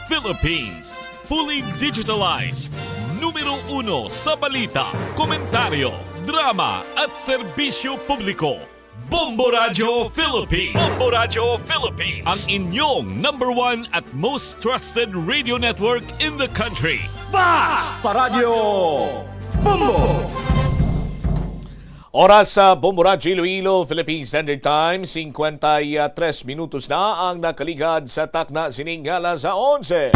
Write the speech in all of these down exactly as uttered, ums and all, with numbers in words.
Philippines. Fully digitalized. Numero uno sa balita, komentaryo, drama at serbisyo publiko. Bombo Radyo Philippines. Bombo Radyo Philippines. Ang inyong number one at most trusted radio network in the country. Basta Radyo Bombo! Oras sa Bombo Radyo Iloilo, Philippine Standard Time, singkwenta y tres minutos na ang nakaligad sa takna sining alas onse.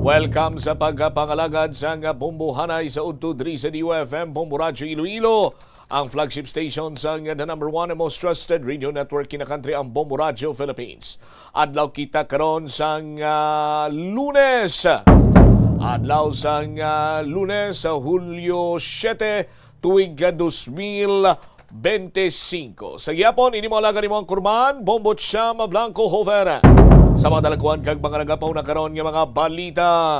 Welcome sa pagpangalagad sang Bombo Hanay sa udto diri sa D U F M, Bombo Radyo Iloilo, ang flagship station sang the number one and most trusted radio network in the country, ang Bombo Radyo Philippines. Adlaw kita karon sang, ah, Lunes. Adlaw sang, ah, Lunes, sa Hulyo siete, tuig, ah, dos mil bente singko. Sa gihapon, ini mo alagad, imo ang kurman, Bombo Cham Blanco Hover. Sa mga dalakuan kag mga nagapauna karon nga mga balita,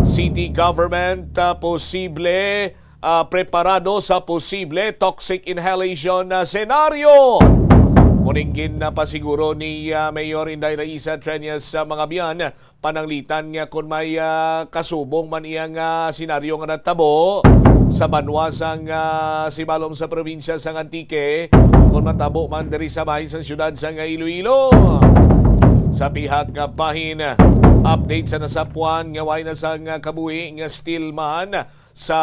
city government, ah, posible, ah, preparado sa posible toxic inhalation na senaryo. Muning ginapasiguro ni, ah, Mayor Inday Raisa Treñas sa mga biyan, pananglitan nga kon may, ah, kasubong man iya nga senaryo nga natabo sa banwa sang, ah, sibalom sa probinsya sang Antique, kon matabo man diri sa bahin sang siyudad sang Iloilo. Sa pihak nga bahin, update sa nasapuan nga way na sang kabuhi nga steel man sa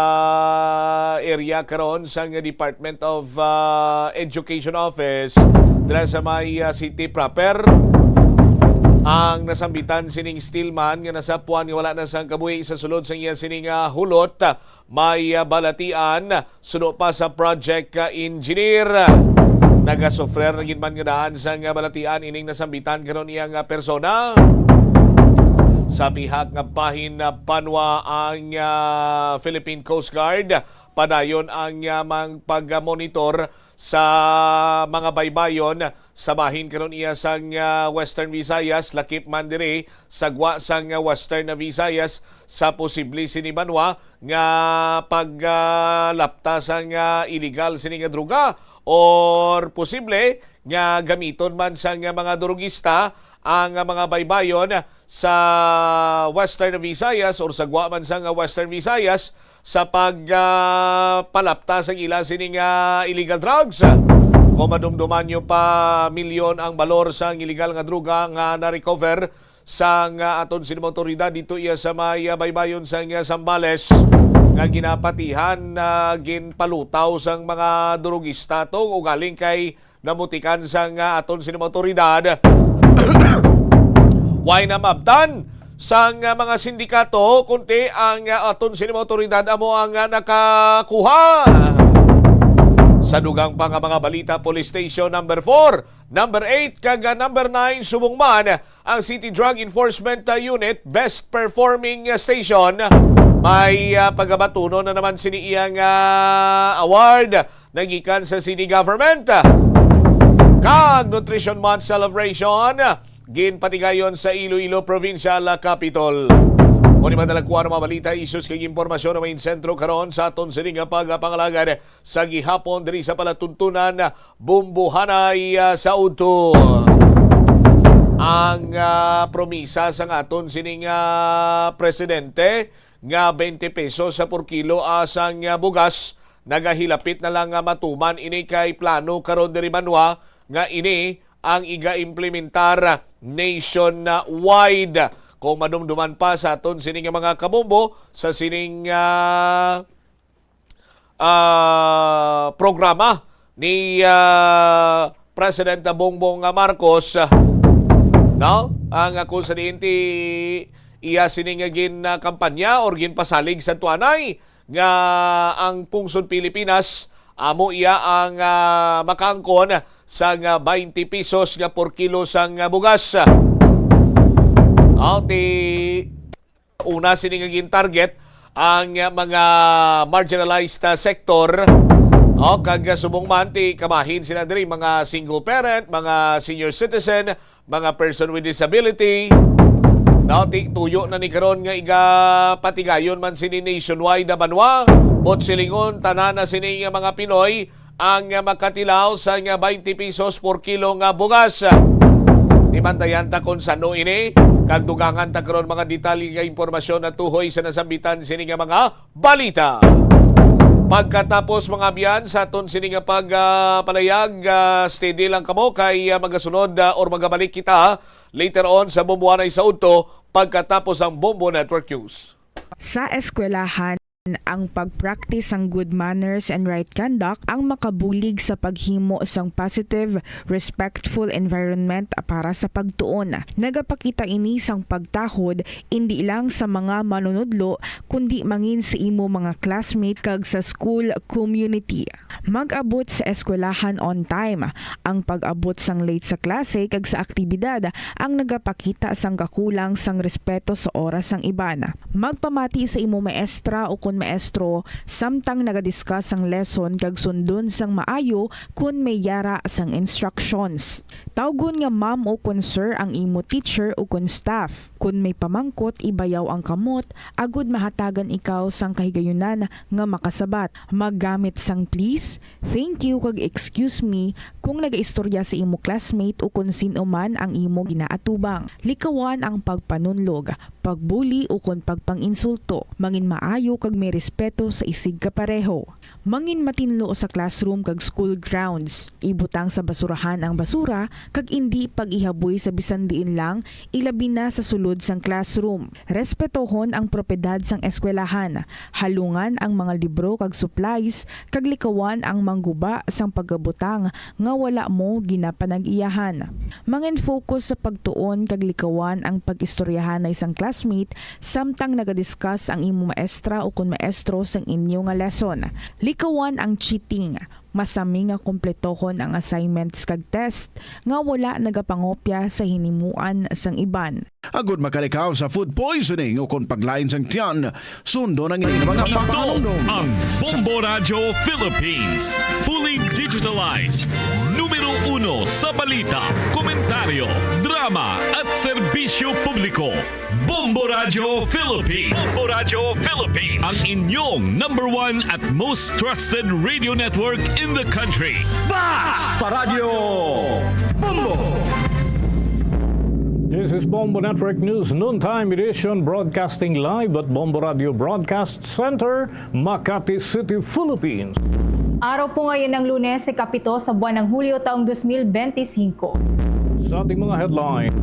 area karon sang Department of, ah, Education Office dira sa may, ah, city proper. Ang nasambitan sining steel man nga nasapuan nga wala na sang kabuhi sa sulod sang iya sining, ah, hulot, may, ah, balatian suno pa sa project, ah, engineer. Nagasufrer na gid man nga daan sang, ah, balatian ining nasambitan karon iya nga persona. Sa pihak nga bahin, ah, banwa ang, ah, Philippine Coast Guard, padayon ang, ah, mang pagmonitor sa mga baybayon sa bahin karon iya sang, ah, Western Visayas, lakip man diri sa gwa sang, ah, Western Visayas, sa posible sini banwa nga paglapta sang, ah, illegal sini nga droga, or posible nga gamiton man sang, ah, mga drugista ang, ah, mga baybayon sa Western Visayas or sa gwa man sang, ah, Western Visayas sa pag, ah, palapta sang ila sining, ah, illegal drugs. Kung madumduman nyo pa, milyon ang balor sang illegal nga droga nga na-recover sang, ah, aton sining mga awtoridad dito iya sa may, ah, baybayon sang, ah, Zambales, nga ginapatihan, ah, ginpalutaw sang mga drugista to, ugaling kay namutikan sang, ah, aton sining mga awtoridad. Way na maabtan sang, ah, mga sindikato, kunti ang, ah, aton sining mga awtoridad amo ang, ah, nakakuha. Sa dugang pa nga mga balita, Police Station number four, number eight, kag, ah, number nine, subong man ang City Drug Enforcement, ah, Unit Best Performing, ah, Station. May, ah, pagabatunon na naman sini iyang, ah, award nagikan sa city government. Kag Nutrition Month celebration, ginpatigayon sa Iloilo Provincial Capitol. Kung di madalagkuan ang mga balita, issues kag impormasyon na may sentro karon sa aton sini nga pagpangalagad sa gihapon diri sa palatuntunan, Bombo Hanay, ah, sa udto. Ang, ah, promisa sang aton sining, ah, presidente nga twenty pesos sa per kilo, ah, sang, ah, bugas, nagahilapit na lang nga matuman ini kay plano karon diri banwa nga ini ang iga-implementar nationwide. Kung madumduman pa sa aton sini nga mga kabombo sa sining, ah, ah, programa ni, ah, President Bongbong Marcos, ah, no? Ang, ah, kung sa diin ti iya sini nga gin, ah, kampanya or ginpasalig sa tuanay nga ang pungsod Pilipinas amo iya ang, ah, makaangkon sang, ah, twenty pesos nga per kilo sang, ah, bugas. Oh, ti una sini nga gin-target ang, ah, mga marginalized, ah, sector. Oh, kag, ah, subong man ti kabahin sila diri, mga single parent, mga senior citizen, mga person with disability. No, ti tuyo na ni karon nga iga patigayon man sini nationwide na banwa. But silingon, tanan na sini nga mga Pinoy ang, ah, makatilaw sa nga twenty pesos per kilo nga bugas. Di bantayan ta kung sano ini. Kag dugangan ta karon mga detalye nga impormasyon na tuhoy sa nasambitan sini nga mga balita. Pagkatapos, mga abyan, sa aton sini nga pag, ah, palayag, ah, steady lang kamo kay, ah, magasunod, ah, or magabalik kita later on sa Bombo Anay sa Udto pagkatapos ang Bombo Network News. Sa eskwelahan, ang pag-practice sang good manners and right conduct ang makabulig sa paghimo sang positive, respectful environment para sa pagtuon. Nagapakita ini sang pagtahod indi lang sa mga manunudlo, kundi mangin sa imo mga classmate kag sa school community. Mag-abot sa eskwelahan on time. Ang pag-abot sang late sa klase kag sa aktibidad ang nagapakita sang kakulang sang respeto sa oras sang iban. Magpamati sa imo maestra ukon maestro samtang nagadiscuss sang lesson kag sundon sang maayo kon may yara sang instructions. Tawgon nga ma'am ukon sir ang imo teacher ukon staff. Kon may pamangkot, ibayaw ang kamot agod mahatagan ikaw sang kahigayunan nga makasabat. Maggamit sang please, thank you, kag excuse me kung nagaistorya sa imo classmate o kon sin-o man ang imo ginaatubang. Likawan ang pagpanunlog, pagbuli, o kon pagpang-insulto. Mangin maayo kag may respeto sa isigkapareho. Mangin matinlo sa classroom kag school grounds. Ibutang sa basurahan ang basura kag indi pag-ihaboy sa bisan diin lang, ilabi na sa sulod sang classroom. Respetohon ang propiedad sang eskwelahan. Halungan ang mga libro kag supplies, kag likawan ang mangguba sang pagabutang nga wala mo ginapanag-iyahan. Mangin-focus sa pagtuon kag likawan ang pag-istoryahanay sang classmate samtang nagadiscuss ang imo maestra ukon maestro sang inyo nga lesson. Likawan ang cheating. Masami nga kumpletohon ang assignments kag test nga wala nagapangopya sa hinimuan sang iban. Agud makalikaw sa food poisoning ukon paglain sang tiyan, sundon ang ini nga mga Ito pagpanumdom. Ang Bombo Radyo Philippines, fully digitalized, numero uno sa balita, komentaryo, drama, at serbisyo publiko. Bombo Radyo Philippines. Bombo Radyo Philippines. Ang inyong number one at most trusted radio network in the country. Basta Radyo Bombo! This is Bombo Network News Noontime Edition, broadcasting live at Bombo Radio Broadcast Center, Makati City, Philippines. Araw po ngayon ng Lunes, ikapito sa buwan ng Hulyo, taong dos mil benti singko. Sa ating mga headlines,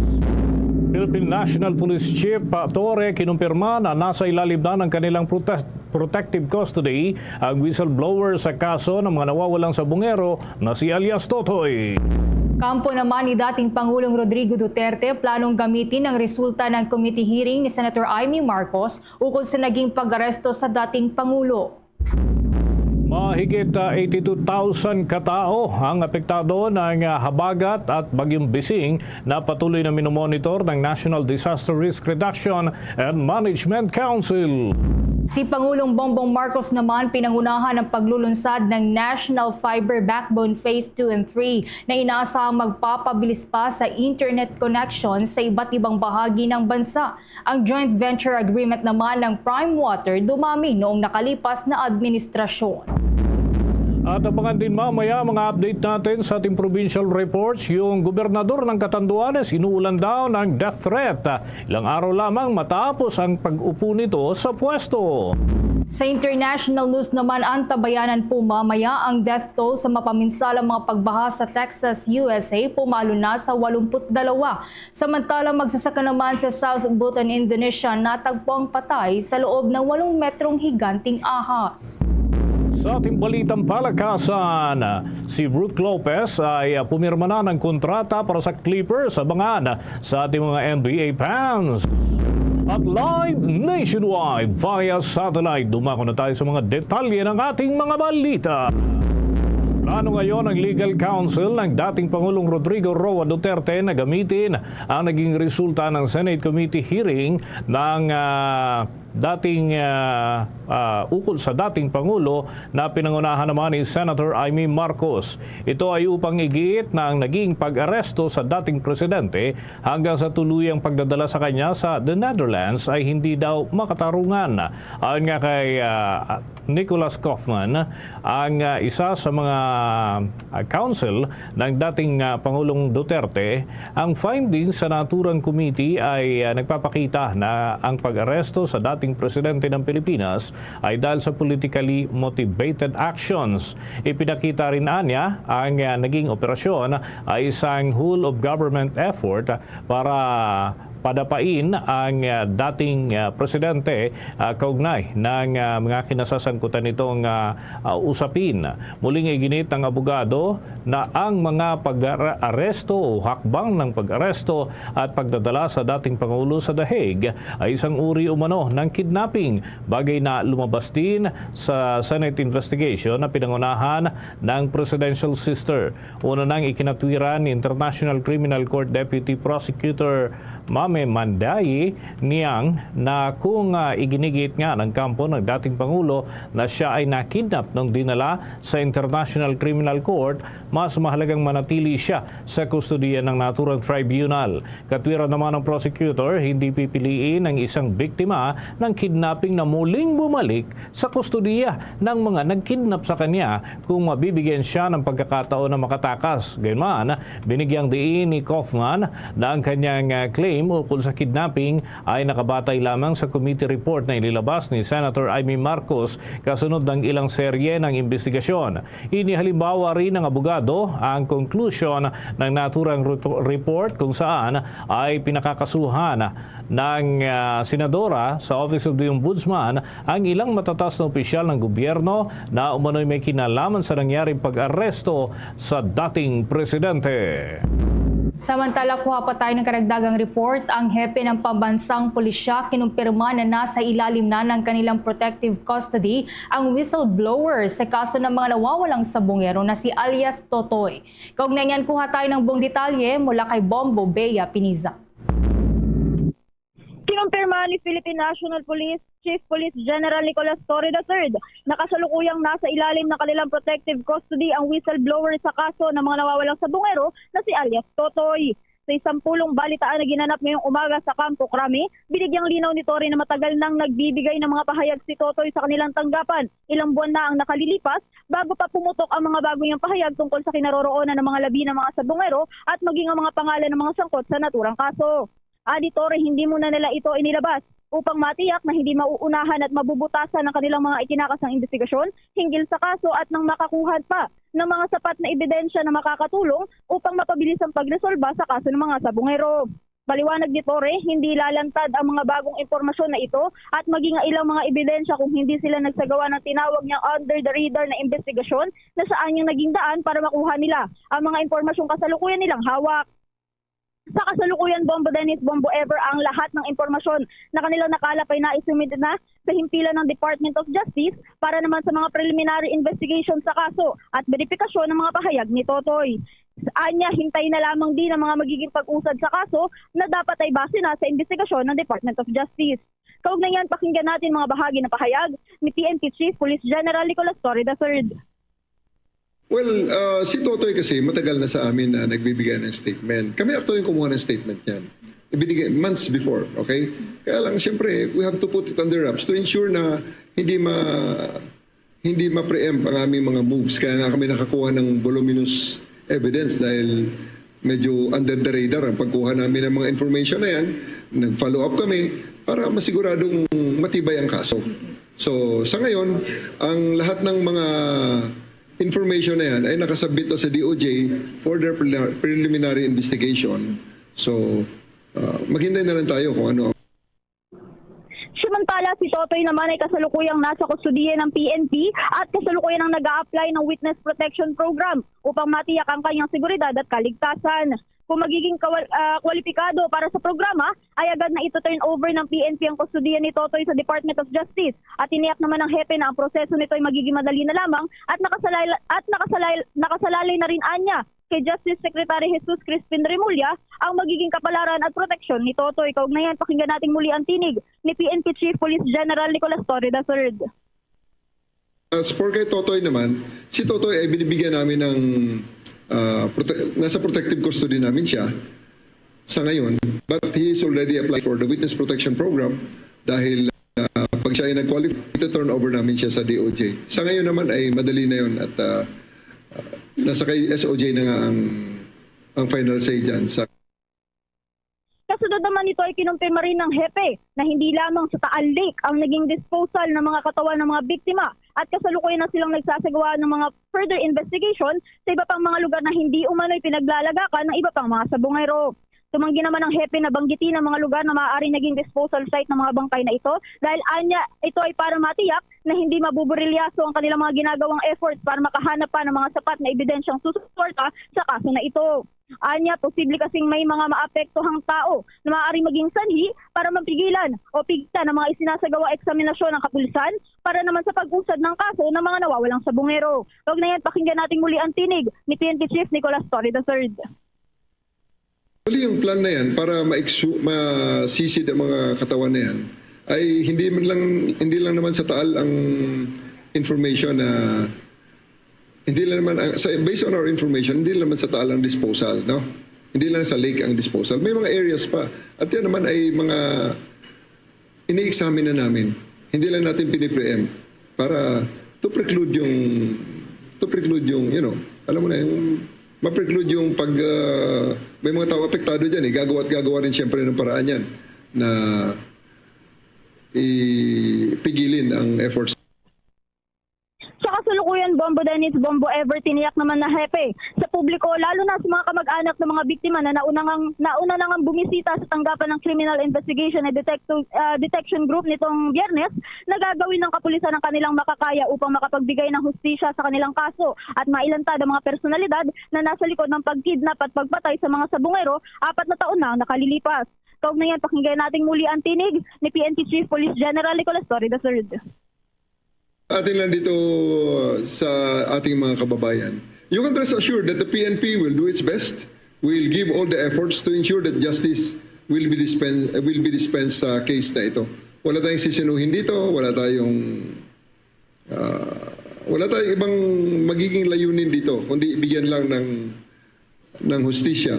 Philippine National Police Chief, ah, Torre kinumpirma na nasa ilalim na ng kanilang protest protective custody ang whistleblower sa kaso ng mga nawawalang sabungero na si alias Totoy. Kampo naman ni dating Pangulong Rodrigo Duterte, planong gamitin ang resulta ng committee hearing ni Senator Imee Marcos ukol sa naging pag-aresto sa dating Pangulo. Mahigit, ah, eighty-two thousand ka tawo ang apektado ng, ah, habagat at Bagyong Bising na patuloy na minomonitor ng National Disaster Risk Reduction and Management Council. Si Pangulong Bongbong Marcos naman pinangunahan ang paglulunsad ng National Fiber Backbone Phase two and three na inaasahang magpapabilis pa sa internet connection sa iba't ibang bahagi ng bansa. Ang joint venture agreement naman ng Prime Water dumami noong nakalipas na administrasyon. At abangan din mamaya mga update natin sa ating provincial reports. Yung gobernador ng Catanduanes, inuulan daw ng death threat. Ilang araw lamang matapos ang pag-upo nito sa pwesto. Sa international news naman, antabayanan po mamaya ang death toll sa mapaminsalang mga pagbaha sa Texas, U S A, pumalo na sa walumpu't dalawa. Samantala, magsasaka naman sa South Bhutan, Indonesia, natagpo ang patay sa loob ng walong metrong higanting ahas. Sa ating balitang palakasan, si Brook Lopez ay, ah, pumirma na ng kontrata para sa Clippers. Abangan sa ating mga N B A fans. At live nationwide via satellite, dumako na tayo sa mga detalye ng ating mga balita. Plano ngayon ng legal counsel ng dating Pangulong Rodrigo Roa Duterte na gamitin ang naging resulta ng Senate Committee hearing ng, ah, dating, ah, ah, ukol sa dating Pangulo na pinangunahan naman ni Senator Imee Marcos. Ito ay upang igiit na ang naging pag-aresto sa dating presidente hanggang sa tuluyang pagdadala sa kanya sa The Netherlands ay hindi daw makatarungan. Ayon nga kay, ah, Nicholas Kaufman, ang, ah, isa sa mga, ah, counsel ng dating, ah, Pangulong Duterte, ang findings sa naturang committee ay, ah, nagpapakita na ang pag-aresto sa dating presidente ng Pilipinas ay dahil sa politically motivated actions. Ipinakita rin anya ang, ah, naging operasyon ay isang whole of government effort para padapain ang, ah, dating, ah, presidente, ah, kaugnay ng, ah, mga kinasasangkutan nitong, ah, ah, usapin. Muling iginit ng abogado na ang mga pag-aresto o hakbang ng pag-aresto at pagdadala sa dating Pangulo sa The Hague ay isang uri umano ng kidnapping, bagay na lumabas din sa Senate investigation na pinangunahan ng Presidential Sister. Una nang ikinatwiran ni International Criminal Court Deputy Prosecutor Mame Mandayi Niang na kung, ah, iginigit nga ng kampo ng dating Pangulo na siya ay nakidnap nung dinala sa International Criminal Court, mas mahalagang manatili siya sa kustodiya ng naturang tribunal. Katwiran naman ng prosecutor, hindi pipiliin ang isang biktima ng kidnapping na muling bumalik sa kustodiya ng mga nagkidnap sa kanya kung mabibigyan siya ng pagkakataon na makatakas. Gayunman, binigyang diin ni Kaufman na ang kanyang, ah, claim ukol sa kidnapping ay nakabatay lamang sa committee report na inilabas ni Senator Imee Marcos kasunod ng ilang serye ng investigasyon. Inihalimbawa rin ng abogado ang conclusion ng naturang repo-, report kung saan ay pinakakasuhan ng, ah, senadora sa Office of the Ombudsman ang ilang matatas na opisyal ng gobyerno na umano'y may kinalaman sa nangyaring pag-aresto sa dating presidente. Samantala, kuha pa tayo ng karagdagang report. Ang hepe ng pambansang pulisya kinumpirma na nasa ilalim na ng kanilang protective custody ang whistleblower sa kaso ng mga nawawalang sabungero na si alias Totoy. Kaugnay niyan, kuha tayo ng buong detalye mula kay Bombo Bea Piniza. Kinumpirma ni Philippine National Police Chief Police General Nicolas Torre the third na kasalukuyang nasa ilalim ng kanilang protective custody ang whistleblower sa kaso ng mga nawawalang sabungero na si alias Totoy. Sa isang pulong balitaan na ginanap ngayong umaga sa Campo Crame, binigyang linaw ni Torre na matagal nang nagbibigay ng mga pahayag si Totoy sa kanilang tanggapan. Ilang buwan na ang nakalilipas bago pa pumutok ang mga bago niyang pahayag tungkol sa kinaroroonan ng mga labi ng mga sabungero at maging ang mga pangalan ng mga sangkot sa naturang kaso. Ani Torre, hindi muna nila ito inilabas upang matiyak na hindi mauunahan at mabubutasan ang kanilang mga itinakasang investigasyon hinggil sa kaso at nang makakuha pa ng mga sapat na ebidensya na makakatulong upang mapabilis ang pagresolba sa kaso ng mga sabungero. Paliwanag ni Torre, hindi lalantad ang mga bagong impormasyon na ito at maging ang ilang mga ebidensya kung hindi sila nagsagawa ng tinawag niyang under the radar na investigasyon na sa anyang naging daan para makuha nila ang mga impormasyong kasalukuyan nilang hawak. Sa kasalukuyan, Bombo Dennis, Bombo Ever, ang lahat ng impormasyon na kanilang nakalap ay naisumit na sa himpilan ng Department of Justice para naman sa mga preliminary investigation sa kaso at beripikasyon ng mga pahayag ni Totoy. Anya, hintay na lamang din ang mga magiging pag-usad sa kaso na dapat ay base na sa investigasyon ng Department of Justice. Kaugnay niyan, pakinggan natin mga bahagi ng pahayag ni P N P Chief Police General Nicolas Torre the third. Well, uh, si Totoy kasi matagal na sa amin na nagbibigay ng statement. Kami actually kumuha ng statement niyan. Ibinigay months before, okay? Kaya lang, siyempre, we have to put it under wraps to ensure na hindi ma hindi ma-preempt ang aming mga moves. Kaya nga kami nakakuha ng voluminous evidence dahil medyo under the radar ang pagkuha namin ng mga information na yan. Nag-follow up kami para masiguradong matibay ang kaso. So, sa ngayon, ang lahat ng mga information na yan ay nakasubmit na sa D O J for their preliminary investigation. So, uh, maghintay na lang tayo kung ano ang Samantala, si Totoy naman ay kasalukuyang nasa kustodiya ng P N P at kasalukuyan ang nag-a-apply ng Witness Protection Program upang matiyak ang kanyang seguridad at kaligtasan. Kung magiging kawal-, ah, kwalipikado para sa programa, ay agad na ito-turn over ng P N P ang kustodiya ni Totoy sa Department of Justice. At tiniyak naman ng hepe na ang proseso nito ay magiging madali na lamang at nakasalay-, at nakasalay-, nakasalalay na rin anya kay Justice Secretary Jesus Crispin Remulla ang magiging kapalaran at proteksyon ni Totoy. Kaugnayan, pakinggan natin muli ang tinig ni P N P Chief Police General Nicolas Torre the third. As for kay Totoy naman, si Totoy ay binibigyan namin ng, ah, prote-, nasa protective custody namin siya sa ngayon. But he is already applied for the Witness Protection Program dahil, ah, pag siya ay nag-qualify, ito-turn over namin siya sa D O J. Sa ngayon naman ay madali na yon at, ah, ah, nasa kay S O J na nga ang, ang final say dyan sa Kasunod naman nito ay kinumpirma rin ng hepe na hindi lamang sa Taal Lake ang naging disposal ng mga katawan ng mga biktima at kasalukuyan na silang nagsasagawa ng mga further investigation sa iba pang mga lugar na hindi umano'y pinaglalagakan ng iba pang mga sabungero. Tumanggi naman ang hepe na banggitin ang mga lugar na maaaring naging disposal site ng mga bangkay na ito dahil anya ito ay para matiyak na hindi mabuburilyaso ang kanilang mga ginagawang efforts para makahanap pa ng mga sapat na ebidensyang susuporta sa kaso na ito. Anya, posible kasing may mga maapektuhang tao na maaaring maging sanhi para mapigilan o pigilan ang mga isinasagawa eksaminasyon ng kapulisan para naman sa pag-usad ng kaso ng mga nawawalang sabungero. Kaugnayan, pakinggan natin muli ang tinig ni P N P Chief Nicolas Torre the third. Actually, yung plan na yan para maiksu-, masisid ang mga katawan na yan ay hindi man lang, hindi lang naman sa Taal ang information na hindi lang naman ang, sa, based on our information, hindi lang naman sa Taal ang disposal, no? Hindi lang sa lake ang disposal. May mga areas pa. At yan naman ay mga ini-examine na namin. Hindi lang natin pinipreempt para to preclude yung, to preclude yung, you know, alam mo na, yung ma-preclude yung pag, ah, may mga tao apektado dyan eh. Gagawa at gagawa rin siyempre ng paraan yan na ipigilin ang efforts. Sa kasalukuyan, Bombo Dennis, Bombo Ever, tiniyak naman na hepe sa publiko, lalo na sa mga kamag-anak ng mga biktima na nauna ngang, nauna na ngang bumisita sa tanggapan ng Criminal Investigation and Detecto-, ah, Detection Group nitong Biyernes, na gagawin ng kapulisan ang kanilang makakaya upang makapagbigay ng hustisya sa kanilang kaso at mailantad ang mga personalidad na nasa likod ng pagkidnap at pagpatay sa mga sabungero apat na taon na ang nakalilipas. Kaugnayan, pakinggan natin muli ang tinig ni P N P Chief Police General Nicolas Torre the third. Atin lang dito sa ating mga kababayan. You can rest assured that the P N P will do its best. We'll give all the efforts to ensure that justice will be dispen-, will be dispensed sa case na ito. Wala tayong sisinuhin dito, wala tayong, ah, wala tayong ibang magiging layunin dito, kundi bigyan lang ng, ng hustisya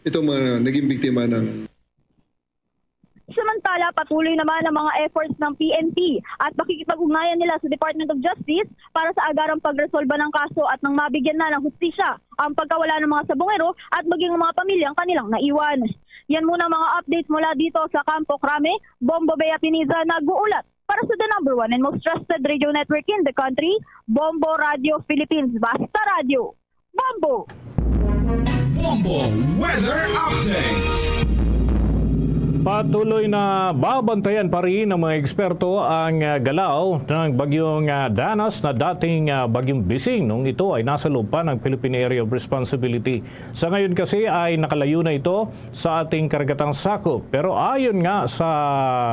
itong mga naging biktima ng Samantala, patuloy naman ang mga efforts ng P N P at pakikipag-ugnayan nila sa Department of Justice para sa agarang pagresolba ng kaso at nang mabigyan na ng hustisya ang pagkawala ng mga sabungero at maging ang mga pamilyang kanilang naiwan. Yan muna ang mga updates mula dito sa Campo Crame, Bombo Bea Piniza nag-uulat para sa the number one and most trusted radio network in the country, Bombo Radio Philippines. Basta Radio! Bombo! Bombo Weather Update. Patuloy na babantayan pa rin ng mga eksperto ang, ah, galaw ng bagyong, ah, Danas na dating, ah, bagyong Bising nung ito ay nasa loob pa ng Philippine Area of Responsibility. Sa ngayon kasi ay nakalayo na ito sa ating karagatang sakop. Pero ayon nga sa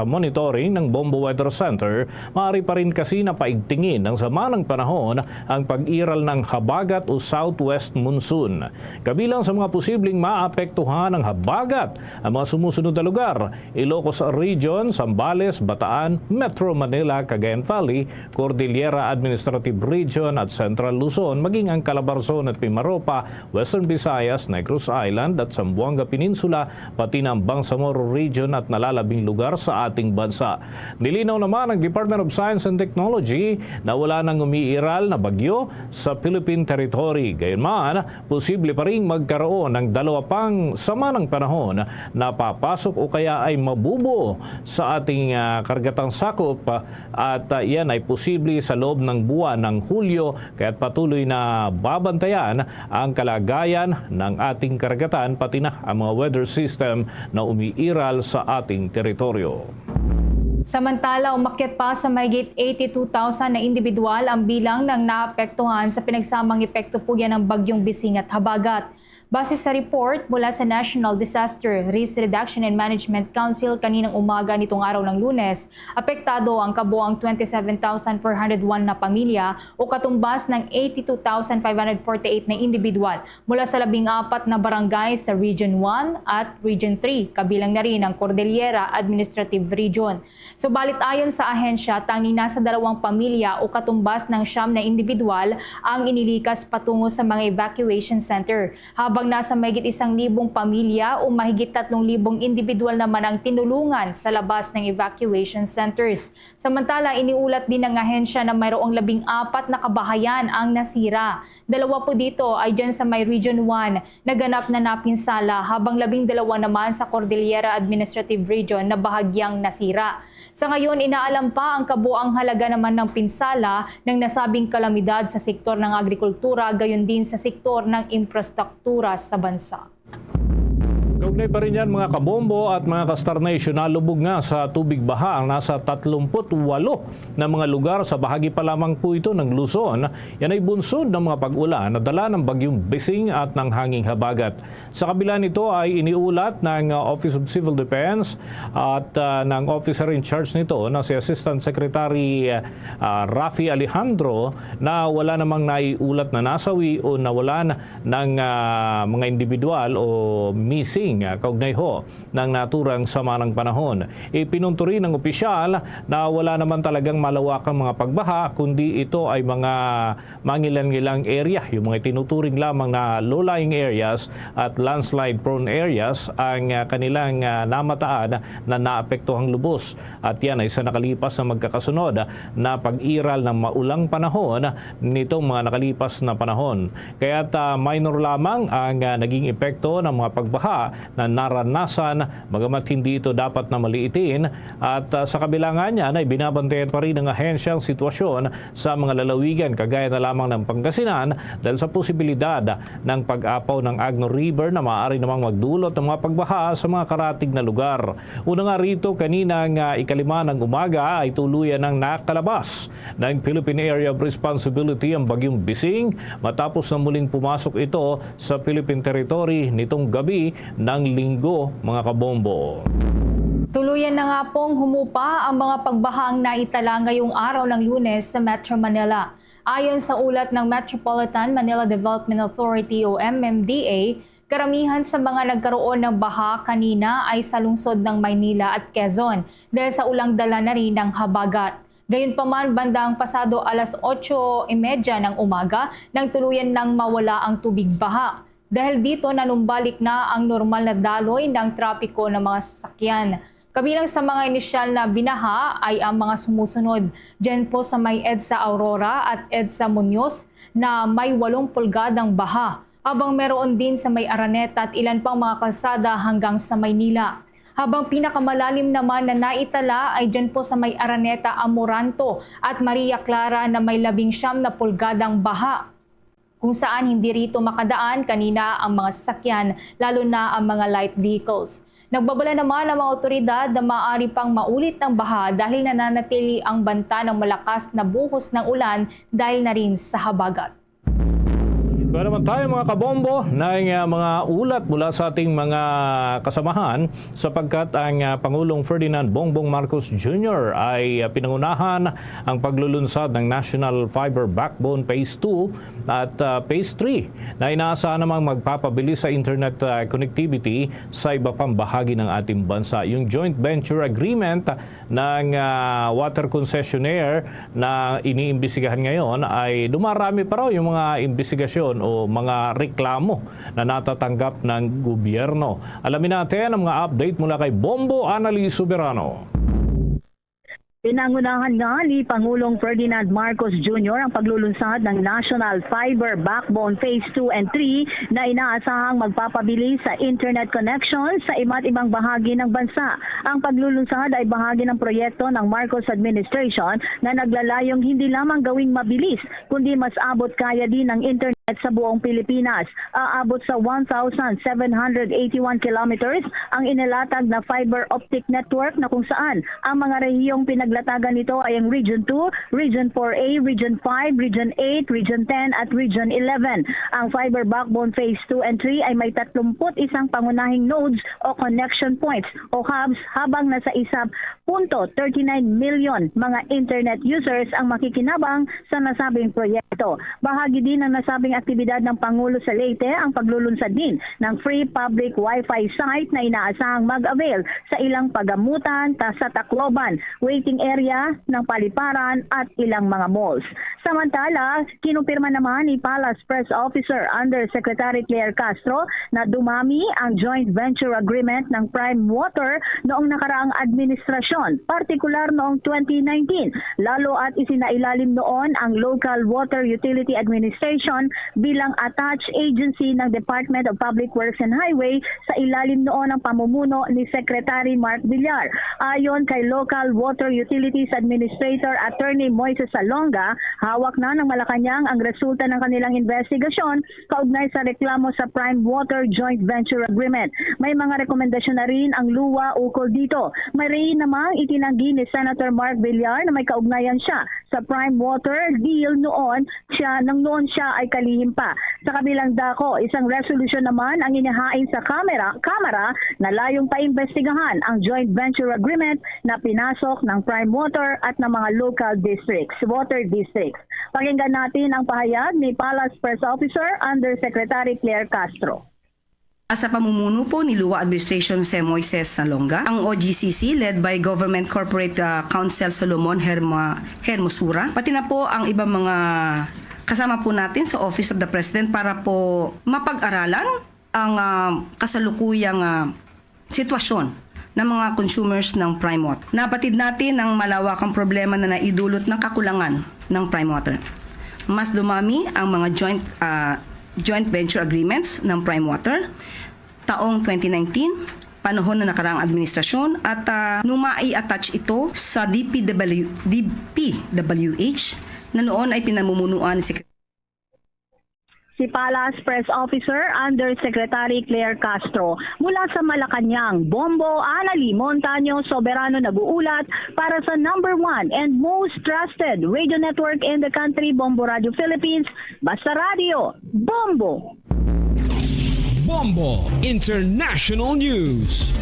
monitoring ng Bombo Weather Center, maaari pa rin kasi na paigtingin ng sama ng panahon ang pag-iral ng habagat o southwest monsoon. Kabilang sa mga posibleng maapektuhan ng habagat ang mga sumusunod na lugar: Ilocos Region, Zambales, Bataan, Metro Manila, Cagayan Valley, Cordillera Administrative Region at Central Luzon, maging ang Calabarzon at Mimaropa, Western Visayas, Negros Island at Zamboanga Peninsula, pati na ang Bangsamoro Region at nalalabing lugar sa ating bansa. Nilinaw naman ng Department of Science and Technology na wala nang umiiral na bagyo sa Philippine territory. Gayunman, posible pa ring magkaroon ng dalawa pang sama ng panahon na papasok o kaya ay mabubuo sa ating, ah, karagatang sakop, ah, at, ah, yan ay posible sa loob ng buwan ng Hulyo, kaya't patuloy na babantayan ang kalagayan ng ating karagatan, pati na ang mga weather system na umiiral sa ating teritoryo. Samantala, umakyat pa sa mahigit eighty-two thousand na indibidwal ang bilang ng naapektuhan sa pinagsamang epekto po yan ng Bagyong Bising at Habagat. Base sa report mula sa National Disaster Risk Reduction and Management Council kaninang umaga nitong araw ng Lunes, apektado ang kabuang twenty-seven thousand four hundred one na pamilya o katumbas ng eighty-two thousand five hundred forty-eight na individual mula sa labing apat na barangay sa Region one at Region three, kabilang na rin ang Cordillera Administrative Region. Subalit ayon sa ahensya, tanging nasa dalawang pamilya o katumbas ng siyam na individual ang inilikas patungo sa mga evacuation center, habang nasa mahigit isang libong pamilya o mahigit tatlong libong individual naman ang tinulungan sa labas ng evacuation centers. Samantala, iniulat din ng ahensya na mayroong labing apat na kabahayan ang nasira. Dalawa po dito ay dyan sa may Region one na ganap na napinsala, habang labing dalawa naman sa Cordillera Administrative Region na bahagyang nasira. Sa ngayon, inaalam pa ang kabuang halaga naman ng pinsala ng nasabing kalamidad sa sektor ng agrikultura, gayon din sa sektor ng infrastruktura sa bansa. Kaugnay pa rin yan, mga kabombo at mga ka-Star Nation, nalubog nga sa tubig baha ang nasa tatlumpu't walo na mga lugar sa bahagi pa lamang po ito ng Luzon. Yan ay bunsod ng mga pag-ulan na dala ng Bagyong Bising at ng hanging habagat. Sa kabila nito ay iniulat ng, uh, Office of Civil Defense at, uh, ng officer in charge nito na si Assistant Secretary, uh, Rafi Alejandro na wala namang naiulat na nasawi o nawalan ng, uh, mga individual o missing, uh, kaugnay ho ng naturang sama ng panahon. Ipinunto rin ng opisyal na wala naman talagang malawakang mga pagbaha, kundi ito ay mga mangilan-ngilang area, yung mga tinuturing lamang na low-lying areas at landslide-prone areas ang, ah, kanilang, ah, namataan na naapektuhang lubos. At yan ay sa nakalipas na magkakasunod na pag-iral ng maulang panahon nitong mga nakalipas na panahon. Kaya't, ah, minor lamang ang, ah, naging epekto ng mga pagbaha na naranasan, bagamat hindi ito dapat na maliitin. At, ah, sa kabila nga niyan ay binabantayan pa rin ng ahensya ang sitwasyon sa mga lalawigan kagaya na lamang ng Pangasinan dahil sa posibilidad ng pag-apaw ng Agno River na maaari namang magdulot ng mga pagbaha sa mga karatig na lugar. Una nga rito, kanina nga ikalima ng umaga ay tuluyan ng nakalabas ng Philippine Area of Responsibility ang Bagyong Bising matapos na muling pumasok ito sa Philippine territory nitong gabi ng Linggo, mga kabombo. Tuluyan na nga pong humupa ang mga pagbahang naitala ngayong araw ng Lunes sa Metro Manila. Ayon sa ulat ng Metropolitan Manila Development Authority o M M D A, karamihan sa mga nagkaroon ng baha kanina ay sa lungsod ng Maynila at Quezon dahil sa ulang dala na rin ng habagat. Gayunpaman, bandang pasado alas otso y media ng umaga nang tuluyan nang mawala ang tubig baha. Dahil dito, nanumbalik na ang normal na daloy ng trapiko ng mga sasakyan. Kabilang sa mga inisyal na binaha ay ang mga sumusunod, dyan po sa may EDSA Aurora at EDSA Muñoz na may walong pulgadang baha, habang meron din sa may Araneta at ilan pang mga kalsada hanggang sa Maynila. Habang pinakamalalim naman na naitala ay dyan po sa may Araneta, Amoranto at Maria Clara na may labing siyam na pulgadang baha, kung saan hindi rito makadaan kanina ang mga sasakyan, lalo na ang mga light vehicles. Nagbabala naman ang mga awtoridad na maaari pang maulit ang baha dahil nananatili ang banta ng malakas na buhos ng ulan dahil na rin sa habagat. Wala naman tayo, mga kabombo, na yung, ah, mga ulat mula sa ating mga kasamahan, sapagkat ang, ah, Pangulong Ferdinand Bongbong Marcos Junior ay, ah, pinangunahan ang paglulunsad ng National Fiber Backbone Phase two at, ah, Phase three na inaasahan namang magpapabilis sa internet, ah, connectivity sa iba pang bahagi ng ating bansa. Yung joint venture agreement ng, ah, water concessionaire na iniimbestigahan ngayon ay dumarami pa raw yung mga imbestigasyon o mga reklamo na natatanggap ng gobyerno. Alamin natin ang mga update mula kay Bombo Anali Soberano. Pinangunahan nga ni Pangulong Ferdinand Marcos Junior ang paglulunsad ng National Fiber Backbone Phase two and three na inaasahang magpapabilis sa internet connection sa iba't ibang bahagi ng bansa. Ang paglulunsad ay bahagi ng proyekto ng Marcos administration na naglalayong hindi lamang gawing mabilis, kundi mas abot kaya din ng internet internet sa buong Pilipinas. Aabot sa one thousand seven hundred eighty-one kilometers ang inilatag na fiber optic network, na kung saan ang mga rehiyong pinaglatagan nito ay ang Region two, Region four A, Region five, Region eight, Region ten at Region eleven. Ang fiber backbone Phase two and three ay may tatlumput isang pangunahing nodes o connection points o hubs, habang nasa isa punto thirty-nine million mga internet users ang makikinabang sa nasabing proyekto. Bahagi din ng nasabing aktibidad ng Pangulo sa Leyte ang paglulunsad din ng free public Wi-Fi site na inaasahang mag-avail sa ilang pagamutan ta sa Tacloban, waiting area ng Paliparan at ilang mga malls. Samantala, kinumpirma naman ni Palace Press Officer Undersecretary Claire Castro na dumami ang joint venture agreement ng Prime Water noong nakaraang administrasyon, partikular noong twenty nineteen, lalo at isinailalim noon ang Local Water Utility Administration bilang attached agency ng Department of Public Works and Highway sa ilalim noon ng pamumuno ni Secretary Mark Villar. Ayon kay Local Water Utilities Administrator Attorney Moises Salonga, hawak na ng Malacañang ang resulta ng kanilang investigasyon kaugnay sa reklamo sa Prime Water Joint Venture Agreement. May mga rekomendasyon na rin ang luwa ukol dito. May rin namang itinanggi ni Senator Mark Villar na may kaugnayan siya sa Prime Water deal noon siya, nang noon siya ay kalihim pa. Sa kabilang dako, isang resolusyon naman ang inihain sa kamera, Kamara na layong paimbestigahan ang joint venture agreement na pinasok ng Prime Water at ng mga local districts, water districts. Pakinggan natin ang pahayag ni Palace Press Officer Undersecretary Claire Castro. Sa pamumuno po ni luwa Administration Sir Moises Salonga, ang O G C C led by Government Corporate, ah, Counsel Solomon Herma-, Hermosura, pati na po ang ibang mga kasama po natin sa Office of the President para po mapag-aralan ang, ah, kasalukuyang, ah, sitwasyon ng mga consumers ng Prime Water. Napatid natin ang malawakang problema na naidulot ng kakulangan ng Prime Water. Mas dumami ang mga joint, ah, joint venture agreements ng Prime Water taong twenty nineteen, panahon ng nakaraang administrasyon, at, ah, numai attach ito sa D P W, D P W H na noon ay pinamumunuan ni Secretary Si Palace Press Officer Undersecretary Claire Castro. Mula sa Malacañang, Bombo, Anali Montaño Soberano nag-uulat para sa number one and most trusted radio network in the country, Bombo Radio Philippines, Basta Radio, Bombo! Bombo International News.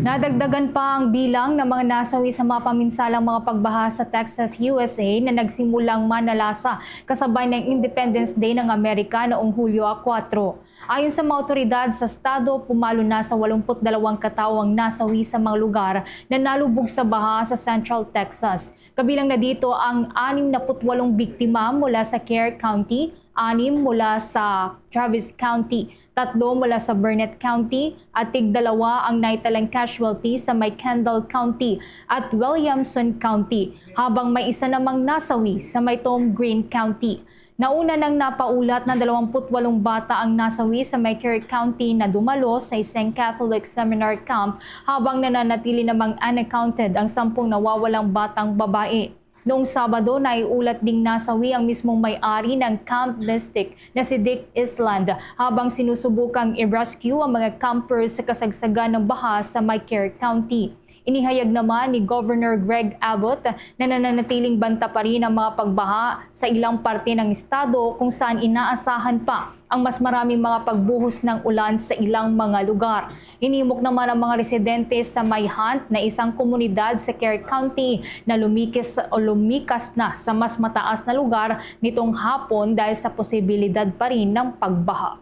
Nadagdagan pa ang bilang ng mga nasawi sa mapaminsalang mga pagbaha sa Texas, U S A, na nagsimulang manalasa kasabay ng Independence Day ng Amerika noong Hulyo kuwatro. Ayon sa mga awtoridad sa estado, pumalo na sa walumput dalawang ka tawo ang nasawi sa mga lugar na nalubog sa baha sa Central Texas. Kabilang na dito ang anim na put walong biktima mula sa Kerr County, anim mula sa Travis County, tatlo mula sa Burnett County, at tigdalawa ang naitalang casualty sa may Kendall County at Williamson County, habang may isa namang nasawi sa may Tom Green County. Nauna nang napaulat na dalawamput walong bata ang nasawi sa may Kerr County na dumalo sa isang Catholic seminar camp, habang nananatili namang unaccounted ang sampung nawawalang batang babae. Noong Sabado, naiulat ding nasawi ang mismong may-ari ng Camp Mystic na si Dick Island, habang sinusubukang i-rescue ang mga campers sa kasagsagan ng baha sa may Kerr County. Inihayag naman ni Governor Greg Abbott na nananatiling banta pa rin ang mga pagbaha sa ilang parte ng estado, kung saan inaasahan pa ang mas maraming mga pagbuhos ng ulan sa ilang mga lugar. Hinimok naman ang mga residente sa may Hunt na isang komunidad sa Kerr County na lumikis o lumikas na sa mas mataas na lugar nitong hapon dahil sa posibilidad pa rin ng pagbaha.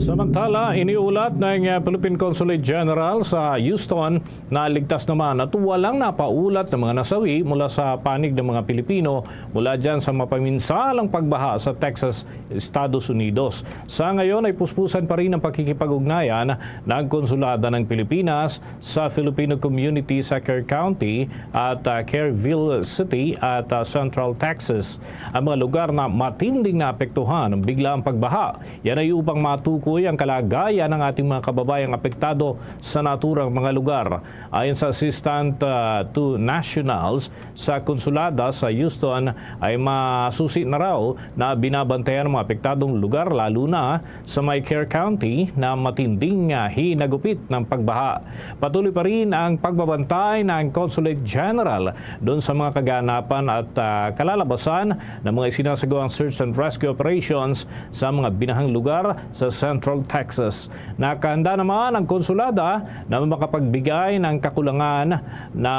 Samantala, iniulat ng, uh, Philippine Consulate General sa Houston na ligtas naman at walang napaulat na mga nasawi mula sa panig ng mga Pilipino mula dyan sa mapaminsalang pagbaha sa Texas, Estados Unidos. Sa ngayon ay puspusan pa rin ang pakikipag-ugnayan ng Konsulada ng Pilipinas sa Filipino community sa Kerr County at, ah, Kerrville City at, ah, Central Texas. Ang mga lugar na matinding naapektuhan ng biglaang pagbaha, yan ay upang matukoy ang kalagayan ng ating mga kababayang apektado sa naturang mga lugar. Ayon sa Assistant, ah, to Nationals sa Konsulada sa Houston, ay masusi na raw na binabantayan ang mga apektadong lugar, lalo na sa may Kerr County, na matinding, ah, hinagupit ng pagbaha. Patuloy pa rin ang pagbabantay ng Consulate General doon sa mga kaganapan at, ah, kalalabasan ng mga isinasagawang search and rescue operations sa mga binahang lugar sa Central Texas. Nakahanda naman ang konsulada na makapagbigay ng kakulangan na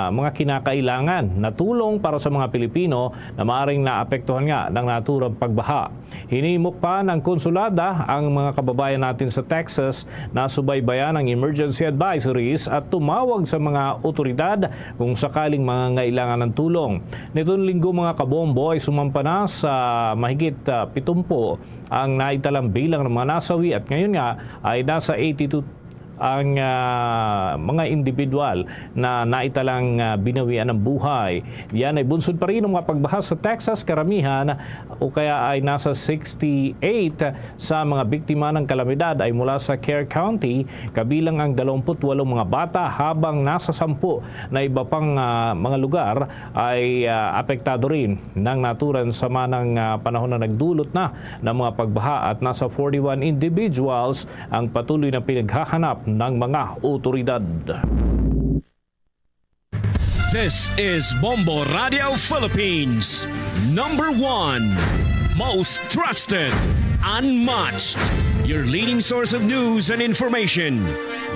mga kinakailangan na tulong para sa mga Pilipino na maaring naapektuhan nga ng naturang pagbaha. Hinimok pa ng konsulada ang mga kababayan natin sa Texas na subaybayan ang emergency advisories at tumawag sa mga otoridad kung sakaling mangangailangan ng tulong. Nitong linggo, mga kabombo, ay sumampa na sa mahigit, ah, pitumpu ang naitalang bilang ng mga nasawi at ngayon nga ay nasa eighty-two ang, ah, mga individual na naitalang, ah, binawian ng buhay. Yan ay bunsod pa rin ng mga pagbaha sa Texas. Karamihan o kaya ay nasa sixty-eight sa mga biktima ng kalamidad ay mula sa Kerr County, kabilang ang dalawampu't walong mga bata, habang nasa sampu na iba pang, ah, mga lugar ay, ah, apektado rin ng naturang sama ng, ah, panahon na nagdulot na ng mga pagbaha at nasa forty-one individuals ang patuloy na pinaghahanap ng mga otoridad. This is Bombo Radio Philippines, number one, most trusted, unmatched, your leading source of news and information.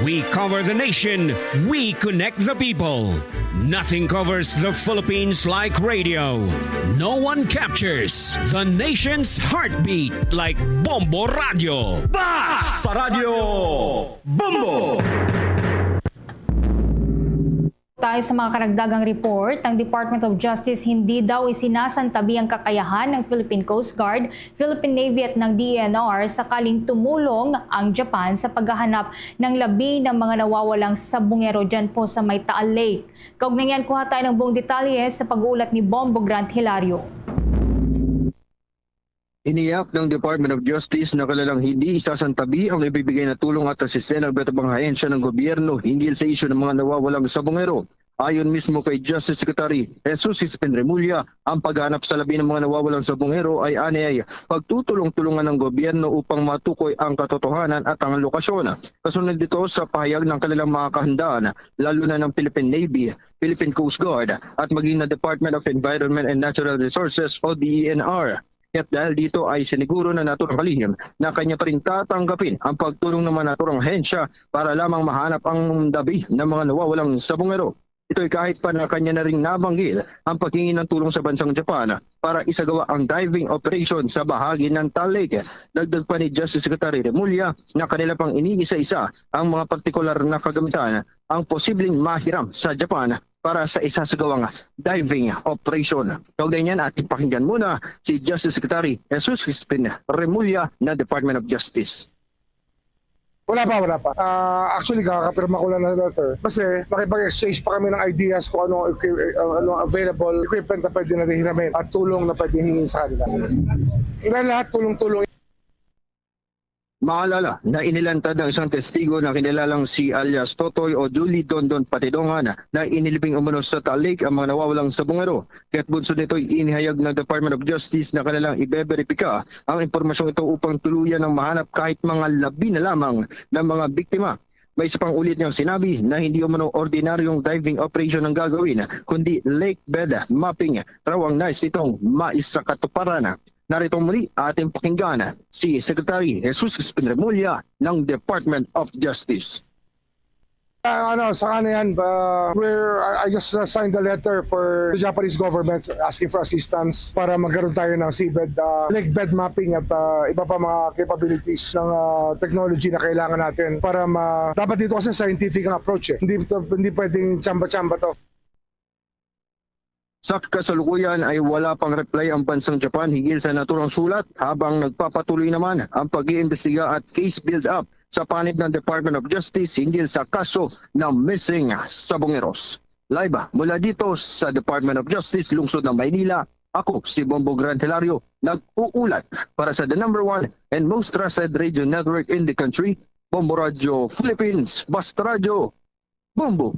We cover the nation, we connect the people. Nothing covers the Philippines like radio. No one captures the nation's heartbeat like Bombo Radio. Basta Radio Bombo! Tayo sa mga karagdagang report, ang Department of Justice hindi daw isinasantabi ang kakayahan ng Philippine Coast Guard, Philippine Navy at ng D E N R sakaling tumulong ang Japan sa paghahanap ng labi ng mga nawawalang sabungero dyan po sa may Taal Lake. Kaugnay niyan, kuha tayo ng buong detalye sa pag-uulat ni Bombo Grant Hilario. Iniyak ng Department of Justice na kanilang hindi isasantabi ang ibibigay na tulong at asistensya ng iba't ibang ahensya ng gobyerno hinggil sa isyu ng mga nawawalang sabungero. Ayon mismo kay Justice Secretary Jesus Crispin Remulla, ang paghanap sa labi ng mga nawawalang sabungero ay anay pagtutulong-tulungan ng gobyerno upang matukoy ang katotohanan at ang lokasyon. Kasunod dito sa pahayag ng kanilang mga kahandaan, lalo na ng Philippine Navy, Philippine Coast Guard, at maging na Department of Environment and Natural Resources o D E N R. At dahil dito ay siniguro na naturang kalihim na kanya pa rin tatanggapin ang pagtulong ng mga naturang ahensya para lamang mahanap ang labi ng mga nawawalang sabungero. Ito'y kahit pa na kanya na rin nabanggit ang paghingi ng tulong sa bansang Japan para isagawa ang diving operation sa bahagi ng Taal Lake. Dagdag pa ni Justice Secretary Remulla na kanila pang iniisa-isa ang mga partikular na kagamitan ang posibleng mahiram sa Japan para sa isasagawang diving operation. Kaugnay niyan, ating pakinggan muna si Justice Secretary Jesus Crispin Remulla ng Department of Justice. Wala pa, wala pa. Ah, actually, kakapirma ko lang ng letter. Kasi nakipag-exchange pa kami ng ideas kung ano, equi- uh, ano available equipment na pwede natin hiramin at tulong na pwede hingin sa kanila. Dahil lahat tulong-tulong. Maalala na inilantad ng isang testigo na kinilalang si alias Totoy o Julie Dondon Patidongan na inilibing umano sa Taal Lake ang mga nawawalang sabungero. Kaya't bunsod nito'y inihayag ng Department of Justice na kanilang ibeberipika ang impormasyong ito upang tuluyan ng mahanap kahit mga labi na lamang ng mga biktima. May isa pang ulit niyang sinabi na hindi umano ordinaryong diving operation ang gagawin, kundi lake bed mapping raw ang nais nitong maisakatuparan. Narito muli ating pakinggan si Secretary Jesus Crispin Remulla ng Department of Justice. Ah, ano, sa ano yan, ah, we're, I, I just, uh, signed the letter for the Japanese government asking for assistance para magkaroon tayo ng seabed, ah, lake bed mapping at, ah, iba pa mga capabilities ng, ah, technology na kailangan natin para ma-, dapat dito kasi scientific ang approach eh. Hindi, hindi pwedeng chamba-chamba to. Sa kasalukuyan ay wala pang reply ang bansang Japan hinggil sa naturang sulat, habang nagpapatuloy naman ang pag-iimbestiga at case build-up sa panib ng Department of Justice hinggil sa kaso ng missing sabongeros. Live mula dito sa Department of Justice, Lungsod ng Maynila, Ako si Bombo Gran Hilario, nag-uulat para sa the number one and most trusted radio network in the country, Bombo Radio Philippines, Basta Radyo, Bombo.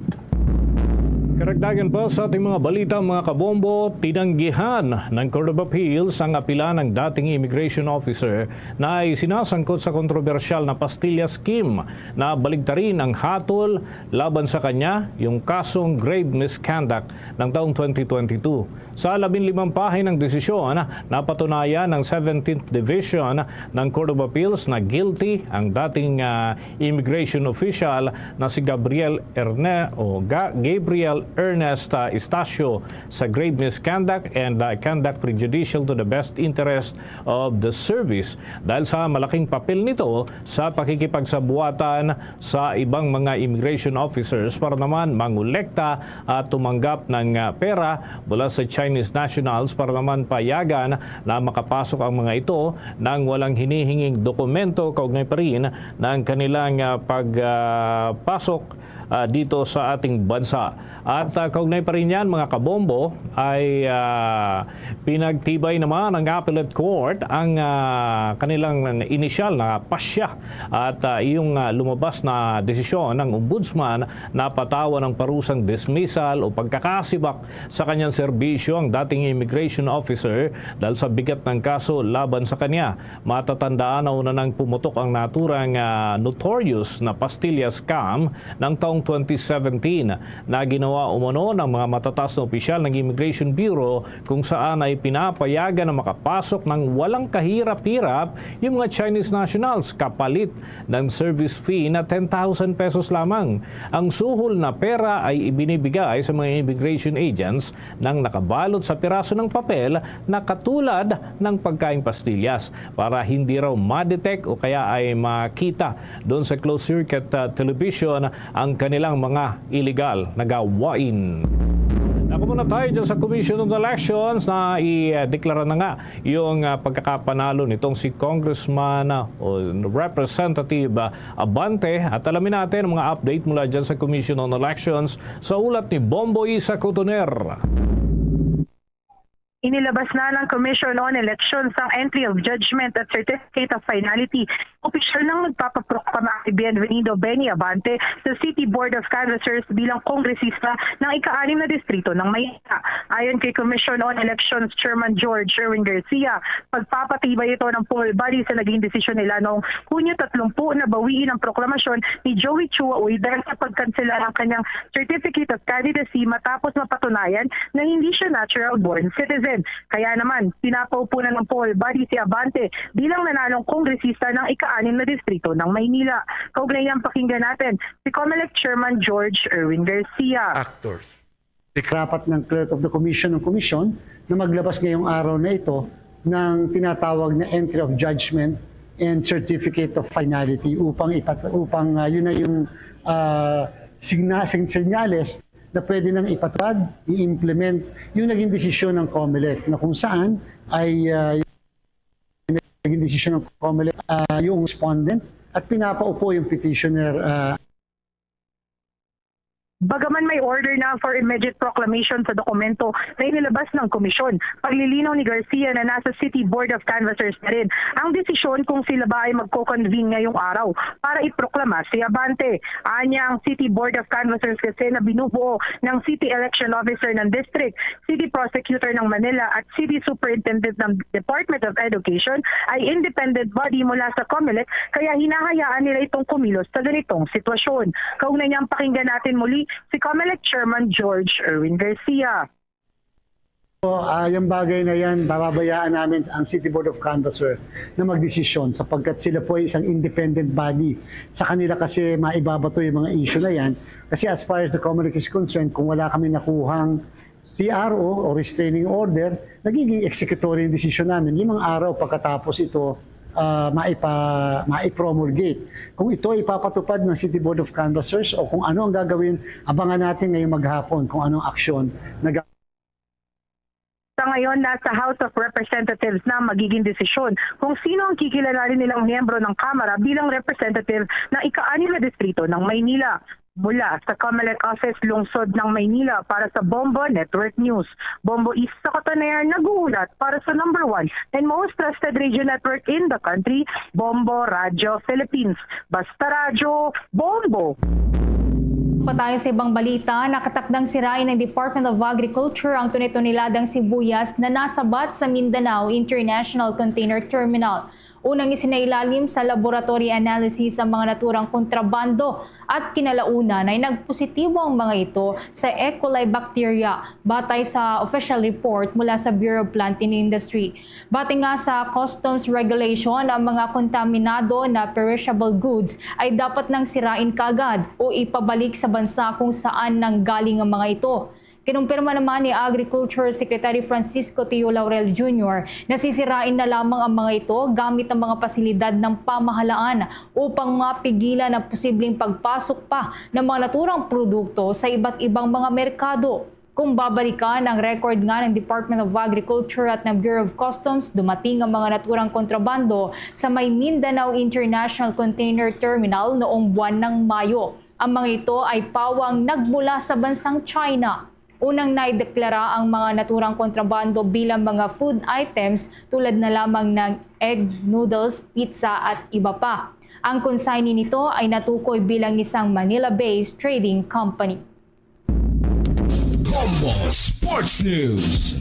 Karagdagan pa sa ating mga balita, mga kabombo, tinanggihan ng Court of Appeals ang apila ng dating immigration officer na isinasangkot sa kontrobersyal na Pastilla Scheme na baligtarin ang hatol laban sa kanya, yung kasong grave misconduct ng taong twenty twenty-two. Sa labing limang pahinang desisyon, napatunayan ng seventeenth Division ng Court of Appeals na guilty ang dating, ah, immigration official na si Gabriel Erne-, o Ga-, Gabriel Ernest, ah, Estacio sa grave misconduct and, ah, conduct prejudicial to the best interest of the service dahil sa malaking papel nito sa pakikipagsabuatan sa ibang mga immigration officers para naman mangolekta at tumanggap ng, ah, pera mula sa Chinese nationals para naman payagan na makapasok ang mga ito nang walang hinihinging dokumento kaugnay pa rin ng kanilang, ah, pag, ah, pasok, ah, dito sa ating bansa. At, ah, kaugnay pa rin yan, mga kabombo, ay, ah, pinagtibay naman ng Appellate Court ang, ah, kanilang inisyal na pasya at, ah, iyong, ah, lumabas na desisyon ng Ombudsman na patawan ng parusang dismissal o pagkakasibak sa kanyang serbisyo ang dating immigration officer dahil sa bigat ng kaso laban sa kanya. Matatandaan na una nang pumutok ang naturang, ah, notorious na Pastilla Scam ng taong twenty seventeen na ginawa umano ng mga matataas na opisyal ng Immigration Bureau kung saan ay pinapayagan na makapasok ng walang kahirap-hirap yung mga Chinese nationals kapalit ng service fee na ten thousand pesos lamang. Ang suhol na pera ay ibinibigay sa mga immigration agents nang nakabalot sa piraso ng papel na katulad ng pagkaing pastillas para hindi raw ma-detect o kaya ay makita doon sa closed circuit, ah, television ang kanilang mga illegal na gawain. Naku, muna tayo dyan sa Commission on Elections na i-deklara na nga yung, ah, pagkakapanalo nitong si Congressman, ah, o Representative, ah, Abante. At alamin natin ang mga update mula dyan sa Commission on Elections sa ulat ni Bombo Isa Cotoner. Inilabas na ng Commission on Elections ang entry of judgment at certificate of finality. Opisyal nang nagpapaproklama kay Bienvenido Benny Abante sa City Board of Canvassers bilang kongresista ng ika-anim na distrito ng Maynila. Ayon kay Commission on Elections Chairman George Erwin Garcia, pagpapatibay ito ng poll body sa naging desisyon nila noong Hunyo tatlumput na bawiin ang proklamasyon ni Joey Chua Uy dahil sa pagkansela ng kanyang certificate of candidacy matapos mapatunayan na hindi siya natural born citizen. Kaya naman, pinapaupo na ng poll body si Abante bilang nanalong kongresista ng ika-anim na distrito ng Maynila. Kaugnay niyan, pakinggan natin si Comelec Chairman George Erwin Garcia. Actors. Karapat ng Clerk of the Commission ng Commission na maglabas ngayong araw na ito ng tinatawag na entry of judgment and certificate of finality upang ipat-, upang, ah, yun na yung, ah, signa-, sign-, senyales na pwede nang ipatupad, i-implement yung naging desisyon ng Comelec, na kung saan ay, ah, yung naging desisyon ng Comelec, ah, yung respondent at pinapaupo yung petitioner, ah, Bagaman may order na for immediate proclamation sa dokumento na inilabas ng komisyon, paglilinaw ni Garcia na nasa City Board of Canvassers na rin ang desisyon kung sila ba ay magko-convene ngayong araw para iproklama si Abante. Anya, ang City Board of Canvassers kasi na binubuo ng City Election Officer ng District, City Prosecutor ng Manila at City Superintendent ng Department of Education ay independent body mula sa Comelec, kaya hinahayaan nila itong kumilos sa ganitong sitwasyon. Kaugnay niyan, pakinggan natin muli si Comelec Chairman George Erwin Garcia. So, ah, yung bagay na yan, bababayaan namin ang City Board of Canvassers na magdesisyon sapagkat sila po ay isang independent body. Sa kanila kasi maibabato yung mga issue na yan. Kasi as far as the Comelec is concerned, kung wala kami nakuhang T R O o restraining order, nagiging executory yung desisyon namin limang araw pagkatapos ito, ah, maipa-, maipromulgate. Kung ito ay ipapatupad ng City Board of Canvassers o kung ano ang gagawin, abangan natin ngayong maghapon kung anong aksyon na ga- Sa ngayon, nasa House of Representatives na magiging desisyon kung sino ang kikilanganin nilang miyembro ng Kamara bilang representative ng ika-anim na distrito ng Maynila. Mula sa Comelec Office, Lungsod ng Maynila, para sa Bombo Network News, Bombo East sa Cotoner nag-uulat para sa number one and most trusted radio network in the country, Bombo Radyo Philippines. Basta Radyo, Bombo! Patay sa ibang balita, nakatakdang sirain ng Department of Agriculture ang tuni-tuniladang sibuyas na nasabat sa Mindanao International Container Terminal. Unang isinailalim sa laboratory analysis ang mga naturang kontrabando at kinalaunan ay nagpositibo ang mga ito sa E. coli bacteria, batay sa official report mula sa Bureau of Planting Industry. Batay nga sa customs regulation, ang mga kontaminado na perishable goods ay dapat nang sirain kaagad o ipabalik sa bansa kung saan nanggaling ang mga ito. Kinumpirma naman ni Agriculture Secretary Francisco Tio Laurel Junior na sisirain na lamang ang mga ito gamit ang mga pasilidad ng pamahalaan upang mapigilan ang posibleng pagpasok pa ng mga naturang produkto sa iba't ibang mga merkado. Kung babalikan ang record nga ng Department of Agriculture at ng Bureau of Customs, dumating ang mga naturang kontrabando sa may Mindanao International Container Terminal noong buwan ng Mayo. Ang mga ito ay pawang nagmula sa bansang China. Unang naideklara ang mga naturang kontrabando bilang mga food items tulad na lamang ng egg, noodles, pizza at iba pa. Ang consignee nito ay natukoy bilang isang Manila-based trading company. Bombo Sports News.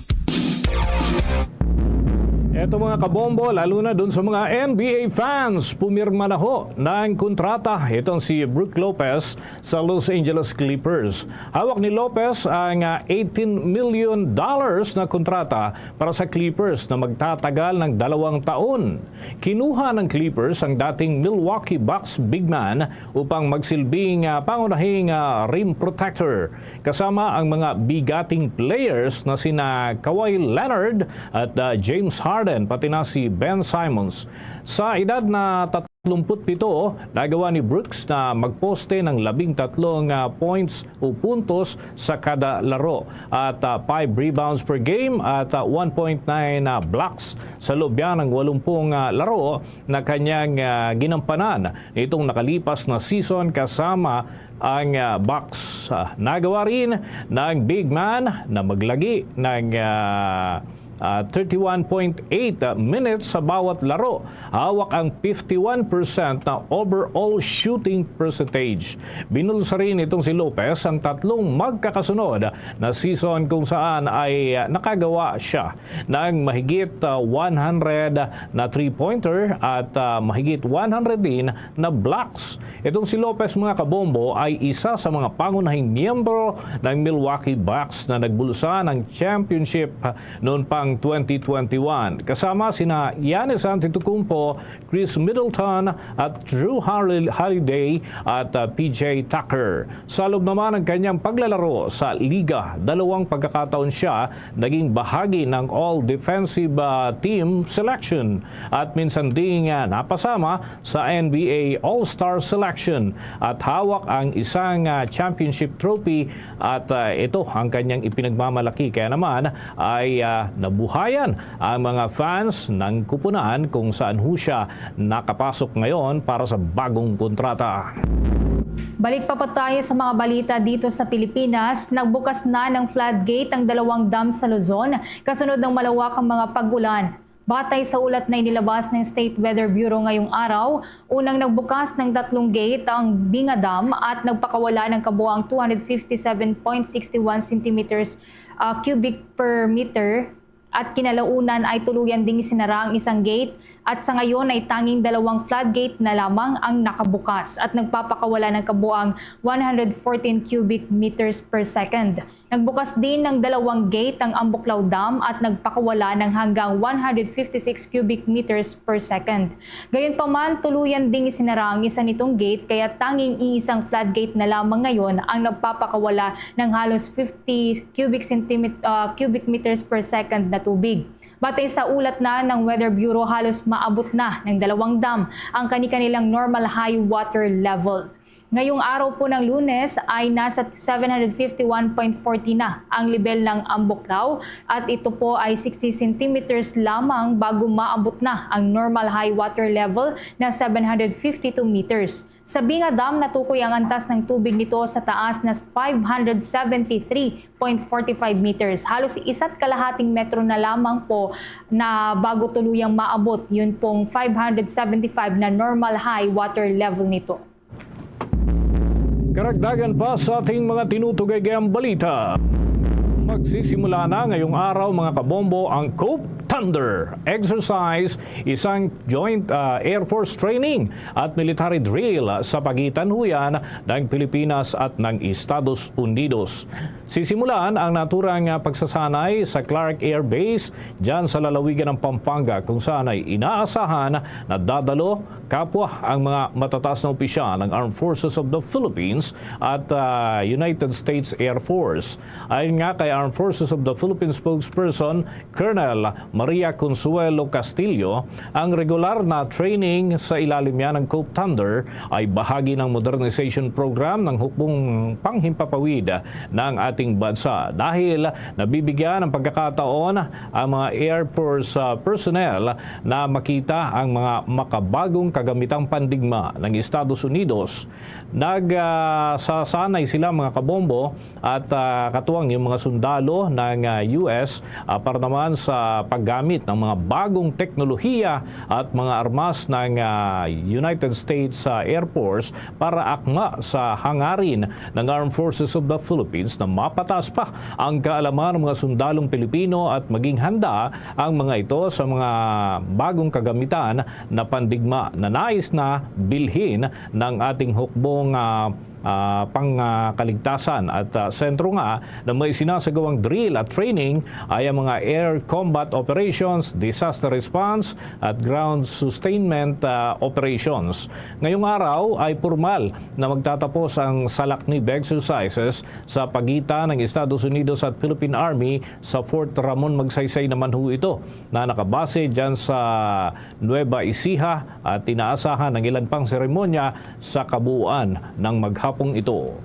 Eto, mga kabombo, lalo na dun sa mga N B A fans, pumirma na ho ng kontrata itong si Brook Lopez sa Los Angeles Clippers. Hawak ni Lopez ang ah, eighteen million dollars na kontrata para sa Clippers na magtatagal ng dalawang taon. Kinuha ng Clippers ang dating Milwaukee Bucks big man upang magsilbing ah, pangunahing ah, rim protector, kasama ang mga bigating players na sina Kawhi Leonard at ah, James Harden, pati na si Ben Simmons. Sa edad na tatlumpu't pito, nagawa ni Brooks na magposte ng labing tatlong ah, points o puntos sa kada laro at ah, five rebounds per game at ah, one point nine ah, blocks sa loob niya ng walumpung ah, laro na kanyang ah, ginampanan nitong nakalipas na season, kasama ang ah, Bucks. Ah, nagawa rin ng big man na maglagi ng ah, ah, thirty-one point eight minutes sa bawat laro. Hawak ang fifty-one percent na overall shooting percentage. Binulsa rin itong si Lopez ang tatlong magkakasunod na season kung saan ay ah, nakagawa siya ng mahigit ah, one hundred na three-pointer at ah, mahigit one hundred din na blocks. Itong si Lopez, mga kabombo, ay isa sa mga pangunahing miyembro ng Milwaukee Bucks na nagbulsa ng championship noon pang twenty twenty-one, kasama sina Giannis Antetokounmpo, Khris Middleton at Jrue Holiday at ah, P J Tucker. Sa loob naman ng kanyang paglalaro sa liga, dalawang pagkakataon siya naging bahagi ng All-Defensive ah, Team selection at minsan ding ah, napasama sa N B A All-Star selection at hawak ang isang ah, championship trophy at ah, ito ang kanyang ipinagmamalaki. Kaya naman ay ah, nabuhayan ang mga fans ng kupunan kung saan ho siya nakapasok ngayon para sa bagong kontrata. Balik pa po tayo sa mga balita dito sa Pilipinas. Nagbukas na ng floodgate ang dalawang dam sa Luzon kasunod ng malawakang mga pag-ulan. Batay sa ulat na inilabas ng State Weather Bureau ngayong araw, unang nagbukas ng tatlong gate ang Binga Dam at nagpakawala ng kabuang two hundred fifty-seven point six one centimeters ah, cubic per meter at kinalaunan ay tuluyan ding isinara ang isang gate at sa ngayon ay tanging dalawang floodgate na lamang ang nakabukas at nagpapakawala ng kabuang one hundred fourteen cubic meters per second. Nagbukas din ng dalawang gate ang Ambuklaw Dam at nagpakawala ng hanggang one hundred fifty-six cubic meters per second. Gayunpaman, tuluyan ding isinara ang isa nitong gate kaya tanging iisang floodgate na lamang ngayon ang nagpapakawala ng halos fifty cubic centimet- ah, cubic meters per second na tubig. Batay sa ulat na ng Weather Bureau, halos maabot na ng dalawang dam ang kani-kanilang normal high water level. Ngayong araw po ng Lunes ay nasa seven hundred fifty-one point forty na ang lebel ng Ambuklaw at ito po ay sixty centimeters lamang bago maabot na ang normal high water level na seven hundred fifty-two meters. Sa Binga Dam, natukoy ang antas ng tubig nito sa taas na five hundred seventy-three point forty-five meters. Halos isa't kalahating metro na lamang po na bago tuluyang maabot yun pong five hundred seventy-five na normal high water level nito. Karagdagan pa sa ating mga tinutugaygayang balita. Magsisimula na ngayong araw, mga kabombo, ang Cope Thunder Exercise, isang joint, ah, Air Force training at military drill sa pagitan huyan ng Pilipinas at ng Estados Unidos. Sisimulan ang naturang, ah, pagsasanay sa Clark Air Base, dyan sa lalawigan ng Pampanga, kung saan ay inaasahan na dadalo kapwa ang mga matataas na opisyal ng Armed Forces of the Philippines at, ah, United States Air Force. Ayon nga kay Armed Forces of the Philippines spokesperson Colonel Maria Consuelo Castillo, ang regular na training sa ilalim niya ng Cope Thunder ay bahagi ng modernization program ng hukbong panghimpapawid ng ating bansa, dahil nabibigyan ng pagkakataon ang mga Air Force, ah, personnel na makita ang mga makabagong kagamitang pandigma ng Estados Unidos. Nag, ah, sasanay sila, mga kabombo, at, ah, katuwang yung mga sundalo ng, ah, U S, ah, para naman sa paggamit ng mga bagong teknolohiya at mga armas ng, ah, United States, ah, Air Force para akma sa hangarin ng Armed Forces of the Philippines na mapataas pa ang kaalaman ng mga sundalong Pilipino at maging handa ang mga ito sa mga bagong kagamitan na pandigma na nais na bilhin ng ating hukbong, ah, ah, pangkaligtasan at, ah, sentro nga na may sinasagawang drill at training ay ang mga air combat operations, disaster response, at ground sustainment, ah, operations. Ngayong araw ay pormal na magtatapos ang Salaknib exercises sa pagitan ng Estados Unidos at Philippine Army sa Fort Ramon. Magsaysay naman ho ito na nakabase dyan sa Nueva Ecija at inaasahan ang ilan pang seremonya sa kabuuan ng maghapong ito.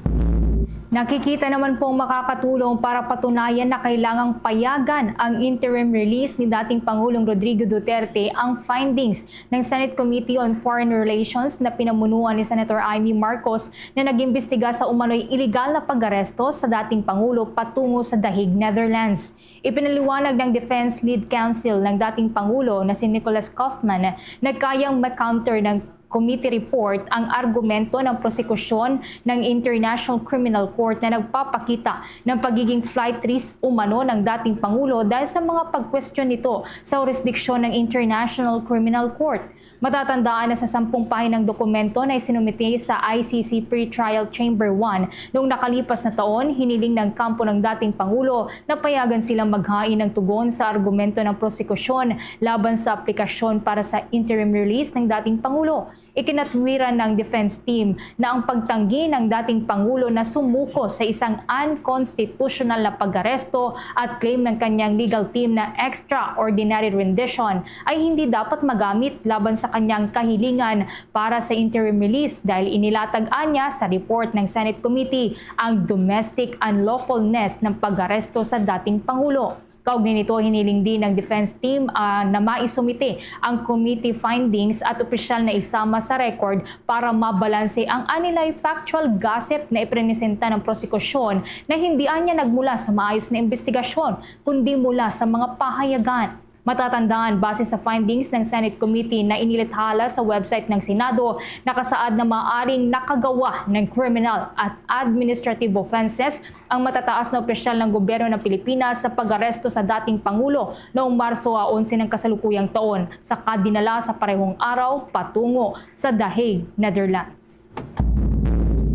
Nakikita naman pong makakatulong para patunayan na kailangang payagan ang interim release ni dating Pangulong Rodrigo Duterte ang findings ng Senate Committee on Foreign Relations na pinamunuan ni Senator Imee Marcos na nag-imbestiga sa umano'y iligal na pag-aresto sa dating Pangulo patungo sa The Hague, Netherlands. Ipinaliwanag ng Defense Lead Counsel ng dating Pangulo na si Nicholas Koffman na kayang ma-counter ng committee report ang argumento ng prosekusyon ng International Criminal Court na nagpapakita ng pagiging flight risk umano ng dating Pangulo dahil sa mga pagkwestiyon nito sa jurisdiksyon ng International Criminal Court. Matatandaan na sa sampung pahinang dokumento na isinumite sa I C C Pretrial Chamber one noong nakalipas na taon, hiniling ng kampo ng dating Pangulo na payagan silang maghain ng tugon sa argumento ng prosekusyon laban sa aplikasyon para sa interim release ng dating Pangulo. Ikinatwiran ng defense team na ang pagtanggi ng dating Pangulo na sumuko sa isang unconstitutional na pag-aresto at claim ng kanyang legal team na extraordinary rendition ay hindi dapat magamit laban sa kanyang kahilingan para sa interim release, dahil inilatag anya sa report ng Senate Committee ang domestic unlawfulness ng pag-aresto sa dating Pangulo. Kaugnay nito, hiniling din ng defense team, ah, na maisumite ang committee findings at opisyal na isama sa record para mabalanse ang anilay factual gossip na iprenesenta ng prosekusyon na hindi anya nagmula sa maayos na imbestigasyon, kundi mula sa mga pahayagan. Matatandaan, base sa findings ng Senate Committee na inilathala sa website ng Senado, nakasaad na maaring nakagawa ng criminal at administrative offenses ang matataas na opisyal ng gobyerno ng Pilipinas sa pag-aresto sa dating Pangulo noong Marso a onse ng kasalukuyang taon, saka dinala sa parehong araw patungo sa The Hague, Netherlands.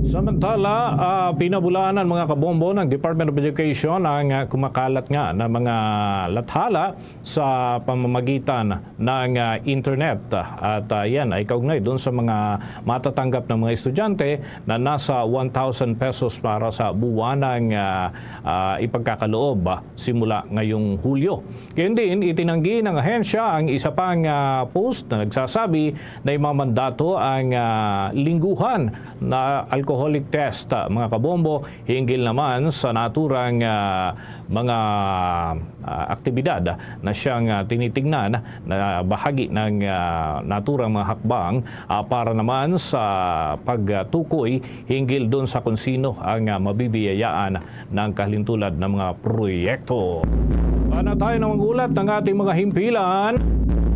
Samantala, ah, pinabulaanan, mga kabombo, ng Department of Education ang, ah, kumakalat nga na mga lathala sa pamamagitan ng, ah, internet. At, ah, yan ay kaugnay doon sa mga matatanggap ng mga estudyante na nasa one thousand pesos para sa buwanang, ah, ah, ipagkakaloob, ah, simula ngayong Hulyo. Gayun din, itinanggi ng ahensya ang isa pang, ah, post na nagsasabi na imamandato ang, ah, lingguhan na alcohol Alcoholic test, ah, mga kabombo, hinggil naman sa naturang, ah, mga, ah, aktibidad na siyang, ah, tinitingnan na bahagi ng, ah, naturang mga hakbang, ah, para naman sa pagtukoy hinggil dun sa kung sino ang, ah, mabibiyayaan ng kalintulad ng mga proyekto. Ano tayo ng ulat ng ating mga himpilan?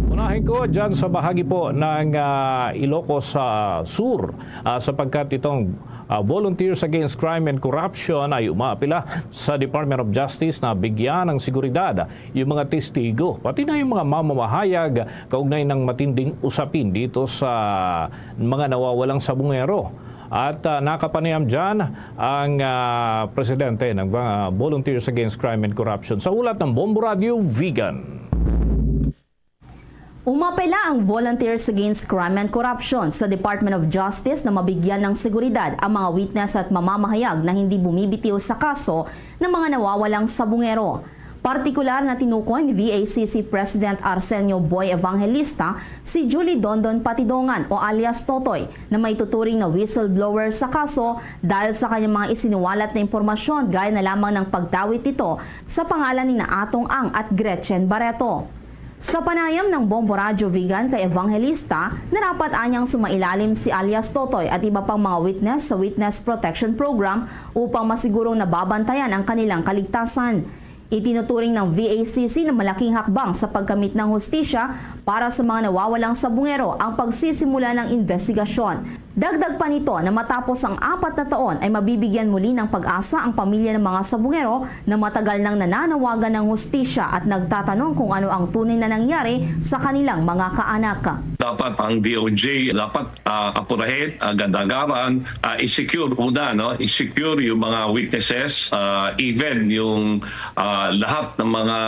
Unahin ko dyan sa bahagi po ng, ah, Ilocos, ah, Sur, ah, sapagkat itong, ah, Volunteers Against Crime and Corruption ay umaapila sa Department of Justice na bigyan ng seguridad yung mga testigo, pati na yung mga mamamahayag kaugnay ng matinding usapin dito sa mga nawawalang sabungero. At, ah, nakapanayam dyan ang, ah, presidente ng, ah, Volunteers Against Crime and Corruption sa ulat ng Bombo Radio Vigan. Umapela ang Volunteers Against Crime and Corruption sa Department of Justice na mabigyan ng seguridad ang mga witness at mamamahayag na hindi bumibitiw sa kaso ng mga nawawalang sabungero. Partikular na tinukoy ni V A C C President Arsenio Boy Evangelista si Julie Dondon Patidongan o alias Totoy na maituturing na whistleblower sa kaso dahil sa kanyang mga isiniwalat na impormasyon gaya na lamang ng pagdawit nito sa pangalan ni Atong Ang at Gretchen Barreto. Sa panayam ng Bombo Radyo Vigan kay Evangelista, narapat anyang sumailalim si alias Totoy at iba pang mga witness sa Witness Protection Program upang masigurong nababantayan ang kanilang kaligtasan. Itinuturing ng V A C C na malaking hakbang sa pagkamit ng hustisya para sa mga nawawalang sabungero ang pagsisimula ng investigasyon. Dagdag pa nito na matapos ang apat na taon ay mabibigyan muli ng pag-asa ang pamilya ng mga sabungero na matagal nang nananawagan ng hustisya at nagtatanong kung ano ang tunay na nangyari sa kanilang mga kaanak. Dapat ang D O J, dapat, ah, apurahin, agad-agaran, ah, i-secure una, no? I-secure yung mga witnesses, ah, even yung, ah, lahat ng mga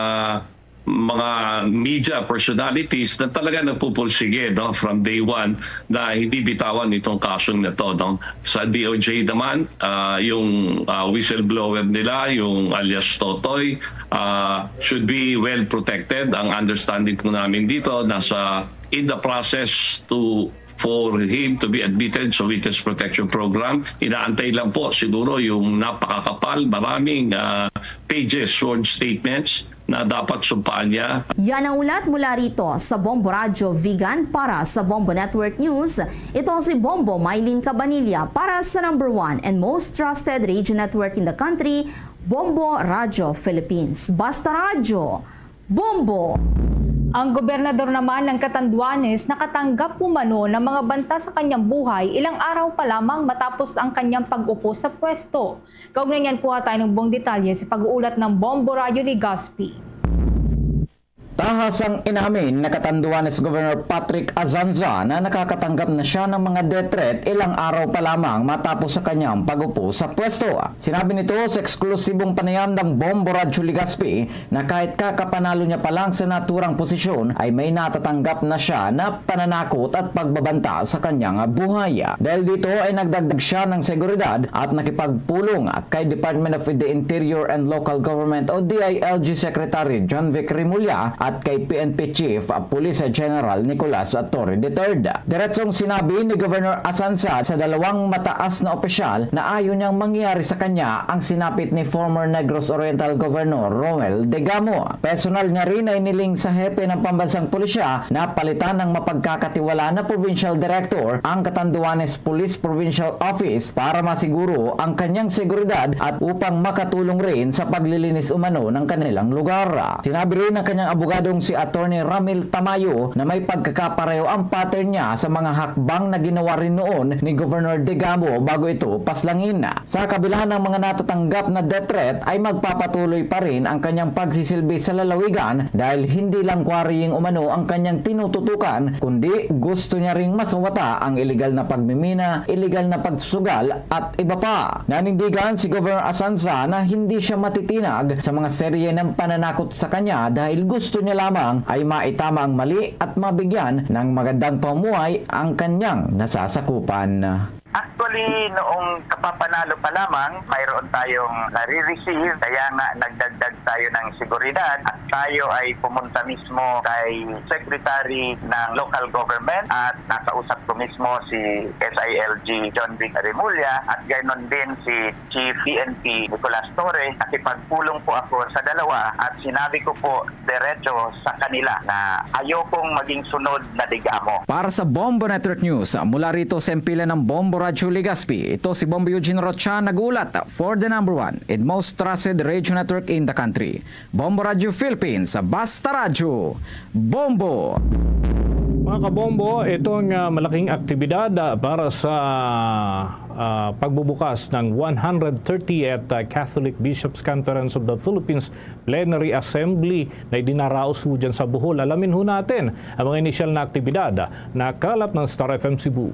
mga media personalities na talaga nagpupursige, no, from day one na hindi bitawan itong kasong na to, no. Sa D O J naman, ah, yung, ah, whistleblower nila, yung alias Totoy, ah, should be well protected. Ang understanding po namin dito, nasa in the process to for him to be admitted sa Witness Protection Program. Inaantay lang po siguro yung napakakapal, maraming, ah, pages, sworn statements na dapat sumpaan niya. Yan ang ulat mula rito sa Bombo Radyo Vigan para sa Bombo Network News. Ito si Bombo Mylene Cabanilla para sa number one and most trusted radio network in the country, Bombo Radyo Philippines. Basta Radyo, Bombo! Ang gobernador naman ng Catanduanes nakatanggap umano ng mga banta sa kanyang buhay ilang araw pa lamang matapos ang kanyang pag-upo sa pwesto. Kaugnay niyan, kuha tayo ng buong detalye sa pag-uulat ng Bombo Radyo Legazpi. Taha sang inamin na Catanduanes Governor Patrick Azanza na nakakatanggap na siya ng mga death threat ilang araw pa lamang matapos sa kanyang pag-upo sa pwesto. Sinabi nito sa eksklusibong panayam ng Bombo Radyo Legazpi na kahit kakapanalo niya pa lang sa naturang posisyon ay may natatanggap na siya na pananakot at pagbabanta sa kanyang buhay. Dahil dito ay nagdagdag siya ng seguridad at nakipagpulong kay Department of the Interior and Local Government o D I L G Secretary John Vic Remulla at kay P N P Chief Police General Nicolas Torre the third. Diretsong sinabi ni Governor Asansa sa dalawang mataas na opisyal na ayaw niyang mangyari sa kanya ang sinapit ni former Negros Oriental Governor Romel Degamo. Personal niya rin ay niling sa hepe ng pambansang pulisya na palitan ng mapagkakatiwala na provincial director ang Catanduanes Police Provincial Office para masiguro ang kanyang seguridad at upang makatulong rin sa paglilinis umano ng kanilang lugar. Sinabi rin ng kanyang abogadong si Attorney Ramil Tamayo na may pagkakapareho ang pattern niya sa mga hakbang na ginawa rin noon ni Governor Degamo bago ito paslangin. Sa kabila ng mga natatanggap na death threat ay magpapatuloy pa rin ang kanyang pagsisilbi sa lalawigan dahil hindi lang quarrying umano ang kanyang tinututukan kundi gusto niya ring masawata ang iligal na pagmimina, iligal na pagsusugal at iba pa. Nanindigan si Governor Asansa na hindi siya matitinag sa mga serye ng pananakot sa kanya dahil gusto niya lamang ay maitama ang mali at mabigyan ng magandang pamumuhay ang kanyang nasasakupan. Actually, noong kapapanalo pa lamang, mayroon tayong nare-receive, kaya nga nagdagdag tayo ng seguridad at tayo ay pumunta mismo kay Secretary ng Local Government at nakausap ko mismo si S I L G John Vic Remulla at gaynon din si Chief P N P Nicolas Torre. Nakipagpulong po ako sa dalawa at sinabi ko po diretso sa kanila na ayokong maging sunod na Digamo. Para sa Bombo Network News, mula rito sa empilan ng Bombo Radyo Legazpi, ito si Bombo Eugene Rocha nag-uulat for the number one and most trusted radio network in the country. Bombo Radyo Philippines, Basta Radyo, Bombo! Mga kabombo, itong, ah, malaking aktibidad, ah, para sa, ah, pagbubukas ng one hundred thirtieth, ah, Catholic Bishops' Conference of the Philippines Plenary Assembly na idinaraos ho dyan sa Bohol. Alamin ho natin ang mga inisyal na aktibidad. Nakalap ng Star F M Cebu.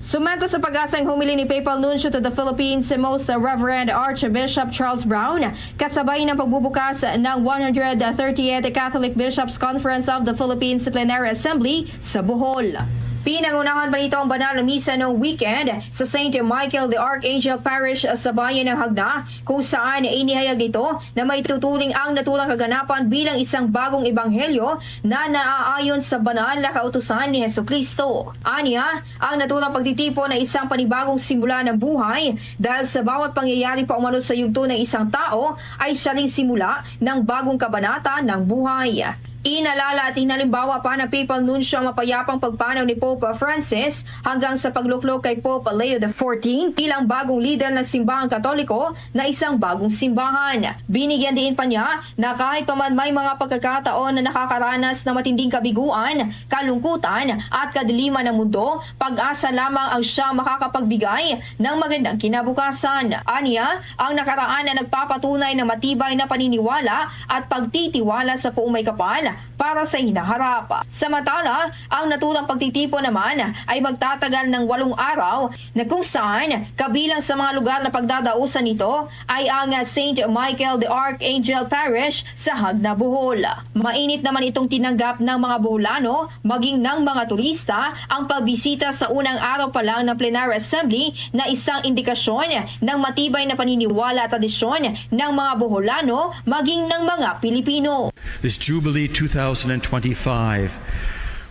Sumangko sa pag-asa ang homily ni Papal Nuncio to the Philippines, si Most Reverend Archbishop Charles Brown, kasabay ng pagbubukas ng one hundred thirtieth Catholic Bishops' Conference of the Philippines Plenary Assembly sa Bohol. Pinangunahan pa nito ang banal na misa noong weekend sa Saint Michael the Archangel Parish sa bayan ng Jagna, kung saan inihayag nito na maituturing ang naturang kaganapan bilang isang bagong ebanghelyo na naaayon sa banal na kautusan ni Jesu-Cristo. Anya, ang naturang pagtitipon ay isang panibagong simula ng buhay, dahil sa bawat pangyayari pa umano sa yugto ng isang tao ay siya ring simula ng bagong kabanata ng buhay. Inalala at inalimbawa pa ng Papal Nuncio ang mapayapang pagpanaw ni Pope Francis hanggang sa pagluklok kay Pope Leo the fourteenth bilang bagong lider ng Simbahang Katoliko na isang bagong simbahan. Binigyan diin pa niya na kahit pa man may mga pagkakataon na nakakaranas ng matinding kabiguan, kalungkutan, at kadiliman ng mundo, pag-asa lamang ang siyang makakapagbigay ng magandang kinabukasan. Anya, ang nakaraan ay nagpapatunay ng matibay na paniniwala at pagtitiwala sa Poong Maykapal para sa hinaharap. Samantala, ang naturang pagtitipon naman ay magtatagal ng walong araw, na kung saan kabilang sa mga lugar na pagdadausan nito ay ang Saint Michael the Archangel Parish sa Jagna, Bohol. Mainit naman itong tinanggap ng mga Boholano, maging ng mga turista, ang pagbisita sa unang araw pa lang ng Plenary Assembly na isang indikasyon ng matibay na paniniwala at tradisyon ng mga Boholano, maging ng mga Pilipino. This Jubilee two thousand twenty-five,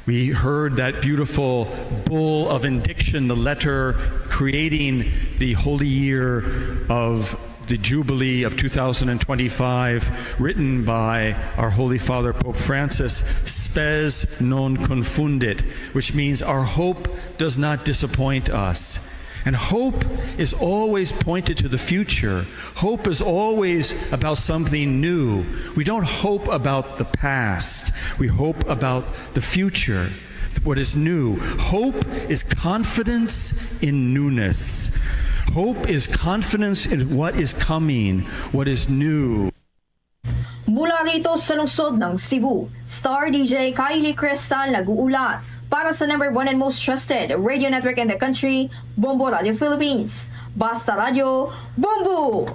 we heard that beautiful bull of indiction, the letter creating the holy year of the Jubilee of two thousand twenty-five, written by our Holy Father Pope Francis, "Spes non confunduit," which means our hope does not disappoint us. And hope is always pointed to the future. Hope is always about something new. We don't hope about the past. We hope about the future, what is new. Hope is confidence in newness. Hope is confidence in what is coming, what is new. Mula rito sa lungsod ng Cebu, Star D J Kylie Cristal nag-uulat para sa number one and most trusted radio network in the country, Bombo Radio Philippines. Basta Radyo, Bombo!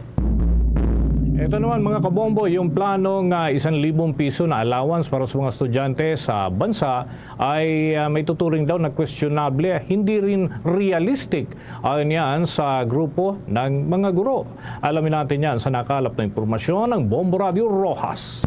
Ito naman, mga kabombo, yung plano nga isang libong piso na allowance para sa mga estudyante sa bansa ay, ah, may tuturing daw na questionable, hindi rin realistic, ayon yan sa grupo ng mga guro. Alamin natin yan sa nakalap na impormasyon ng Bombo Radio Roxas.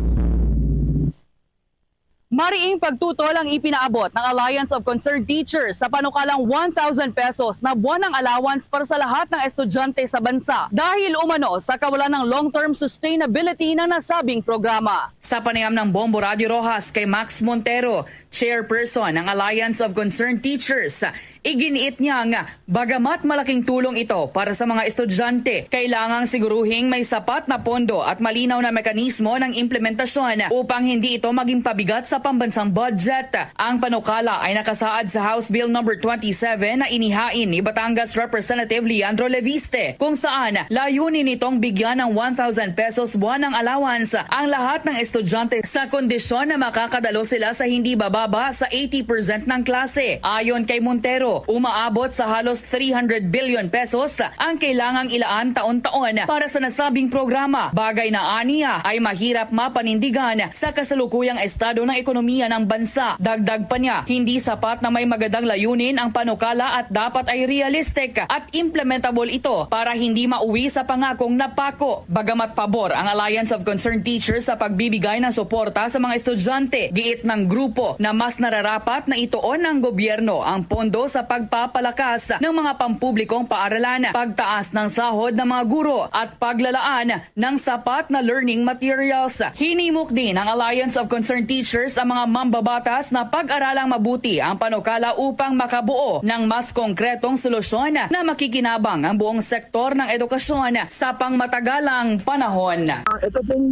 Mariing pagtutol ang ipinaabot ng Alliance of Concerned Teachers sa panukalang one thousand pesos na buwanang allowance para sa lahat ng estudyante sa bansa dahil umano sa kawalan ng long-term sustainability ng nasabing programa. Sa panayam ng Bombo Radio Roxas kay Max Montero, chairperson ng Alliance of Concerned Teachers, iginiit niya nga bagamat malaking tulong ito para sa mga estudyante, kailangang siguruhing may sapat na pondo at malinaw na mekanismo ng implementasyon upang hindi ito maging pabigat sa pambansang budget. Ang panukala ay nakasaad sa House Bill Number twenty-seven na inihain ni Batangas Representative Leandro Leviste, kung saan layunin nitong bigyan ng one thousand pesos buwanang allowance ang lahat ng estudyante sa kondisyon na makakadalo sila sa hindi bababa sa eighty percent ng klase. Ayon kay Montero, Umaabot sa halos three hundred billion pesos ang kailangang ilaan taon-taon para sa nasabing programa. Bagay na aniya ay mahirap mapanindigan sa kasalukuyang estado ng ekonomiya ng bansa. Dagdag pa niya, hindi sapat na may magandang layunin ang panukala at dapat ay realistic at implementable ito para hindi mauwi sa pangakong napako. Bagamat pabor ang Alliance of Concerned Teachers sa pagbibigay ng suporta sa mga estudyante, giit ng grupo na mas nararapat na ituon ng gobyerno ang pondo sa pagpapalakas ng mga pampublikong paaralan, pagtaas ng sahod ng mga guro, at paglalaan ng sapat na learning materials. Hinimok din ang Alliance of Concerned Teachers ang mga mambabatas na pag-aralang mabuti ang panukala upang makabuo ng mas konkretong solusyon na makikinabang ang buong sektor ng edukasyon sa pangmatagalang panahon. Ah, ito pong,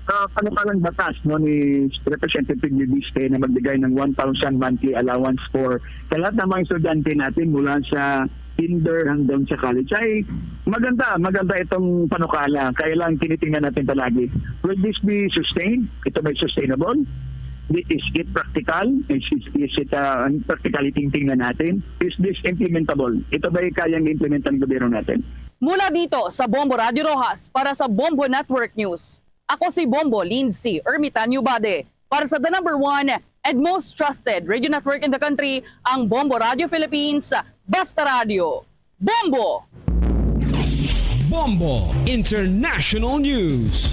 ah, panukalang batas, no, ni Representative Leviste na magbigay ng one thousand monthly allowance for sa lahat ng mga estudyante natin mula sa kinder hanggang sa college ay maganda, maganda itong panukala. Kaya lang tinitingnan natin palagi, will this be sustained? Ito ba'y sustainable? Di- Is it practical? Is, is, is it, uh, ang practicality ang tingnan natin? Is this implementable? Ito ba'y kayang implementan ng gobyerno natin? Mula dito sa Bombo Radio Roxas para sa Bombo Network News, ako si Bombo Lindsay Ermitanio Bade. Para sa the number one and most trusted radio network in the country, ang Bombo Radio Philippines, Basta Radio. Bombo! Bombo International News.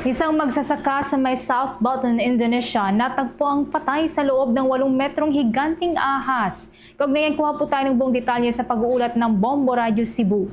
Isang magsasaka sa may South Buton, Indonesia, natagpo ang patay sa loob ng walong metrong higanting ahas. Kaugnay, kuha po tayo ng buong detalye sa pag-uulat ng Bombo Radyo Cebu.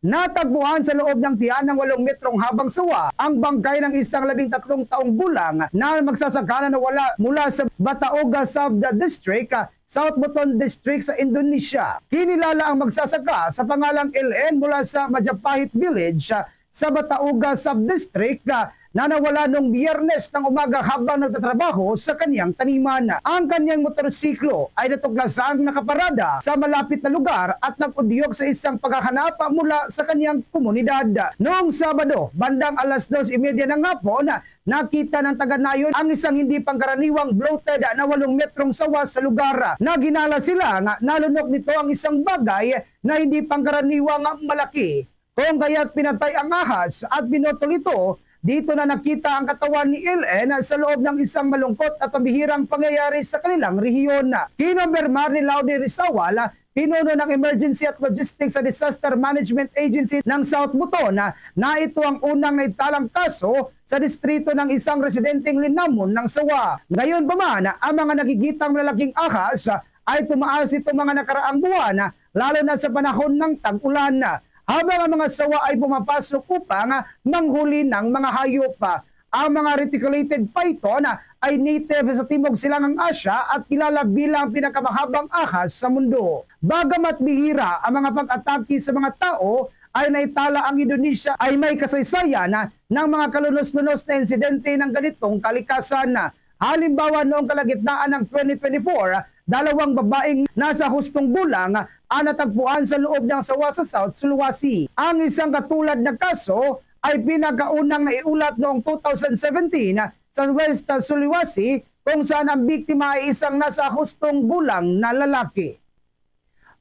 Natagpuan sa loob ng tiyan ng walong metrong habang sawa ang bangkay ng isang labing tatlong taong gulang na magsasaka na nawala mula sa Bataoga Sub-District, South Buton District sa Indonesia. Kinilala ang magsasaka sa pangalang L N mula sa Majapahit Village, sa Bataoga Sub-District, na nawala nung Biyernes ng umaga habang nagtatrabaho sa kanyang taniman. Ang kanyang motorsiklo ay natuklasan nakaparada sa malapit na lugar at nag-udyok sa isang paghahanap mula sa kanyang komunidad. Noong Sabado, bandang alas dos y media ng hapon, nakita ng taga-Nayon ang isang hindi pangkaraniwang bloated na walong metrong sawa sa lugar. Naginala sila nga nalunok nito ang isang bagay na hindi pangkaraniwang malaki. Kung kaya't pinatay ang ahas at pinutol ito, dito na nakita ang katawan ni L N sa loob ng isang malungkot at pambihirang pangyayari sa kanilang rehiyon. Kinumpirmar ni Laude Rizawal, pinuno ng Emergency at Logistics sa Disaster Management Agency ng South Buton, na ito ang unang naitalang kaso sa distrito ng isang residenteng linamon ng sawa. Gayon pa man, ang mga nakikitang malalaking ahas ay tumaas itong mga nakaraang buwan, lalo na sa panahon ng tag-ulan, habang ang mga sawa ay pumapasok upang manghuli ng mga hayop. Ang mga reticulated python ay native sa Timog Silangang Asya at kilala bilang pinakamahabang ahas sa mundo. Bagamat bihira ang mga pag-atake sa mga tao, ay naitala ang Indonesia ay may kasaysayan ng mga kalunos-lunos na insidente ng ganitong kalikasan. Halimbawa, noong kalagitnaan ng twenty twenty-four, dalawang babaeng nasa hustong gulang ang natagpuan sa loob ng sawa sa South Sulawesi. Ang isang katulad na kaso ay pinakaunang naiulat noong two thousand seventeen sa West Sulawesi, kung saan ang biktima ay isang nasa hustong gulang na lalaki.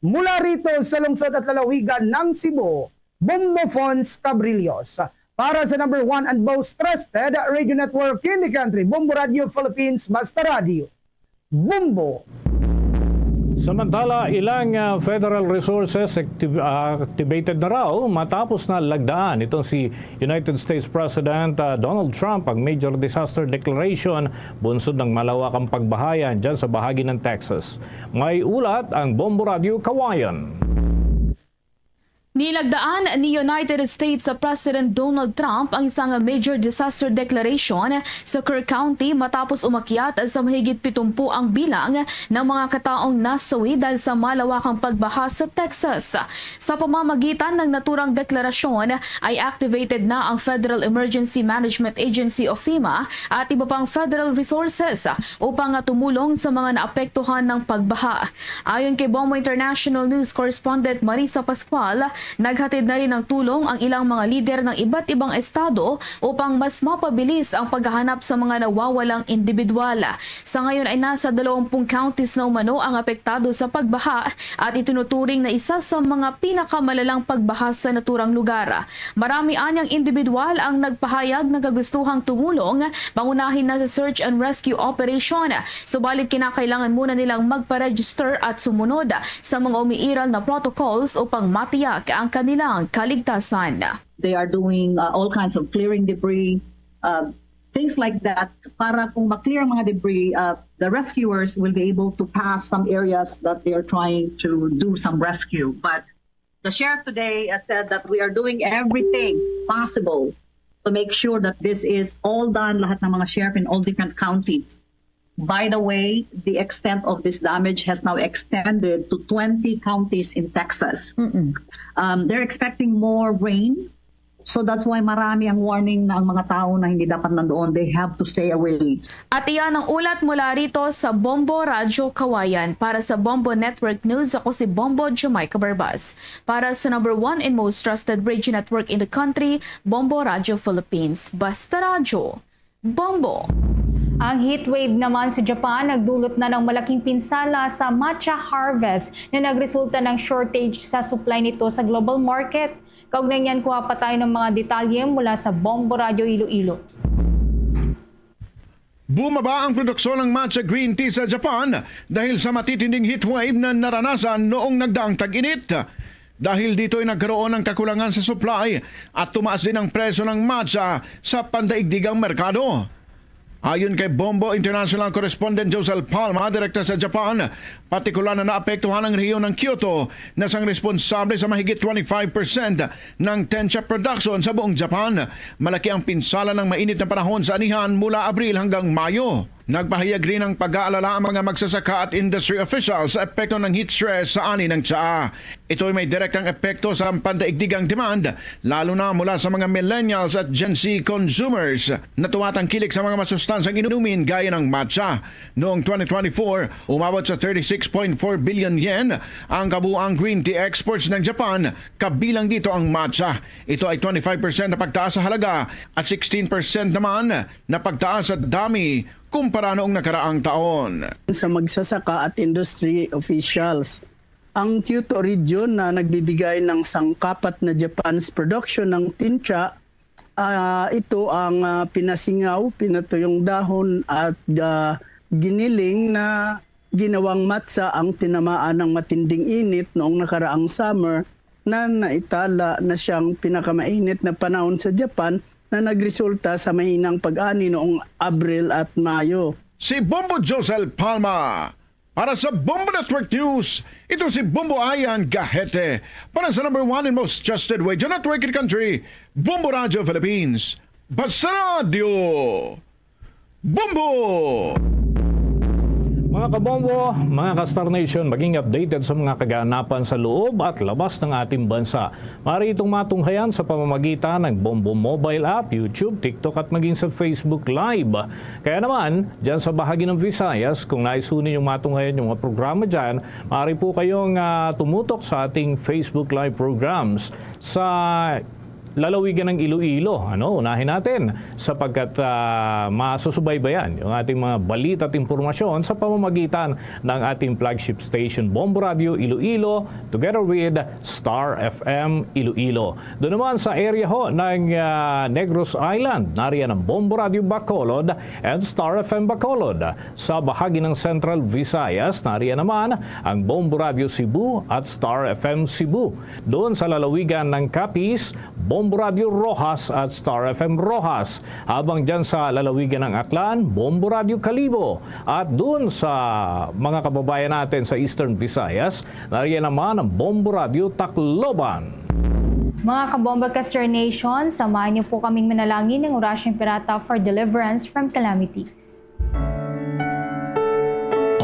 Mula rito sa lungsod at lalawigan ng Cebu, Bombo Fons Cabrillos. Para sa number one and most trusted radio network in the country, Bombo Radio Philippines, Basta Radio. Bombo! Samantala, ilang, ah, federal resources active-, ah, activated na raw matapos na lagdaan itong si United States President, ah, Donald Trump ang major disaster declaration bunsod ng malawakang pagbaha dyan sa bahagi ng Texas. May ulat ang Bombo Radio Kawayan. Nilagdaan ni United States President Donald Trump ang isang major disaster declaration sa Kerr County matapos umakyat sa mahigit pitumpu ang bilang ng mga kataong nasawi dahil sa malawakang pagbaha sa Texas. Sa pamamagitan ng naturang deklarasyon ay activated na ang Federal Emergency Management Agency o FEMA at iba pang federal resources upang tumulong sa mga naapektuhan ng pagbaha. Ayon kay Bombo International News Correspondent Marisa Pascual, Naghatid na rin ng tulong ang ilang mga lider ng iba't ibang estado upang mas mapabilis ang paghahanap sa mga nawawalang individual. Sa ngayon ay nasa dalawampung counties na umano ang apektado sa pagbaha at itinuturing na isa sa mga pinakamalalang pagbaha sa naturang lugar. Marami anyang individual ang nagpahayag ng kagustuhang tumulong, pangunahin na sa search and rescue operation. Subalit kinakailangan muna nilang magpa-register at sumunod sa mga umiiral na protocols upang matiyak ang kanilang kaligtasan. They are doing uh, all kinds of clearing debris, uh, things like that. Para kung ma-clear ang mga debris, uh, the rescuers will be able to pass some areas that they are trying to do some rescue. But the sheriff today has said that we are doing everything possible to make sure that this is all done, lahat ng mga sheriff in all different counties. By the way, the extent of this damage has now extended to twenty counties in Texas. Mm-mm. Um, they're expecting more rain. So that's why marami ang warning na ang mga tao na hindi dapat nandoon, they have to stay away. At iyan ang ulat mula rito sa Bombo Radyo Kawayan. Para sa Bombo Network News, ako si Bombo Jamaica Barbas. Para sa number one and most trusted radio network in the country, Bombo Radyo Philippines. Basta Radyo, Bombo! Ang heat wave naman sa Japan nagdulot na ng malaking pinsala sa matcha harvest na nagresulta ng shortage sa supply nito sa global market. Kaugnay niyan, kuha pa tayo ng mga detalye mula sa Bombo Radyo Iloilo. Bumaba ang produksyon ng matcha green tea sa Japan dahil sa matitinding heat wave na naranasan noong nagdaang tag-init. Dahil dito ay nagkaroon ng kakulangan sa supply at tumaas din ang presyo ng matcha sa pandaigdigang merkado. Ayon kay Bombo International Correspondent Josel Palma, direkta sa Japan, partikular na naapektuhan ang rehiyon ng Kyoto na sang responsable sa mahigit twenty-five percent ng tencha production sa buong Japan. Malaki ang pinsala ng mainit na panahon sa anihan mula Abril hanggang Mayo. Nagpahayag rin ng pag-aalala ang mga magsasaka at industry officials sa epekto ng heat stress sa ani ng tsaa. Ito'y may direktang epekto sa pandaigdigang demand, lalo na mula sa mga millennials at Gen Z consumers na tumatangkilik sa mga masustansang inumin gaya ng matcha. Noong twenty twenty-four, umabot sa thirty-six point four billion yen ang kabuang green tea exports ng Japan, kabilang dito ang matcha. Ito ay twenty-five percent na pagtaas sa halaga at sixteen percent naman na pagtaas sa dami kumpara noong nakaraang taon. Sa magsasaka at industry officials, ang Kyoto region na nagbibigay ng sangkapat na Japan's production ng tencha. Ah, ito ang ah, pinasingaw, pinatuyong dahon at ah, giniling na ginawang matcha ang tinamaan ng matinding init noong nakaraang summer na naitala na siyang pinakamainit na panahon sa Japan na nagresulta sa mahinang pag-ani noong Abril at Mayo. Si Bombo Josel Palma para sa Bombo Network News. Ito si Bombo Ayan Gahete para sa number one and most trusted radio network in the country, Bombo Radio Philippines. Basta Radio, Bombo! Mga kabombo, mga ka-Star Nation, maging updated sa mga kaganapan sa loob at labas ng ating bansa. Maaari itong matunghayan sa pamamagitan ng Bombo Mobile App, YouTube, TikTok at maging sa Facebook Live. Kaya naman, dyan sa bahagi ng Visayas, kung nais ho ninyong matunghayan yung mga programa dyan, maaari po kayong ah, tumutok sa ating Facebook Live programs sa lalawigan ng Iloilo. Ano, unahin natin sapagkat ah, masusubaybayan yung ating mga balita at impormasyon sa pamamagitan ng ating flagship station, Bombo Radio Iloilo, together with Star F M Iloilo. Doon naman sa area ho ng ah, Negros Island, nariyan ang Bombo Radio Bacolod and Star F M Bacolod. Sa bahagi ng Central Visayas, nariyan naman ang Bombo Radio Cebu at Star F M Cebu. Doon sa lalawigan ng Capiz, Bombo Radio Roxas at Star F M Roxas. Habang dyan sa lalawigan ng Aklan, Bombo Radio Kalibo. At doon sa mga kababayan natin sa Eastern Visayas, nariyan naman ang Bombo Radio Tacloban. Mga kabombo ka-Star Nation, samahan niyo po kaming manalangin ng Orasyong Pirata for deliverance from calamities.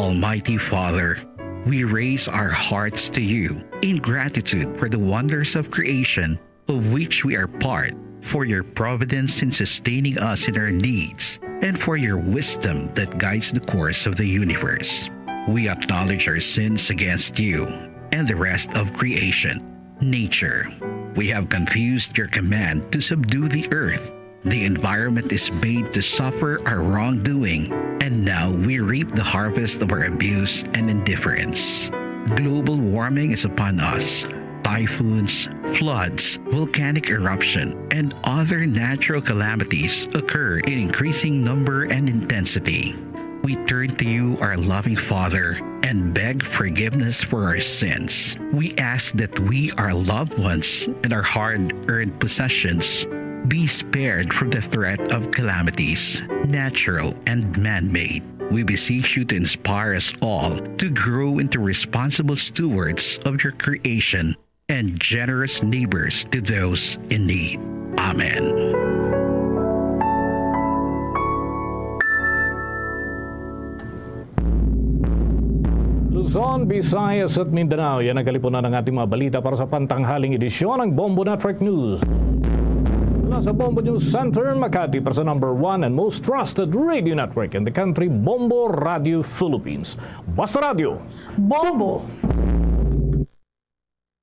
Almighty Father, we raise our hearts to you in gratitude for the wonders of creation of which we are part, for your providence in sustaining us in our needs, and for your wisdom that guides the course of the universe. We acknowledge our sins against you and the rest of creation. Nature, we have confused your command to subdue the earth. The environment is made to suffer our wrongdoing, and now we reap the harvest of our abuse and indifference. Global warming is upon us. Typhoons, floods, volcanic eruption, and other natural calamities occur in increasing number and intensity. We turn to you, our loving Father, and beg forgiveness for our sins. We ask that we, our loved ones, and our hard earned possessions be spared from the threat of calamities, natural and man made. We beseech you to inspire us all to grow into responsible stewards of your creation and generous neighbors to those in need. Amen. Luzon, Visayas at Mindanao, yan ang kalipunan ng ating mga balita para sa pantanghaling edisyon ng Bombo Network News. Mula sa Bombo News Center, Makati, para sa number one and most trusted radio network in the country, Bombo Radio Philippines. Basta Radio. Bombo!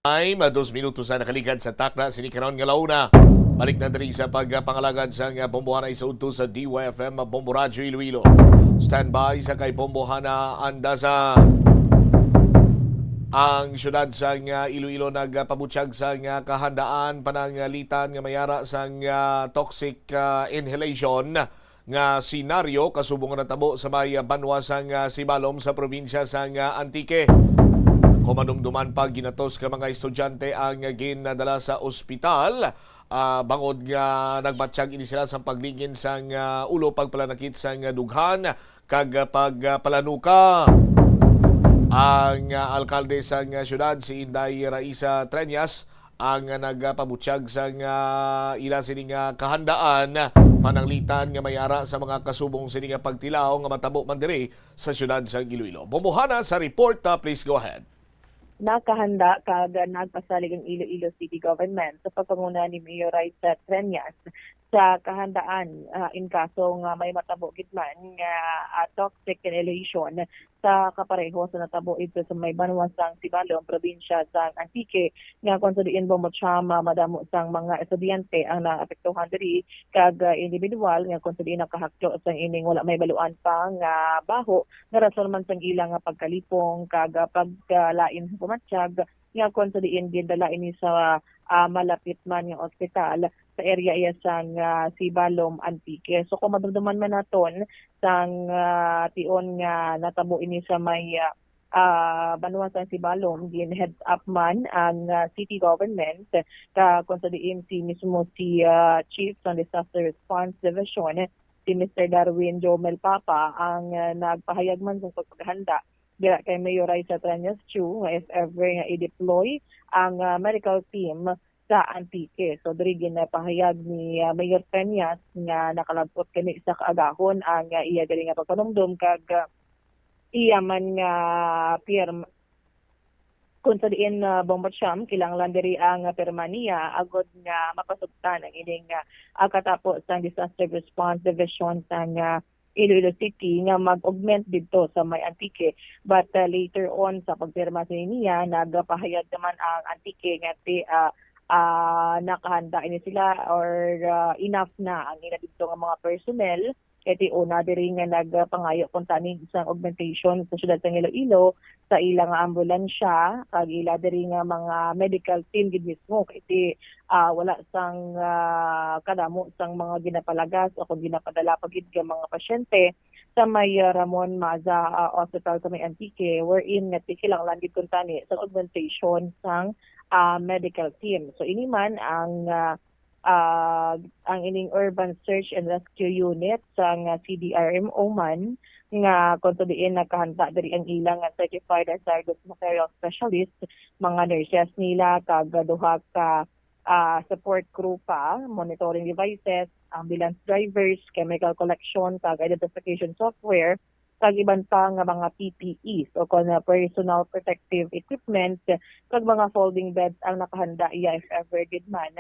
Ay, ma dos minutos na nakaligad sa takna sini karon nga launa. Balik na diri sa pagpangalagad sang bombohana sa udto sa D Y F M Bombo Radyo Iloilo. Standby sa kay bombohana Andaza. Ang siyudad sang Iloilo nagpabutyag sang kahandaan pananglitan nga mayara sang toxic inhalation nga senaryo kasubong nga natabo sa may banwa sang Sibalom sa probinsya sang Antique. Kumanumduman pa ginatos ka mga estudyante ang ginadala sa ospital, ah, bangod nga nagbatyag ini sila sa paglingin sang ah, ulo, pagpalanakit sang dughan kag pagpalanuka. Ang ah, alkalde sang syudad, si Inday Raisa Treñas, ang nagapabutyag sang ah, ila sini nga kahandaan pananglitan nga may ara sa mga kasubong sini nga pagtilaw nga matabo man diri sa siyudad sang Iloilo. Bombohana sa report, ah, please go ahead. Nakahanda kag nagpasalig ang Iloilo City Government sa pagpanguna ni Mayor Raisa Treñas sa kahandaan ah, in kaso nga may matabo gid man nga ah, toxic inhalation sa kapareho sa natabo didto sa may banwa sang Sibalom, probinsya sang Antique, nga kon sa diin bombo cham ah, madamo sang mga estudyante ang naapektuhan diri kag ah, individual nga kon sa diin nakahaklo sang ining wala mahibaluan pa nga baho nga rason man sang ila nga pagkalipong kag ah, pagkalain sa pamatyag nga kon sa diin gindala ini sa ah, malapit man nga ospital sa area iya sang ah, Sibalom, Antique. So kung madumduman man naton sang ah, tion nga natabo ini sa may ah, ah, banwa sang Sibalom, gin heads up man ang ah, city government ka kung sa diin si mismo si ah, chief sang disaster response division, si Mister Darwin Jomel Papa ang ah, nagpahayag man sa pagpaghanda dira kay Mayor Raisa Treñas Chu nga if ever nga i-deploy ang ah, medical team sa Antique. So diri ginapahayag ni ah, Mayor Treñas nga nakalabot kani sa kaagahon ang ah, iya diri nga pagpanumdom kag ah, iya man nga pirm kung sa diin ah, bombo cham kinahanglan diri ang ah, pirma niya agod nga mapasugtan ang ining ah, ah, katapo sang Disaster Response Division sang ah, Iloilo City nga mag-augment didto sa may Antique. But ah, later on sa pagpirma sini niya, nagapahayag naman ang Antique nga ti ah, ah, nakahanda ini sila or ah, enough na ang ila didto nga mga personnel. Kay ti una diri nga nagpangayo kuntani sang augmentation sa siyudad sang Iloilo sa ila nga ambulansya kag ila diri nga mga medical team gid mismo kay ti ah, wala sang ah, kadamo sang mga ginapalagas o kung ginapadala pa gid nga mga pasyente sa may ah, Ramon Maza ah, Hospital sa may Antique, wherein nga ti kinahanglan gid kuntani sang augmentation sang ah, medical team. So ini man ang ah, ah, ang ining Urban Search and Rescue Unit sang ah, C D R M O man nga kung sa diin nakahanda diri ang ilang ah, certified hazardous material specialist, mga nurses nila kag duha ka ah, support crew pa, monitoring devices, ambulance drivers, chemical collection kag identification software, kag iban pa nga mga P P Es o kon personal protective equipment kag mga folding beds ang nakahanda iya if ever gid man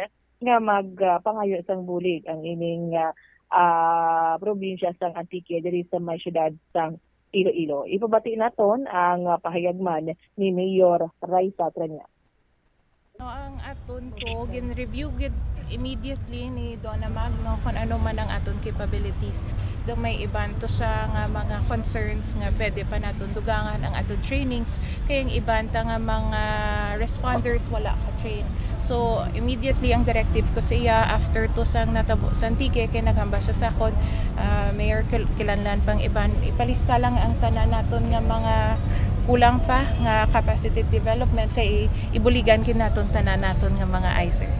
nga magpangayo sang bulig ang ining ah, ah, probinsya sang Antique diri sa may siyudad sang Iloilo. Ipabati naton ang ah, pahayag man ni Mayor Raisa Treñas. Ang aton ko, gin-review gid immediately ni Donna Magno kung ano man ang aton capabilities. Do may iban to siya nga mga concerns nga pwede pa naton dugangan ang aton trainings, kay ang iban ta nga mga responders wala ka train. So immediately ang directive ko sa iya after to sang natabo sa Antique, kay naghambal siya sa akon, ah, Mayor, kil- kilanlan pang iban, ipalista lang ang tanan naton nga mga kulang pa nga capacity development, kay ibuligan gid naton tanan naton nga mga I C E R.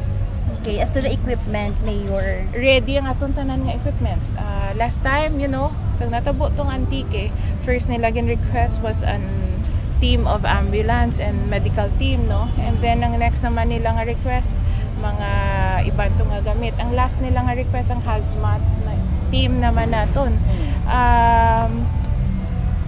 Okay, as to the equipment, Mayor. Ready ang aton tanan nga equipment. Ah, last time, you know, sa natabo tong Antique, first nila gin request was an team of ambulance and medical team, no? And then ang next naman nila nga request, mga iban to nga gamit. Ang last nila nga request, ang hazmat na team naman naton. Um,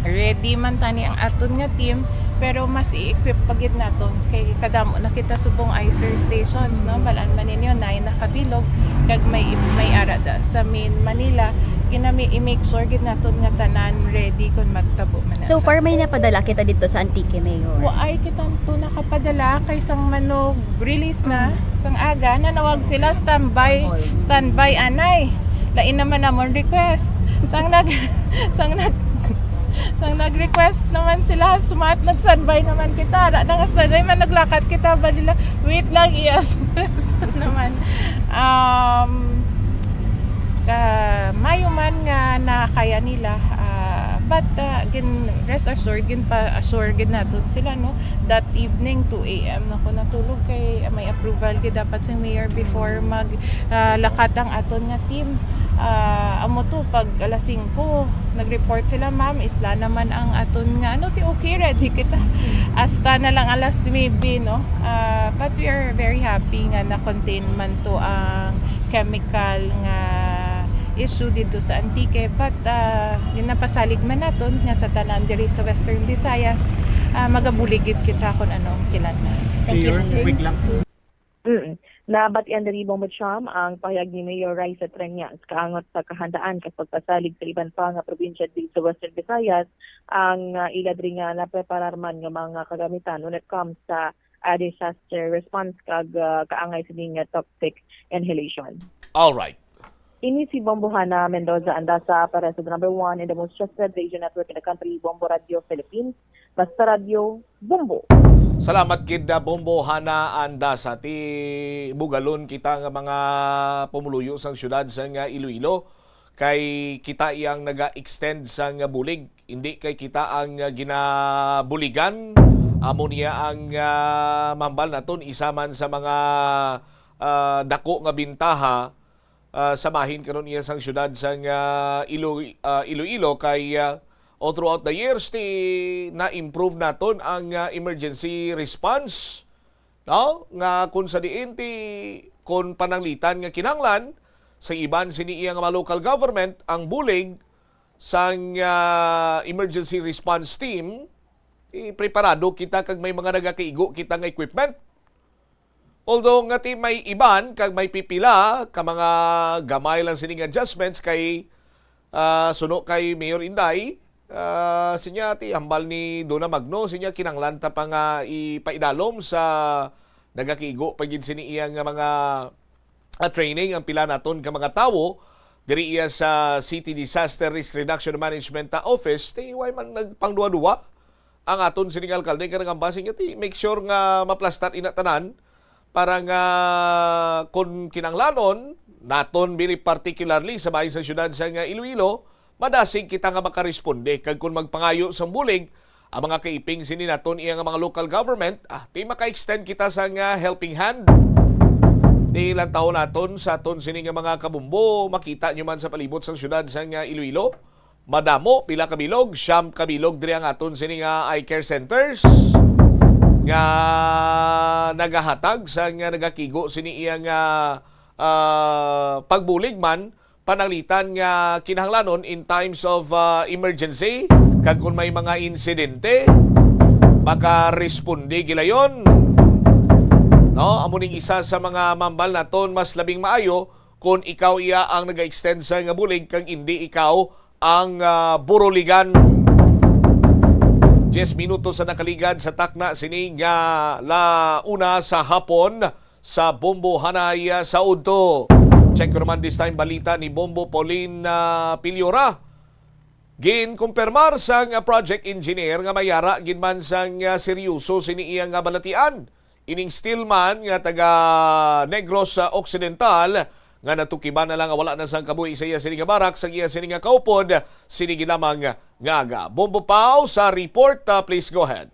ready man tani ang aton nga team, pero mas i-equip pa gid naton kay kadamo na kita subong I C E R stations, no? Balaan man ninyo, nine na kabilog, kag may may ara da sa main Manila. Ginami i-make sure gid naton nga tanan ready kung magtabo man na. So far, may napadala kita dito sa Antique, Mayor. Wa ay kita to nakapadala kay sang manog release na, sang aga nanawag sila, standby, standby anay. Lain naman namon request. Sang nag sang nag sang nag-request naman sila, smart, nag-standby naman kita. Ara na nga standby man, naglakat kita, balila, wait lang, iya sa resto naman. Um, ka mayo man nga nakaya nila, ah, but, ah, gin rest assured, gin pa assure gid naton sila, no, that evening, two a.m. na ko natulog kay may approval gid dapat sing mayor before mag, ah, lakat ang aton nga team. Ah, amo to, pag alas singko nag-report sila, ma'am, isla naman ang aton nga ano, ti okay, ready kita. Hasta na lang alas nuebe, no? Ah, but we are very happy nga na-contain man to ang chemical nga issue dito sa Antique, but, ah, ginapasalig man naton nga sa tanan diri sa Western Visayas, ah, magabulig gid kita kung ano ang kilanlan. Thank you, Mayor, Mayor. Quick lang. Mm. Nabatian diri, Bombo Cham, ang pahayag ni Mayor Raisa Treñas kaangot sa kahandaan kag pagpasalig sa iban pa nga probinsya diri sa Western Visayas, ang, ah, ila diri nga napreparar man nga mga kagamitan when it comes sa, ah, disaster response kag, ah, kaangay sini nga toxic inhalation. All right. Ini si Bombo Hana Mendoza Andasa para sa the number one and the most trusted radio network in the country, Bombo Radio Philippines. Basta Radio, Bombo. Salamat gid na Bombo Hana Andasa. Ti bugalon kita nga mga pumuluyo sang siyudad sang Iloilo, kay kita iyang naga-extend sang bulig. Hindi kay kita ang, ah, ginabuligan. Amo niya ang, ah, mahambal naton, isa man sa mga, ah, dako nga bintaha, ah, sa bahin karon iya sang siyudad sang, ah, Ilo-, ah, Iloilo kay, ah, all throughout the years ti na-improve naton ang, ah, emergency response, no? Nga kung sa diin ti kung pananglitan nga kinahanglan sa iban sini iya nga mga local government ang bulig sang, ah, emergency response team, eh, preparado kita kag may mga nagakaigo kita nga equipment. Although nga ti may iban kag may pipila ka mga gamay lang sining adjustments kay, ah, suno kay Mayor Inday, ah, sinya ti hambal ni Donna Magno, sinya kinanglan ta pa nga ipaidalom sa nagakigo pa gid sini iya nga mga, ah, training ang pila naton ka mga tawo diri iya sa City Disaster Risk Reduction Management, ah, Office. Ti way man nagpangduwa-duwa ang aton sining alkalde nga nangambal siya ti make sure nga maplastar ina tanan para nga kon kinanglanon naton, very particularly sa bahin sa siyudad sa nga Iloilo, madasig kita nga makaresponde kag kon magpangayo sang bulig ang mga kaiping sini naton iya nga mga local government, ah, ti maka-extend kita sa nga helping hand. Ti lantaw naton sa aton sini nga mga kabumbo, makita nyo man sa palibot sang siyudad sa nga Iloilo. Madamo, pila ka bilog, siyam ka bilog diri ang aton sini nga eye care centers nga nagahatag sa nga nagakigo sini iya nga, ah, pagbulig man pananglitan nga kinahanglanon in times of, ah, emergency kag kung may mga insidente makaresponde gilayon. No, amo ning isa sa mga mambal naton, mas labing maayo kung ikaw iya ang naga-extend sa nga bulig kag indi ikaw ang, ah, buruligan. Diyes minutos sa nakaligad sa takna sini nga la una sa hapon sa Bombo Hanay, ah, sa udto. Check ko naman this time balita ni Bombo Pauline, ah, Piliora. Ginkumpirmar sang, ah, project engineer nga may ara gid man sang, ah, seryoso sini iya nga balatian. Ining steelman nga taga Negros, ah, Occidental nga natukiban na lang nga wala na sang kabuhi sa iya sini nga barak, sa iya sini nga kaupod, sini gid lamang nga aga. Bombo Pau sa report, ah, please go ahead.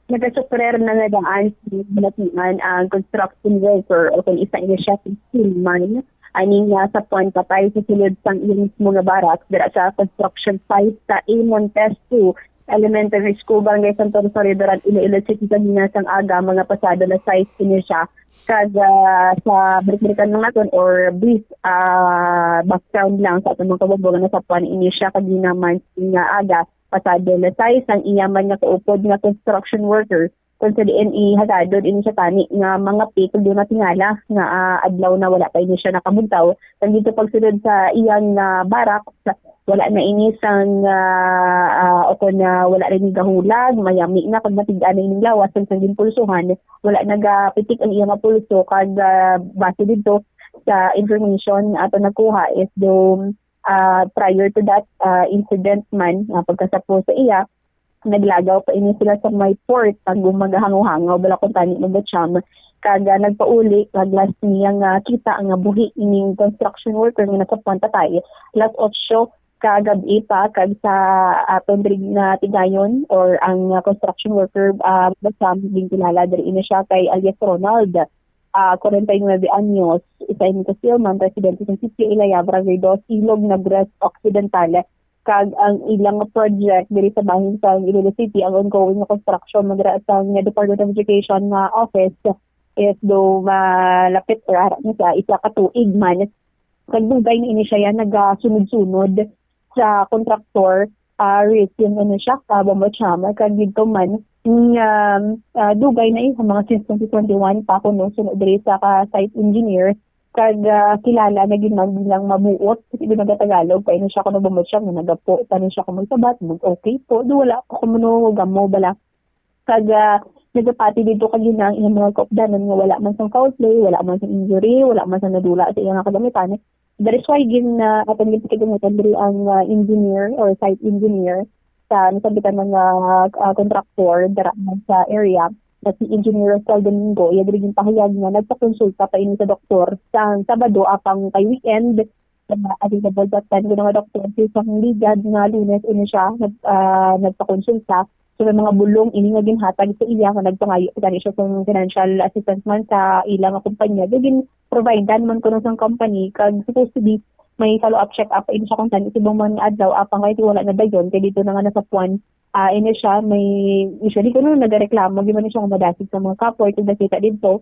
Nagasufrer na nga daan si Malatian ang construction worker o kung isa niya siya si steelman. Ani nga sa puwan patay sa sulod sang iya mismo nga barak dira sa construction site sa Amon Test two Elementary School, Barangay Santo Rosario, Doral, Iloilo City, kanina sang aga, mga pasado alas sais kini siya. Kag, ah, sa balik-balikan lang naton or brief, ah, background lang sa atong mga kabubugan, nasapuan ini siya kagina man nga aga, pasado alas sais, ang iya man nga kaupod nga construction worker, kung sa diin ihagadon ini siya tani nga mga pig, kag doon natingala nga, ah, adlaw na wala pa ini siya nakabugtaw. Kag dito pagsulod sa iyang, ah, barracks, wala na ini sang, ah, ah, o kon, ah, wala rin gahulag, mayami na kag matigaan na ining lawas, kag sang ginpulsuhan, wala nagapitik ang iya nga pulso, kag, ah, base dito sa information ato nakuha is do, ah, prior to that, ah, incident man, ah, pagkasapo sa iya, naglagaw pa ini sila sa may port, ang magahangaw-hangaw, bala kung tani mo ba, Cham? Kag, ah, nagpauli, kag last niya nga kita nga buhi ining construction worker nga nasapuan patay, alas otso kagab-i pa, kag sa aton diri nga tigayon or ang, ah, construction worker, ah, ba, Cham, ginkilala diri na siya kay alias Ronald, ah, kwarenta y nuebe anyos, isa ini ka steelman, residente sa Sitio Ilaya, Barangay Dos, Ilog, Negros Occidental. Kag ang ilang project diri sa bahin sa Iloilo City, ang ongoing nga construction, madira sa nga Department of Education nga office is do malapit or ara na sa isa ka tuig man. Kag dugay na ini siya nagasunod-sunod sa kontraktor, ah, Riz, yun ano siya, ah, Bombo Chama, kag dito man, nga, ah, dugay na eh, mga since twenty twenty-one pa ako, no, sunod diri sa ka site engineer, kag, ah, kilala na gid man bilang mabuot, kasi di nagatagalog pa ini siya, kuno ba mo siya, nga nagapo, pa ni siya kung magsabat, mag-okay po, do wala ko kumuno, gamo, bala. Kag, ah, nagapati dito kag yun ang iyang mga kaupdanan nga wala man sang foul play, wala man sang injury, wala man sang nadula sa iyang kagamitan. That is why gin, ah, atong ginpakigamitan diri ang, ah, engineer or site engineer sa nasabitan nga, ah, contractor dira man sa area na si Engineer Rosal Domingo. Iya diri ginpahayag nga nagpakonsulta pa ini sa doktor sa Sabado apang kay weekend, ah, available that time kuno nga doktor. So, sang ligad nga Lunes ini siya nag-, ah, nagpakonsulta. So, may mga bulong ini nga ginhatag sa iya nga nagpangayo gani siya kung financial assistance man sa ila nga kumpanya. Daw gin-providean man kuno sang company kag supposed to be may follow-up check-up ini siya kung tani subong man nga adlaw apang kay wala na dayon kay dito na nga nasapuan, ah, ini siya may usually kuno nagareklamo gyud man siya nga madasig sa mga kapoy kag nakita dito.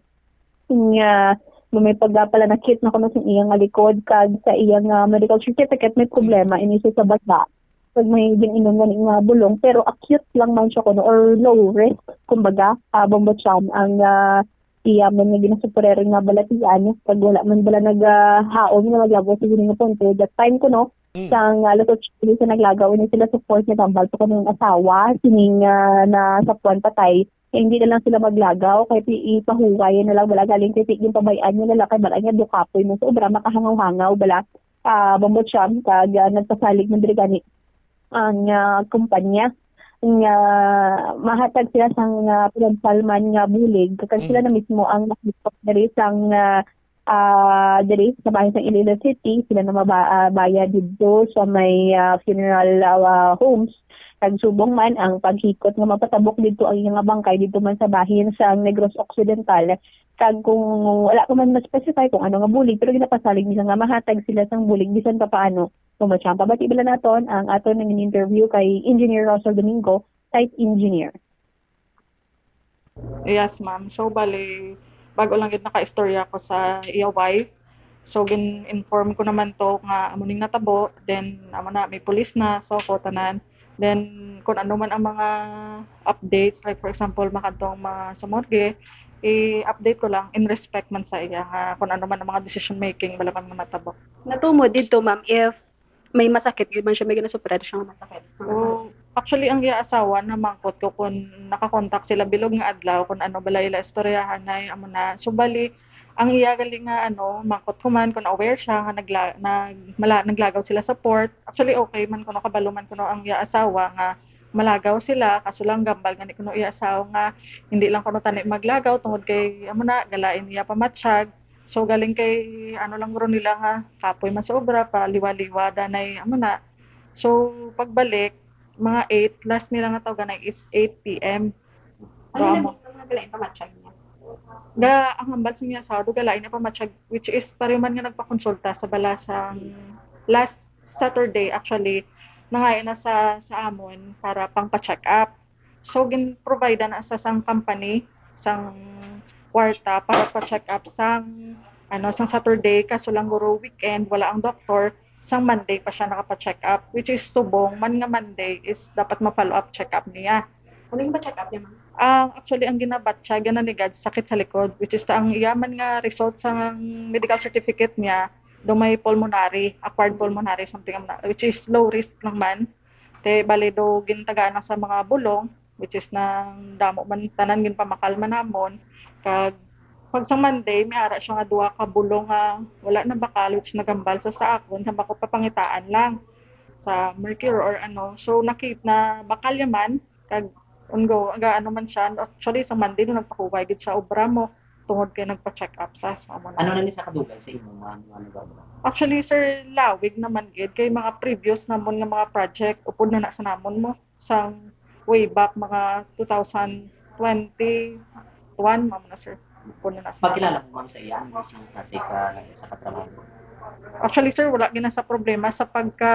Nga may pagpalanakit na kuno sa iya nga likod kag sa iya nga medical certificate may problema ini siya sa baga. Kag may gin-inom gani nga bulong, pero acute lang man siya kuno or low risk, kumbaga, ah, Bombo Cham, ang, ah, iya man nga ginasuporer nga balatian, kag wala man bala nagahaom nga maglabot sa sini nga punto. That time kuno, Mm. sang alas otso sa naglagaw ini sila sa port, nagambal pa kuno ang asawa sining, ah, nasapuan patay. Kay hindi na lang sila maglagaw, kay pi-, ipahuway na lang bala galing kay pi-, ginpabay-an niya na lang kay bala niya do kapoy mo sa obra, makahangaw-hangaw bala, ah, Bombo Cham, kag, ah, nagpasalig man diri gani ang, ah, kumpanya nga mahatag sila sang, ah, pinansyal man nga bulig, kag sila Mm. na mismo ang nakita diri sang, ah, ah, diri sa bahin sa Iloilo City, sila na maba-, ah, bayad didto sa may, ah, funeral, ah, homes. Kag subong man ang paghikot nga mapatabok didto ang iya nga bangkay didto man sa bahin sa Negros Occidental. Kag kung wala pa man ma-specify kung ano nga bulig, pero ginapasalig nila nga mahatag sila sang bulig bisan pa paano. Kung matsyang pabati bala naton ang aton nga interview kay Engineer Russell Domingo, site engineer. Yes, ma'am. So, bali, bago lang gid nakaistorya ko sa iya wife. So, gin-inform ko naman to nga amo ning natabo. Then, amo na, may pulis na. So, ko tanan. Then, kung ano man ang mga updates, like for example, makadto ang mga sa morgue, i-update ko lang in respect man sa iya nga kung ano man ang mga decision making, bala man nga matabo. Natumod didto, ma'am, if may masakit gyud man siya, may ginasuffer siya nga masakit. So, Actually, ang iya asawa, namangkot ko kung nakakontak sila bilog nga adlaw, kung ano bala ila istoryahanay, amo na. So, bali, ang iya gali nga, ano, mangkot ko man kung aware siya nga nagla-, nag-, mala-, naglagaw sila sa port. Actually, okay man kuno, kabalo man kuno ang iya asawa nga malagaw sila, kaso lang gambal gani kuno iya asawa nga hindi lang kuno tani maglagaw tungod kay, amo na, galain niya pamatsyag. So, galing kay, ano lang guro nila nga kapoy man sa obra, pa liwa-liwa danay, amo na. So, pagbalik, mga eight, last nila nga tawganay is eight P M. Ano Wa na mo. Ang mga galain pamatsyag niya? Ga, ang hambal sa niya sa do galain niya pamatsyag, which is pareho man nga nagpakonsulta sa bala sa last Saturday, actually, nangayo na sa, sa amon para pang pa-check up. So, gin-provide na sa sang company, sang kwarta para pa-check up sang, ano, sang Saturday, kaso lang guro weekend, wala ang doktor, sang Monday pa siya nakapa-check up, which is subong man nga Monday is dapat ma-follow up check up niya. Ano yung pa-check up niya, ma'am? Ang, actually, ang ginabatya, ginanigad, sakit sa likod, which is ang iya man nga result sa medical certificate niya, do may pulmonary, acquired pulmonary, something, which is low risk lang man. Te, bali do gintagaan na sa mga bulong, which is nang damo man tanan ginpamakal man namon. Kag pag sa Monday, may ara siya nga duha ka bulong nga wala nabakal, which nagambal sa, sa akon, sa mako papangitaan lang sa Mercure or ano. So, nakit na bakal niya man, kag ungo, aga ano man siya. Actually, sa Monday, nung nagpahuway gid siya, obra mo, tungod kay nagpa-check up sa, sa amo na. Ano na ni sa kadugay sa imo nga, nga lugar? Actually, sir, lawig naman gid kay mga previous namon nga mga project, upod na na sa namon mo sang way back mga two thousand twenty-one, ma'am, na, sir. Upod na na sa Pagkilala mo, ma'am, sa iya, ano siya klase ka sa katrabaho? Actually, sir, wala gina sa problema sa pagka,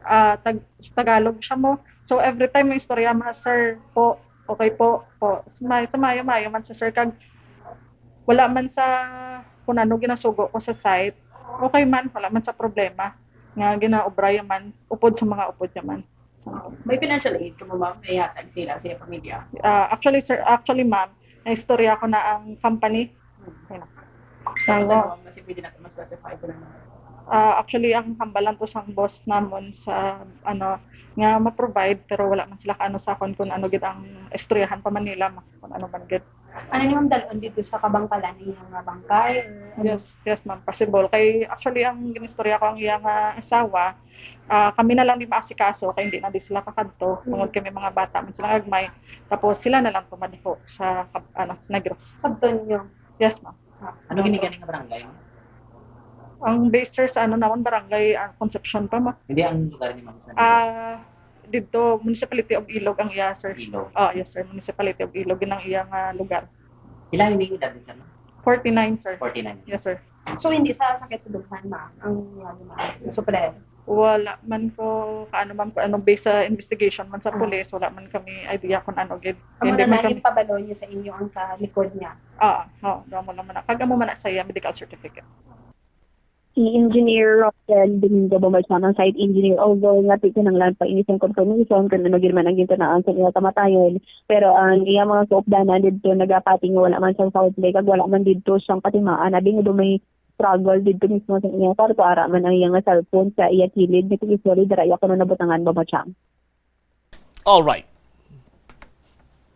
ah, tag-, Tagalog siya mo. So, every time may istorya mo na, "Sir, po, okay po, po." Sa may-, sa mayo-mayo man sa, sir, kag wala man sa kung ano ginasugo ko sa site. Okay man, wala man sa problema nga ginaobra man, upod sa mga upod niya man. So, May financial aid ka mo, ma'am, na ihatag sila sa iyang pamilya? Ah, actually, sir, actually, ma'am, naistorya ko na ang company. Hmm. Ayun na. Tapos Ang ano, ma'am, kasi pwede natin ma-specify ko na naman. Ah, actually, ang hambal lang to sang boss namon sa, ano, nga ma-provide, pero wala man sila kaano sa akon kung ano gid ang istoryahan pa man nila, ma-, kung ano man gid. Ano ni ma'am dalon dito sa kabangkalan niya nga bangkay? Or ano? Yes, yes, ma'am, possible. Kay actually, ang ginistorya ko ang iya nga asawa, ah, kami na lang di maasikaso kay hindi na di sila kakadto. Tungod kay may mga bata man sila gagmay. Tapos sila na lang tumadiho sa kab-, ano, sa Negros. Sabton niyo? Yes, ma'am. Ah, Ano okay. Ginigani nga barangay, ma'am? Ang base, sir, sa ano naman, barangay, ah, Concepcion pa, ma. Hindi ang lugar ni ma'am sa Negros. Ah, dito, Municipality of Ilog ang iya, sir. Ilog. Ah, yes, sir. Municipality of Ilog, yun ang iya nga lugar. Ilang ini edad din, sir, ma'am? Forty-nine, sir. Forty-nine. Yes, sir. So, hindi sa sakit sa dughan, ma'am, ang, ano, ma'am, supre? Wala man ko, kaano, ma'am, kung ano, based sa investigation man sa Ah. Police, wala man kami idea kung ano gid. Amo Hindi na man lang kami yung pabalo niyo sa inyo ang sa likod niya. Ah, oo, amo lang man na. Kag amo man na sa iya medical certificate. Si Engineer Rochelle Domingo Bomacham, ang site engineer, although nga kinahanglan pa ini sang confirmation kung ano gid man ang gintunaan sa iya kamatayon, pero ang iya mga kaupdanan didto nagapati nga wala man sang foul play kag wala man didto sang patimaan, abi nga daw may struggle didto mismo sa iya kwarto, ara man ang iya nga cellphone sa iya kilid, nga tigisolid dira iya kuno nabutangan, Bomacham. All right.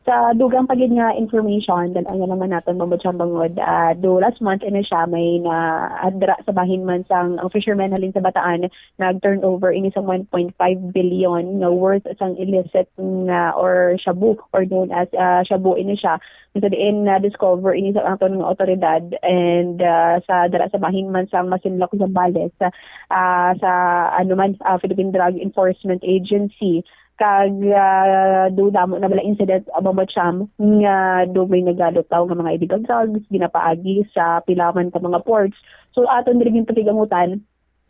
Sa dugang pa gid nga information, dal-an na naman naton, Bombo Cham, bangod, ah, do last month, ini siya, may na, ah, dira sa bahin man sang, ang fishermen halin sa Bataan, nag-turnover ini sang one point five billion nga worth sang illicit nga, or shabu, or known as, ah, shabu ini siya. Sa diin na-discover ini sa aton nga awtoridad, and, ah, sa dira sa bahin man sang Masinloc, Zambales, ah, sa, ano man, ah, Philippine Drug Enforcement Agency. Kag, ah, do damo na bala incident, ah, Bombo Cham, nga do may nagalutaw nga mga illegal drugs, ginapaagi sa pila man ka mga ports. So, aton diri ginpatigamutan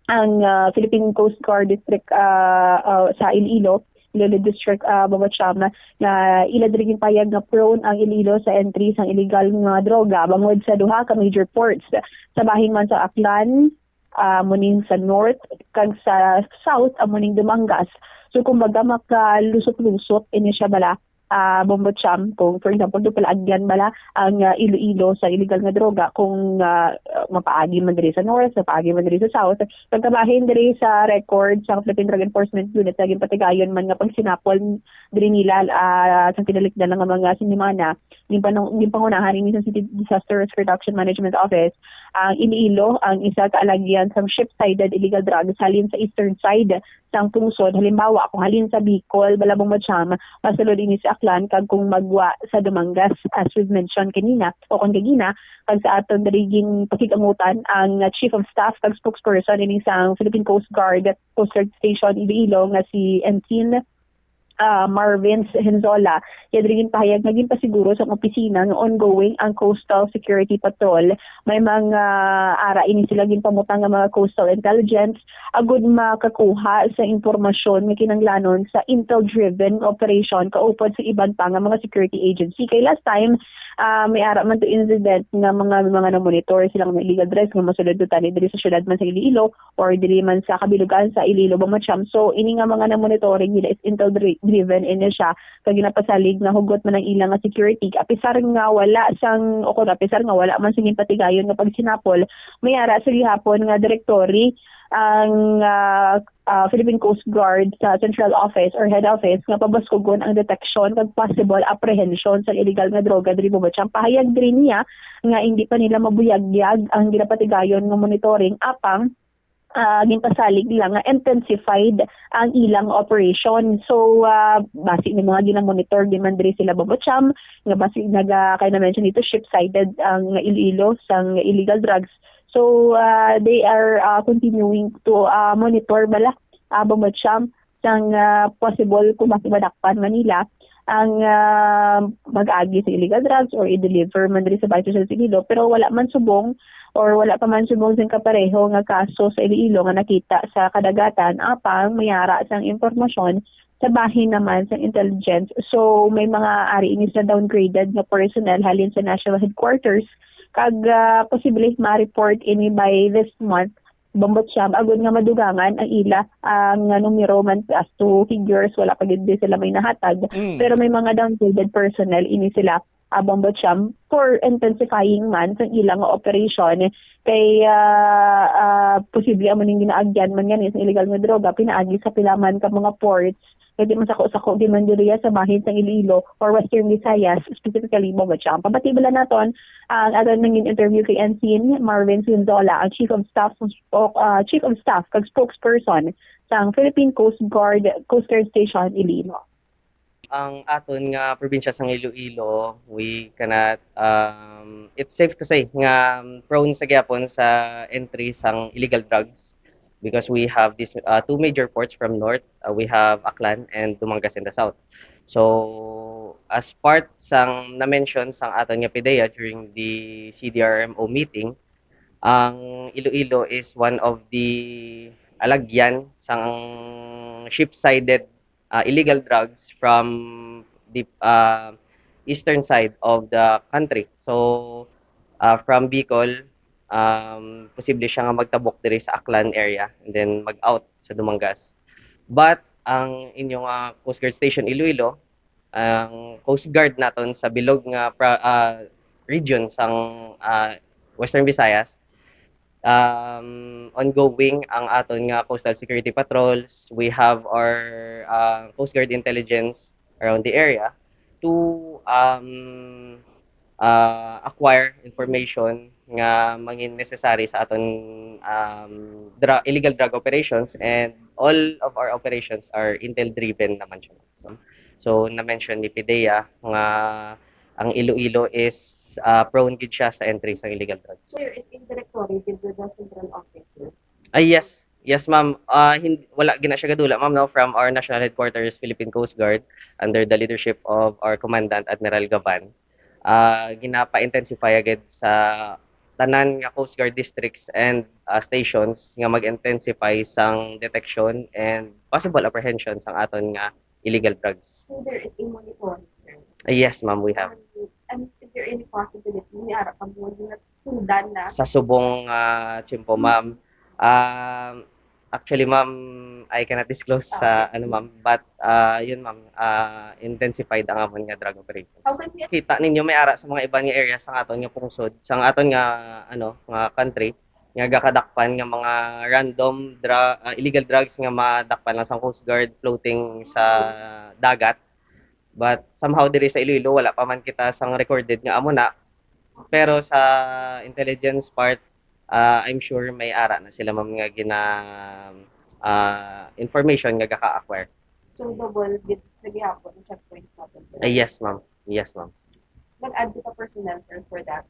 ang, ah, Philippine Coast Guard District, ah, ah, sa Iloilo, Iloilo District, ah, Bombo Cham, nga ila diri ginpayag nga prone ang Iloilo sa entry sang illegal nga droga bangod sa duha ka major ports, sa bahin man sa Aklan, ah, amo ning sa north, kag sa south, amo ning Dumangas. So, kumbaga, makalusot-lusot ini siya bala ah, Bombo Cham, kung, for example, do pala agyan bala ang, ah, Iloilo sa illegal nga droga, kung, ah, mapaagi man diri sa north, mapaagi man diri sa south. Pagkabahin diri sa record sa Philippine Drug Enforcement Unit, sa ginpatigayon man nga pagsinapol diri nila, ah, sa pinalikdan nga mga sinimana, ginpanung-, ginpangunahan ini sa City Disaster Risk Reduction Management Office, ang Iloilo ang isa ka alagyan sang ship-sided illegal drugs halin sa eastern side sang pungsod. Halimbawa, kung halin sa Bicol, Balabong Macham, masulod ini sa Aklan, kag kung magwa sa Dumangas, as we've mentioned kanina, o kung kagina, kag sa aton diri ginpakig-angutan ang Chief of Staff kag spokesperson ini sang Philippine Coast Guard, Coast Guard Station Iloilo nga si Ensign, ah, Marvin Henzola. Iya diri ginpahayag nga ginpasiguro sang opisina nga ongoing ang Coastal Security Patrol. May mga ara ini sila ginpamutang nga mga coastal intelligence agud makakuha sa impormasyon nga kinahanglanon sa intel-driven operation kaupod sa iban pa nga mga security agency. Kay last time, ah, may ara man to incident nga mga, mga namonitor sila nga mga illegal drugs nga masulod to tani diri sa syudad man sa Iloilo or diri man sa kabilugan sa Iloilo, Bamacham. So, ini nga mga namonitoring nila is intel-driven ini siya. Kag ginapasalig nga hugot man ang ilang nga security. Apisar nga wala sang, o kung apisar nga wala man sa ginpatigayon nga pagsinapol, may ara sa gihapon nga direktory ang, ah, ah, Philippine Coast Guard sa central office or head office nga pabaskugon ang detection kag possible apprehension sa illegal nga droga diri Bamacham. Pahayag diri niya nga hindi pa nila mabuyagyag ang ginapatigayon nga monitoring, apang, ah, ginpasalig nila nga intensified ang ilang operation. So, ah, basi ni mga ginamonitor din man diri sila Bamacham, nga basi naga-, kay na-mention dito, ship-sided ang Iloilo sang illegal drugs. So, ah, they are, ah, continuing to, ah, monitor bala, ah, Bamacham, sang, ah, possible kung basi madakpan man nila ang, ah, mag-agi sa illegal drugs or i-deliver man diri sa Bayan sa Iloilo. Pero wala man subong or wala pa man subong sing kapareho nga kaso sa Iloilo nga nakita sa kadagatan, apang may ara sang impormasyon sa bahin naman sa intelligence. So, may mga ari ini sa downgraded nga personnel halin sa national headquarters, kag, ah, posible ma-report ini by this month, Bambo Siyam, agud nga madugangan ang ila, ah, nga numero man as to figures, wala pa gid sila may nahatag. Mm. Pero may mga downgraded personnel ini sila, ah, Bambo Siyam, for intensifying man sa ilang operation. Kay, ah, ah, posible amo ning ginaagyan man gani sa illegal nga droga, pinaagi sa pila man ka mga ports, pwede man sako-sako di man diriya sa bahin sang Iloilo or Western Visayas, specifically Bambo Siyam. Pabati bala naton ang aton nangin interview kay Ensign Marvin Sinzola, ang Chief of Staff o, ah, Chief of Staff kag spokesperson sang Philippine Coast Guard, Coast Guard Station Iloilo. Ang aton nga probinsya sang Iloilo, we cannot, um, it's safe to say nga, um, prone sa gyapon sa entry sang illegal drugs because we have this, uh, two major ports from north. Uh, we have Aklan and Dumangas in the south. So, as part sang na-mention sang aton nga PDEA during the C D R M O meeting, ang Iloilo is one of the alagyan sang ship-sided, uh, illegal drugs from the, uh, eastern side of the country. So, uh, from Bicol, um, posible siya nga magtabok diri sa Aklan area and then mag-out sa Dumangas. But ang inyong, uh, Coast Guard Station Iloilo, ang Coast Guard naton sa bilog nga pra-, ah, region sang, ah, Western Visayas, um, ongoing ang aton nga coastal security patrols. We have our, ah, Coast Guard intelligence around the area to, um, ah, acquire information nga mangin necessary sa aton, um, dra-, illegal drug operations, and all of our operations are intel-driven naman siya. So, so na-mention ni PDEA nga ang Iloilo is, ah, prone gid siya sa entry sa illegal drugs. Sir, is in directory with the central office, sir? Ah, yes. Yes, ma'am. Ah, hin-, wala gina siya gadula, ma'am, no, from our National Headquarters, Philippine Coast Guard, under the leadership of our Commandant, Admiral Gavan. Ah, ginapa-intensify agad sa tanan nga Coast Guard districts and, ah, stations nga mag-intensify sang detection and possible apprehension sang aton nga illegal drugs. So there is a monitoring, sir? Ah, yes, ma'am, we have. And, and is there any possibility may ara pa mo nga sundan na? Sa subong, ah, tiyempo, ma'am, um, Actually, ma'am, I cannot disclose sa ano, ma'am, but, ah, yun, ma'am, ah, intensified ang amon nga drug operations. How can we Kita ninyo, may ara sa mga iban nga area sa aton nga pungsod, sa aton nga, ano, nga country, nga gakadakpan nga mga random dra-, ah, illegal drugs nga madakpan lang sa Coast Guard floating sa dagat. But somehow diri sa Iloilo, wala pa man kita sang recorded nga amo na. Pero sa intelligence part, ah, I'm sure may ara na sila, ma'am, nga gina-, ah, information nga gaka-acquire. So, double digits na gihapon ang checkpoint natin. Ah, yes, ma'am. Yes, ma'am. Nag-add kita personnel, sir, for that?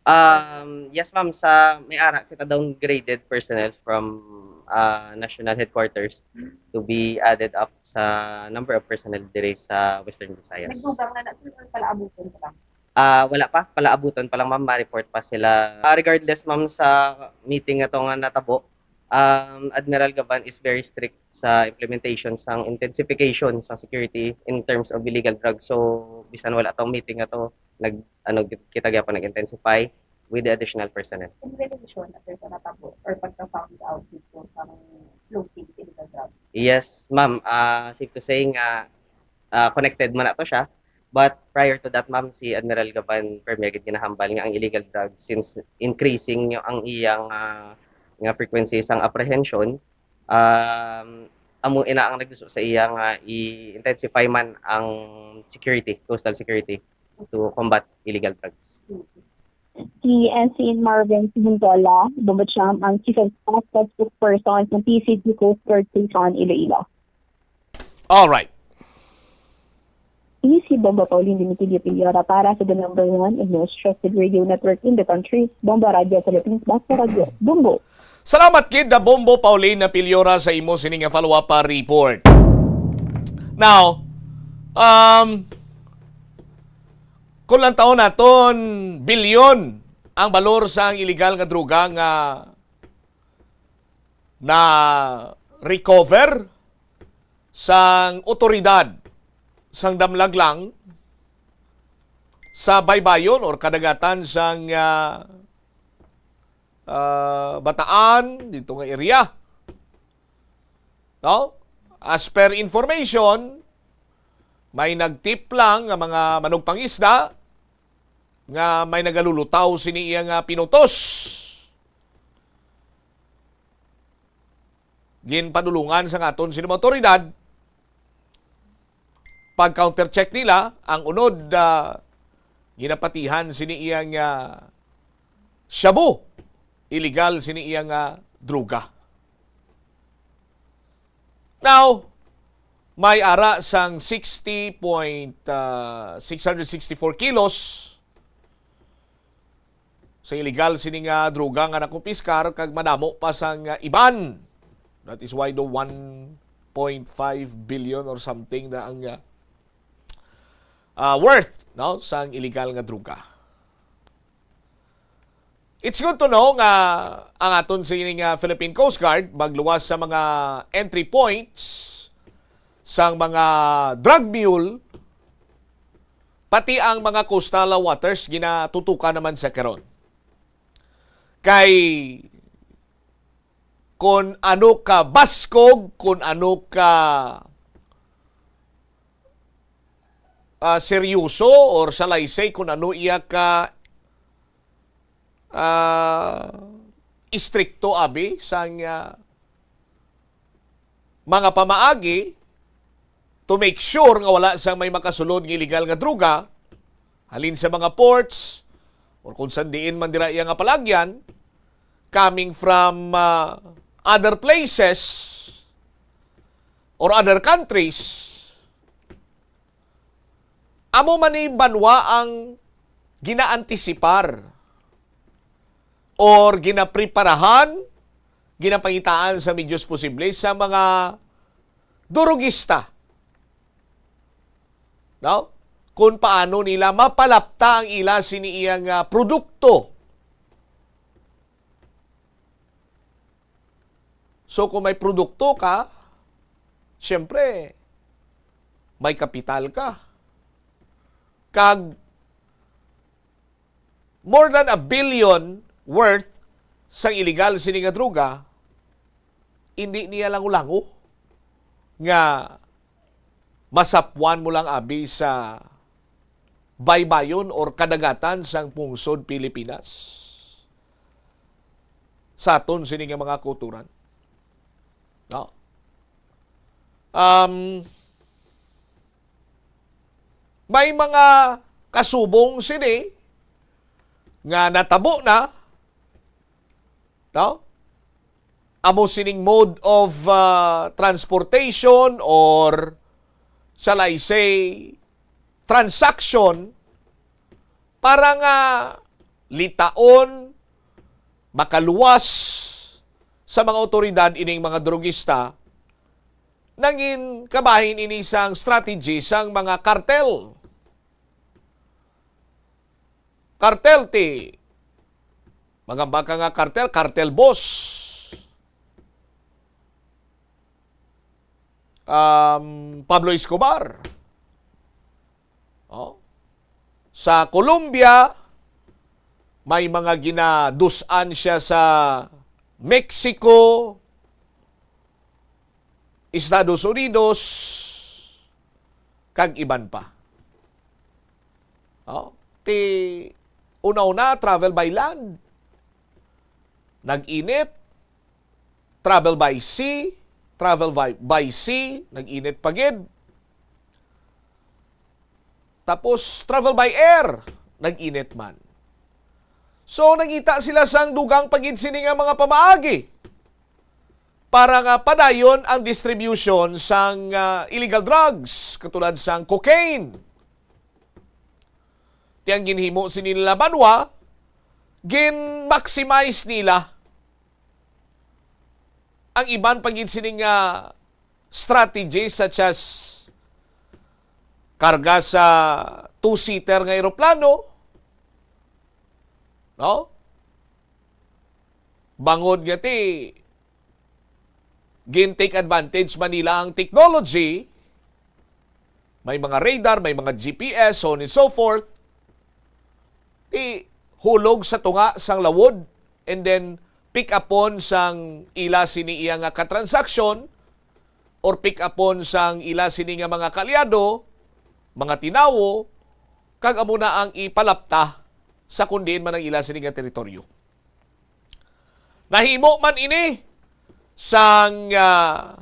Um, yes, ma'am. Sa may ara kita downgraded personnel from, ah, national headquarters to be added up sa number of personnel diri sa Western Visayas. Nagdugang na na, sir, or palaabuton pa lang? Ah, wala pa. Palaabuton pa lang, ma'am. Ma-report pa sila. Ah, regardless, ma'am, sa meeting nga to nga natabo, um, Admiral Gaban is very strict sa implementation sang intensification sa security in terms of illegal drugs. So, bisan wala tong meeting nga to, nag-, ano, kita gyapon nag-intensify with the additional personnel. In relation, after sa natabo or pagka-found out dito sa floating illegal drugs? Yes, ma'am. Ah, safe to say nga, ah, connected man na to siya. But prior to that, ma'am, si Admiral Gaban, permi gid ginahambal nga ang illegal drugs, since increasing nyo ang iyang, ah, nga frequency sang apprehension, um, amo ina ang naggusto sa iya nga i-intensify man ang security, coastal security, to combat illegal drugs. Si Ensign Marvin Sihintola, Bumbacham, ang Chief of Staff at Spokesperson ng P C G Coast Guard Station, Iloilo. All right. Ini si Bomba Pauline Dimitilio Piliora para sa the number one and most trusted radio network in the country, Bomba Radio Philippines, Basta Radio, Bombo. Salamat gid na Bombo Pauline na Piliora sa imo sini nga follow-up pa report. Now, um, kung lang taon naton, bilyon ang balor sang illegal nga droga nga na recover sang otoridad sang Damlaglang sa baybayon or kadagatan sang, ah, ah, Bataan, dito nga area. No? As per information, may nagtip lang nga mga manugpangisda nga may nagalulutaw sini iya nga pinutos. Ginpadulungan sang aton sini mga otoridad, pag-countercheck nila ang unod, ah, ginapatihan sini iya nga shabu, illegal sini iya nga droga. Now, may ara sang sixty point, ah, six hundred sixty-four kilos sa illegal sini nga droga nga nakumpiskar kag madamo pa sang, ah, iban. That is why do one point five billion or something na ang, ah, ah, worth, no, sang illegal nga droga. It's good to know nga ang aton sini nga Philippine Coast Guard magluwas sa mga entry points sang mga drug mule, pati ang mga coastal waters ginatutukan naman sa karon. Kay kun ano ka baskog, kun ano ka, ah, seryoso or salaysay, kun ano iya ka, ah, istrikto abi sang, ah, mga pamaagi to make sure nga wala sang may makasulod nga illegal nga droga halin sa mga ports or kung san diin man dira iya nga palagyan, coming from, ah, other places or other countries. Amo man ni banwa ang ginaantisipar or ginapreparahan, ginapangitaan sa medyos posible sa mga durugista, no? Kung paano nila mapalapta ang ila sini iya nga produkto. So, kung may produkto ka, siyempre, may kapital ka. Kag more than a billion worth sang illegal sini nga droga, Hindi niya lango-lango nga masapwan mo lang abi sa baybayon or kadagatan sang pungsod Pilipinas sa aton sini nga mga kauturan. No? Um, may mga kasubong sini nga natabo na, no? Amo sining mode of, ah, transportation or, shall I say, transaction para nga litaon, makaluwas sa mga awtoridad ining mga drogista, nangin kabahin ini sang strategy sang mga kartel. Kartel ti, magamba ka nga kartel, kartel boss. Um, Pablo Escobar. Oh. Sa Colombia, may mga ginadus-an siya sa Mexico, Estados Unidos, kag iban pa. Oh, ti una-una, travel by land. Nag-init, travel by sea, travel by, by sea, nag-init pa gid. Tapos travel by air, nag-init man. So nangita sila sang dugang pa gid sini nga mga pamaagi para nga padayon ang distribution sang, ah, illegal drugs, katulad sang cocaine. Ti ang ginhimo sini nila banwa, gin-maximize nila ang iban pa gid sini nga strategy, such as karga sa two-seater nga eroplano, no? Bangod nga ti gin-take advantage man nila ang technology, may mga radar, may mga G P S, so on and so forth. Ti hulog sa tunga sang lawod, and then pick upon sang ila sini iya nga katransaksyon, or pick upon sang ila sini nga mga kaalyado, mga tinawo, kag amo na ang ipalapta sa kon diin man ang ila sini nga teritoryo. Nahimo man ini sang, ah,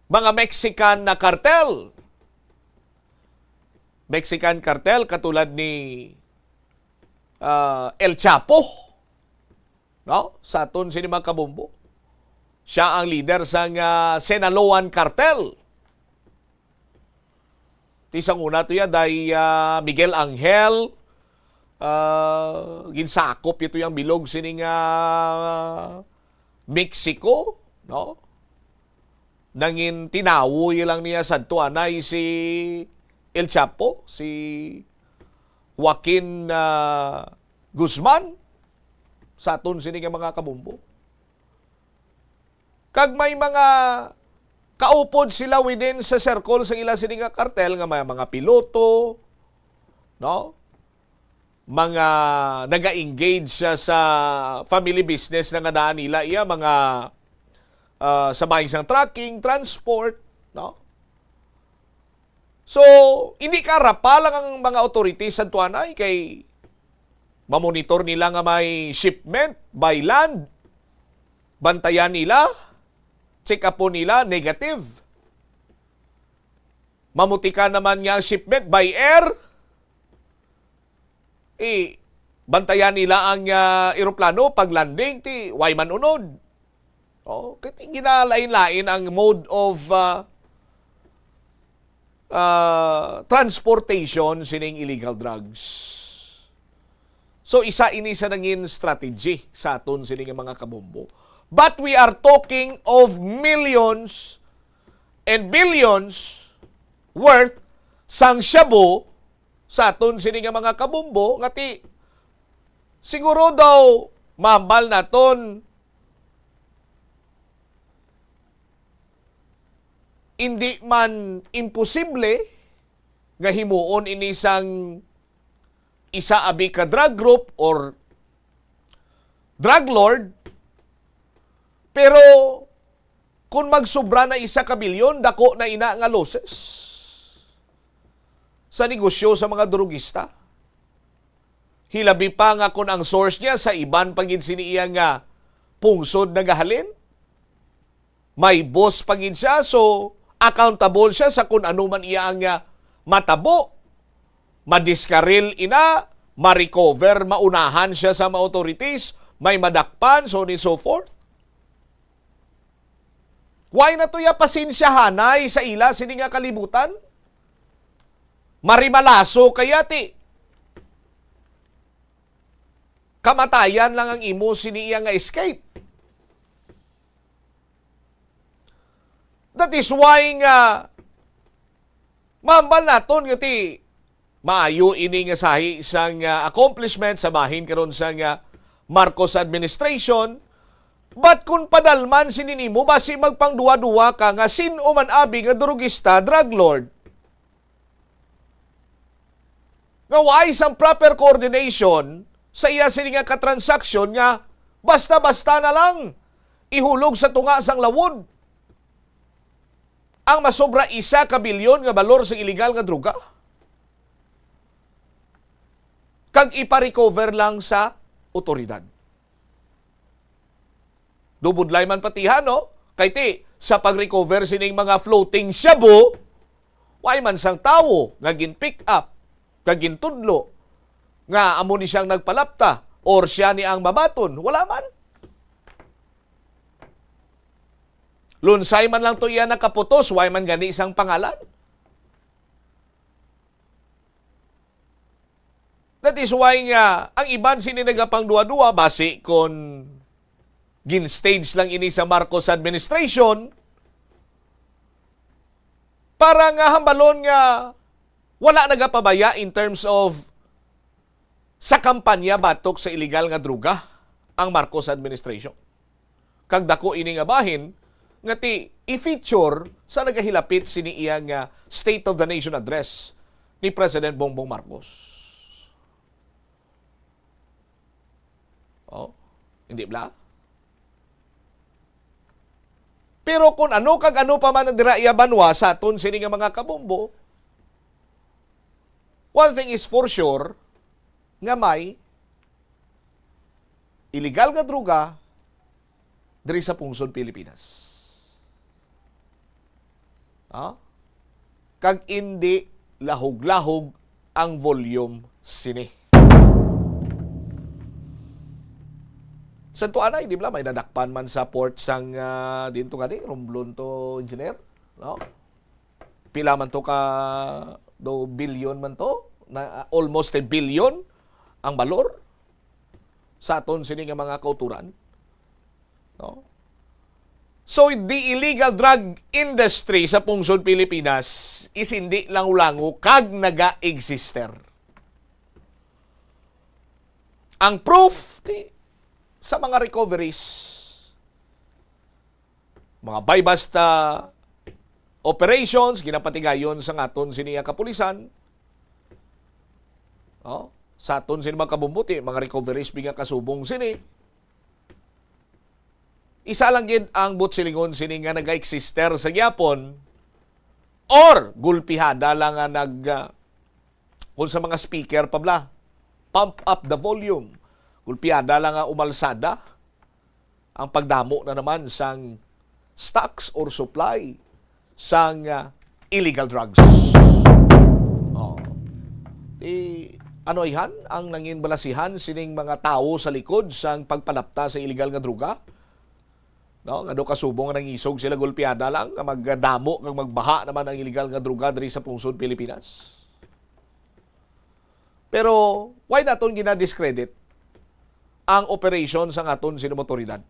mga Mexican na kartel. Mexican kartel katulad ni, ah, El Chapo, no? Sa aton sini mga kabombo. Siya ang leader sang, ah, Sinaloan cartel. Ti sang una to ya, day, ah, Miguel Angel, ah, ginsakop ito yang bilog sining, ah, Mexico, no? Nangin tinawo lang niya sadto anay si El Chapo, si Joaquin, ah, Guzman, sa aton sini nga mga kabombo. Kag may mga kaupod sila within sa circle sa ila sini nga kartel nga may mga piloto, no? Mga naga-engage sa, sa family business na nga daan nila iya mga, ah, sa buying sang trucking, transport, no? So, hindi ka rapa lang ang mga authorities sa tuanay kay mamonitor nila nga may shipment by land. Bantayan nila, check upon nila, negative. Mamutika naman nga ang shipment by air, i bantayan nila ang, ah, eroplano pag landing, ti way man unod. Oh, kay ginalain-lain ang mode of, ah, ah, transportation sining illegal drugs. So, isa ini sa nangin strategy sa aton sini nga mga kabombo. But we are talking of millions and billions worth sang shabu sa aton sini nga mga kabombo nga ti siguro daw mambal naton, hindi man imposible nga himuon ini sang isa abi ka drug group or drug lord, pero Kung magsubra na isa ka bilyon, dako na ina nga losses sa negosyo sa mga drugista. Hilabi pa nga kung ang source niya sa iban pa gid sini iya nga pungsod nagahalin, may boss pa gid siya, so accountable siya sa kung ano man iya ang, ah, matabo. Madiskaril ina, ma-recover, maunahan siya sa mga authorities, may madakpan, so on and so forth. Why na to iya pasensyahanay sa ila sini nga kalibutan? Marimalaso kaya ti kamatayan lang ang imo sini iya nga escape. That is why nga mahambal naton nga ti maayo ini nga sahi sang, ah, accomplishment sa bahin karon sang, ah, Marcos administration. But kung padalman sini nimo, basi magpangduwa-duwa ka nga sin-o man abi nga drugista, drug lord, nga waay sang proper coordination sa iya sini nga katransaksyon, nga basta-basta na lang ihulog sa tunga sang lawod ang masobra isa ka bilyon nga balor sa iligal nga droga, kag ipa-recover lang sa otoridad. Dubudlay man patihan, no? Kay ti, sa pag-recover sining mga floating shabu, way man sang tawo nga gin-pick up, nga gintudlo nga amo ni siyang nagpalapta or siya ni ang mabaton. Wala man. Lunsay man lang to iya nakaputos, way man gani sang pangalan. That is why nga ang iban sini nagapangduwa-duwa, basi kon gin-stage lang ini sa Marcos administration para nga hambalon nga wala nagapabaya in terms of sa kampanya batok sa iligal nga droga ang Marcos administration. Kag dako ini nga bahin nga ti i-feature sa nagahilapit sini iya nga State of the Nation Address ni President Bongbong Marcos. Oh, hindi bla? Pero kung ano kag ano pa man ang dira iya banwa sa aton sini nga mga kabombo, one thing is for sure, nga may iligal nga droga diri sa pungsod Pilipinas. Ha? Kag indi lahog-lahog ang volume sini. Sa tuanay, di ba, may nadakpan man sa port sang, ah, dinto gani, Romblon to, engineer, no? Pila man to ka, do bilyon man to? Na, ah, almost a billion ang balor sa aton sini nga mga kauturan. No? So, the illegal drug industry sa pungsod Pilipinas is hindi lango-lango kag naga-exister. Ang proof, di, sa mga recoveries, mga buy-bust operations, ginapatigayon sa aton sini nga kapulisan. Oh, sa aton sini mga kabombo ti, mga recoveries bi nga kasubong sini. Isa lang gid ang buot silingon sini nga naga-exister sa gihapon, or gulpihada lang nga nag, ah, kung sa mga speaker pa bla, pump up the volume. Gulpihada lang nga umalsada ang pagdamo na naman sang stocks or supply sang, ah, illegal drugs. Oh. Di, ano ayhan ang nangin balasihan sining mga tawo sa likod sang pagpalapta sa illegal nga droga? No, nga do kasubong nga nangisog sila gulpiada lang nga magdamo kag magbaha naman ang illegal nga droga diri sa pungsod Pilipinas. Pero why naton gina-discredit ang operation sang aton sini mga otoridad?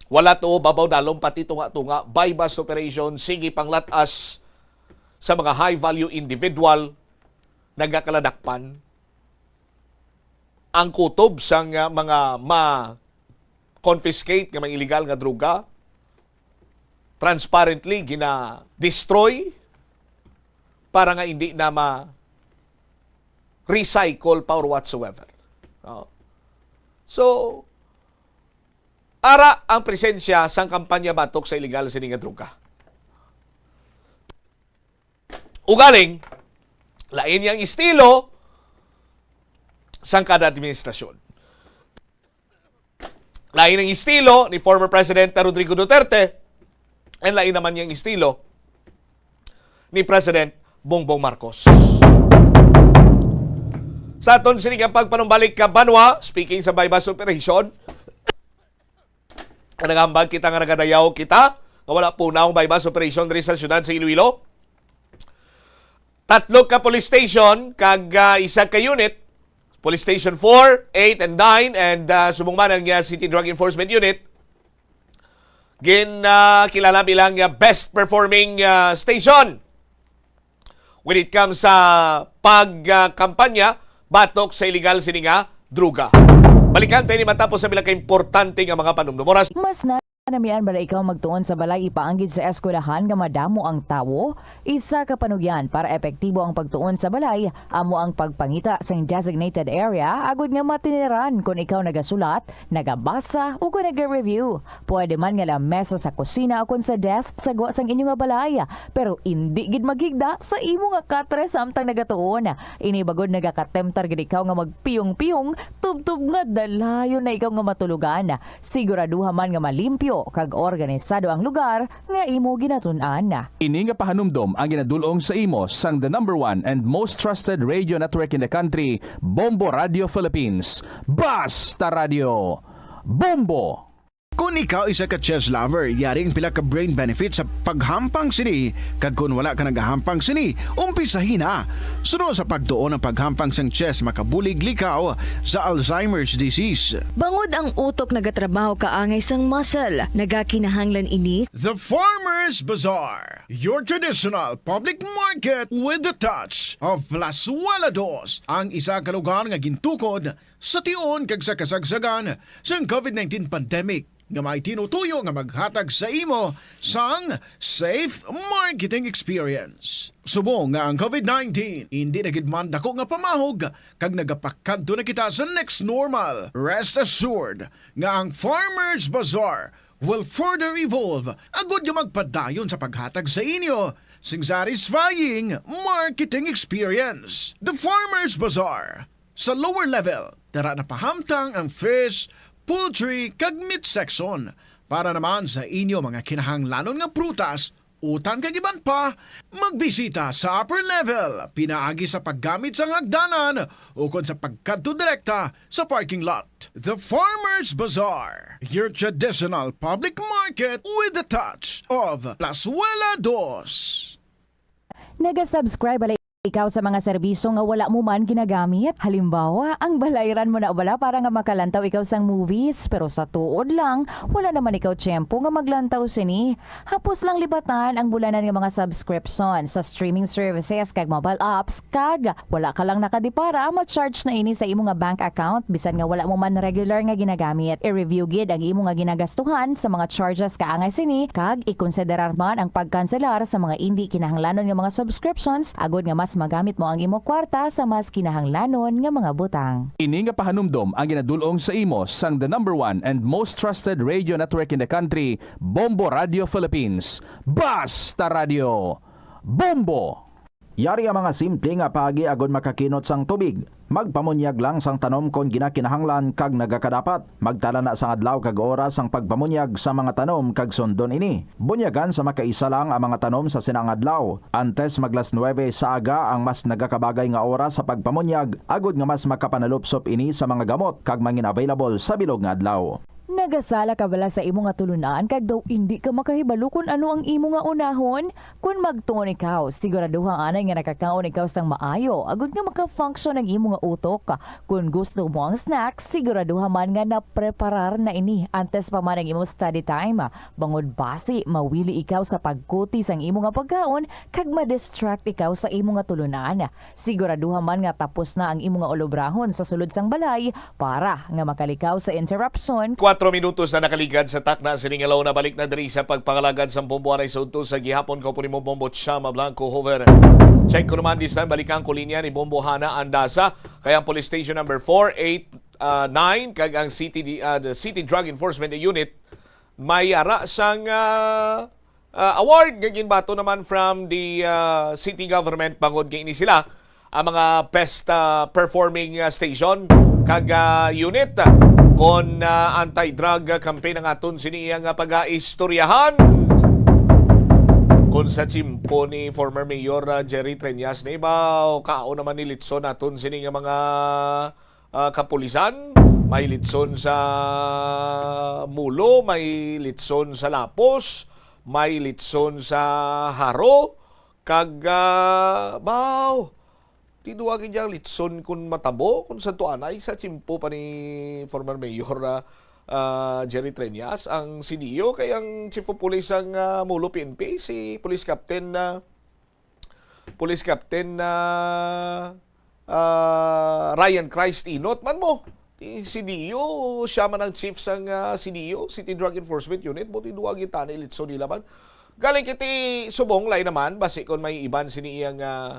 Wala to babaw dalom, pati tunga-tunga, buy-bust operation, sige panglat-as sa mga high-value individual, nagakaladakpan ang kutob sang, ah, mga ma-confiscate nga mga illegal nga droga, transparently gina-destroy para nga hindi na ma-recycle pa or whatsoever. No? So, ara ang presensya sang kampanya batok sa iligal sini nga droga. Ugaling, lain ang estilo sang kada administrasyon. Lain ang estilo ni former President Rodrigo Duterte, and lain naman ang estilo ni President Bongbong Marcos. Sa aton sini nga pagpanumbalik ka banwa, speaking sa buy-bust operation, nagahambal kita nga nagadayaw kita nga wala punaw ang buy-bust operation diri sa siyudad sa Iloilo. Tatlo ka police station kag, ah, isa ka unit, Police Station four, eight, and nine, and, ah, subong man ang, ah, City Drug Enforcement Unit, gin, ah, kilala bilang, ah, best performing, ah, station when it comes sa pagkampanya batok sa iligal sini nga droga. Balikan tayo ni matapos sa pila ka importante nga mga panumdum. Oras. Mas na namian bala ikaw magtuon sa balay ipaanggid sa eskwelahan nga madamo ang tawo? Isa ka panugyan para epektibo ang pagtuon sa balay amo ang pagpangita sang designated area agud nga matiniran kon ikaw nagasulat, nagabasa, o kon nag-review. Pwede man nga lamesa sa kusina o kon sa desk sa gwa sang inyo nga balay. Pero indi gid maghigda sa imo nga katre samtang nagatuon. Ini bagod nagakatemptar gid ikaw nga magpiyong-piyong tubtob nga dalayon na ikaw nga matulogan. Siguraduha man nga malimpyo kag organisado ang lugar nga imo ginatun-an. Ini nga pahanumdom ang ginadul-ong sa imo sang the number one and most trusted radio network in the country, Bombo Radio Philippines. Basta Radio, Bombo! Kon ikaw isa ka chess lover, yari ang pila ka brain benefits sa paghampang sini, kag kon wala ka nagahampang sini, umpisahi na. Suno sa pagtuon, ang paghampang sang chess makabulig likaw sa Alzheimer's disease. Bangod ang utok nagatrabaho kaangay sang muscle, nagakinahanglan ini. The Farmers Bazaar, your traditional public market with the touch of Plazuela Dos, ang isa ka lugar nga gintukod sa tion kag sa kasagsagan sang COVID nineteen pandemic, nga may tinutuyo nga maghatag sa imo sang safe marketing experience. Subong nga ang COVID nineteen indi na gid man dako nga pamahog kag nagapakadto na kita sa next normal, rest assured nga ang Farmers Bazaar will further evolve agud nga magpadayon sa paghatag sa inyo sing satisfying marketing experience. The Farmers Bazaar, sa lower level, dara na pahamtang ang fish, poultry, kag meat section. Para naman sa inyo mga kinahanglanon nga prutas, utan kag iban pa, magbisita sa upper level, pinaagi sa paggamit sang hagdanan ukon sa pagkadto direkta sa parking lot. The Farmers Bazaar, your traditional public market with the touch of Plazuela Dos. Nagasubscribe bala ikaw sa mga serbisyo nga wala mo man ginagamit? Halimbawa, ang balayran mo na bala para nga makalantaw ikaw sang movies, pero sa tuod lang, wala naman ikaw tiyempo nga maglantaw sini. Hapos lang libatan ang bulanan nga mga subscription sa streaming services kag mobile apps, kag wala ka lang nakadipara, ma-charge na ini sa imo nga bank account bisan nga wala mo man regular nga ginagamit. I-review gid ang imo nga ginagastuhan sa mga charges kaangay sini, kag ikonsiderar man ang pagkanselar sa mga indi kinahanglanon nga mga subscriptions agud nga mas magamit mo ang imo kwarta sa mas kinahanglanon nga mga butang. Ini nga pahanumdom ang ginadul-ong sa imo sang the number one and most trusted radio network in the country, Bombo Radio Philippines. Basta Radio, Bombo! Yari ang mga simple nga paagi agod makakinot sang tubig. Magpamunyag lang sang tanom kon ginakinahanglan kag nagakadapat. Magtala na sang adlaw kag oras sang pagpamunyag sa mga tanom kag sundon ini. Bunyagan sa makaisa lang ang mga tanom sa sina nga adlaw. Antes mag las nuebe sa aga ang mas nagakabagay nga oras sa pagpamunyag, agod nga mas makapanalupsop ini sa mga gamot kag mangin-available sa bilog nga adlaw. Nagasala ka bala sa imo nga tulunan kag daw indi ka makahibalo kon ano ang imo nga unahon? Kon magtuon ikaw, siguraduha anay nga nakakaon ikaw sang maayo, agud nga maka-function ang imo nga utok. Kon gusto mo ang snack, siguraduha man nga napreparar na ini antes pa man ang imo study time. Bangod basi, mawili ikaw sa pagkuti sang imo nga pagkaon kag ma-distract ikaw sa imo nga tulunan. Siguraduha man nga tapos na ang imo nga ulobrahon sa sulod sang balay para nga makalikaw sa interruption. Kuwatro minutos na nakaligad sa takna sining adlaw. Nabalik na diri sa pagpangalagad sang Bombo anay sa udto sa gihapon. Kaupo nimo, Bombo Chama Blanco Hover. Check ko naman this time, balikan ko linya ni Bombo Hana Andasa, kay ang Police Station number four, eight, ah, nine kag ang City di-, ah, the City Drug Enforcement Unit may ara sang, ah, ah, award nga ginbato naman from the, ah, city government bangod kay ini sila ang mga best, ah, performing, ah, station kag, ah, unit kon, ah, anti-drug, ah, campaign ang aton sini iyang, ah, pag-aistoryahan. Kon sa tiyempo ni former Mayor, ah, Jerry Treñas, naibaw, kao naman ni Litson naton sini nga mga ah, kapulisan, may litson sa Mulo, may litson sa Lapos, may litson sa Jaro, kag, ah, baw, ti duwa gid yang litson kun matabo, kun sa tuanay sa tiyempo pa ni former Mayor, ah, ah, Jerry Treñas, ang C D O, kay ang Chief of Police sang, ah, Mulo P N P, si Police Captain, ah, Police Captain, ah, ah, Ryan Christ Inot man mo. Ti C D O, siya man ang chief sang, ah, C D O, City Drug Enforcement Unit, buti duwa gid tani litson nila man. Galing kiti subong, lain naman, basi kon may iban sini iyang, ah,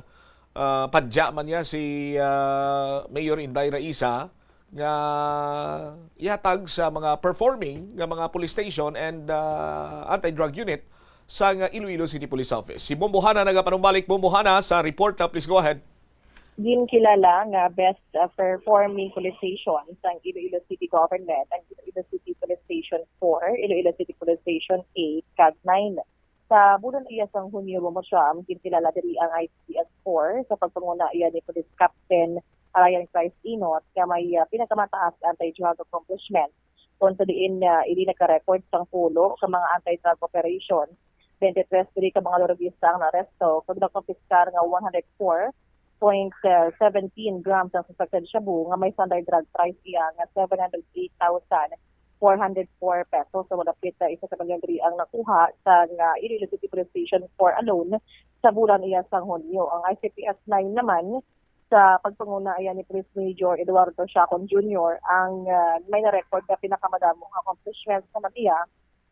ah, padya man niya si, ah, Mayor Inday Raisa, nga ihatag sa mga performing nga mga police station and, ah, anti-drug unit sang Iloilo City Police Office. Si Bombohana nagapanumbalik. Bombohana, sa report, ah, please go ahead. Ginkilala nga best, uh, performing police station sang Iloilo City Government ang Iloilo City Police Station four, Iloilo City Police Station eight, kag nine. Sa bulan iya sang Hunyo, Bombo Cham, ginkilala diri ang I C P S four sa pagpanguna iya ni Police Captain Ryan Christ Inot nga may, ah, pinakamataas anti-drug accomplishment, kung sa diin, ah, ini nagka-record sang pulo ka mga anti-drug operation. Twenty-three diri ka mga drugista ang naaresto kag nakumpiskar nga one hundred four point seventeen grams ang suspected shabu nga may standard drug price iya nga seven hundred eight thousand four hundred four pesos. So, malapit na isa ka milyon diri ang nakuha sa nga Iloilo City Police Station four alone sa bulan iya sang Hunyo. Ang I C P S nine naman, sa pagpanguna iya ni Police Major Eduardo Chacon Junior, ang, ah, may na-record nga pinakamadamo nga accomplishments naman iya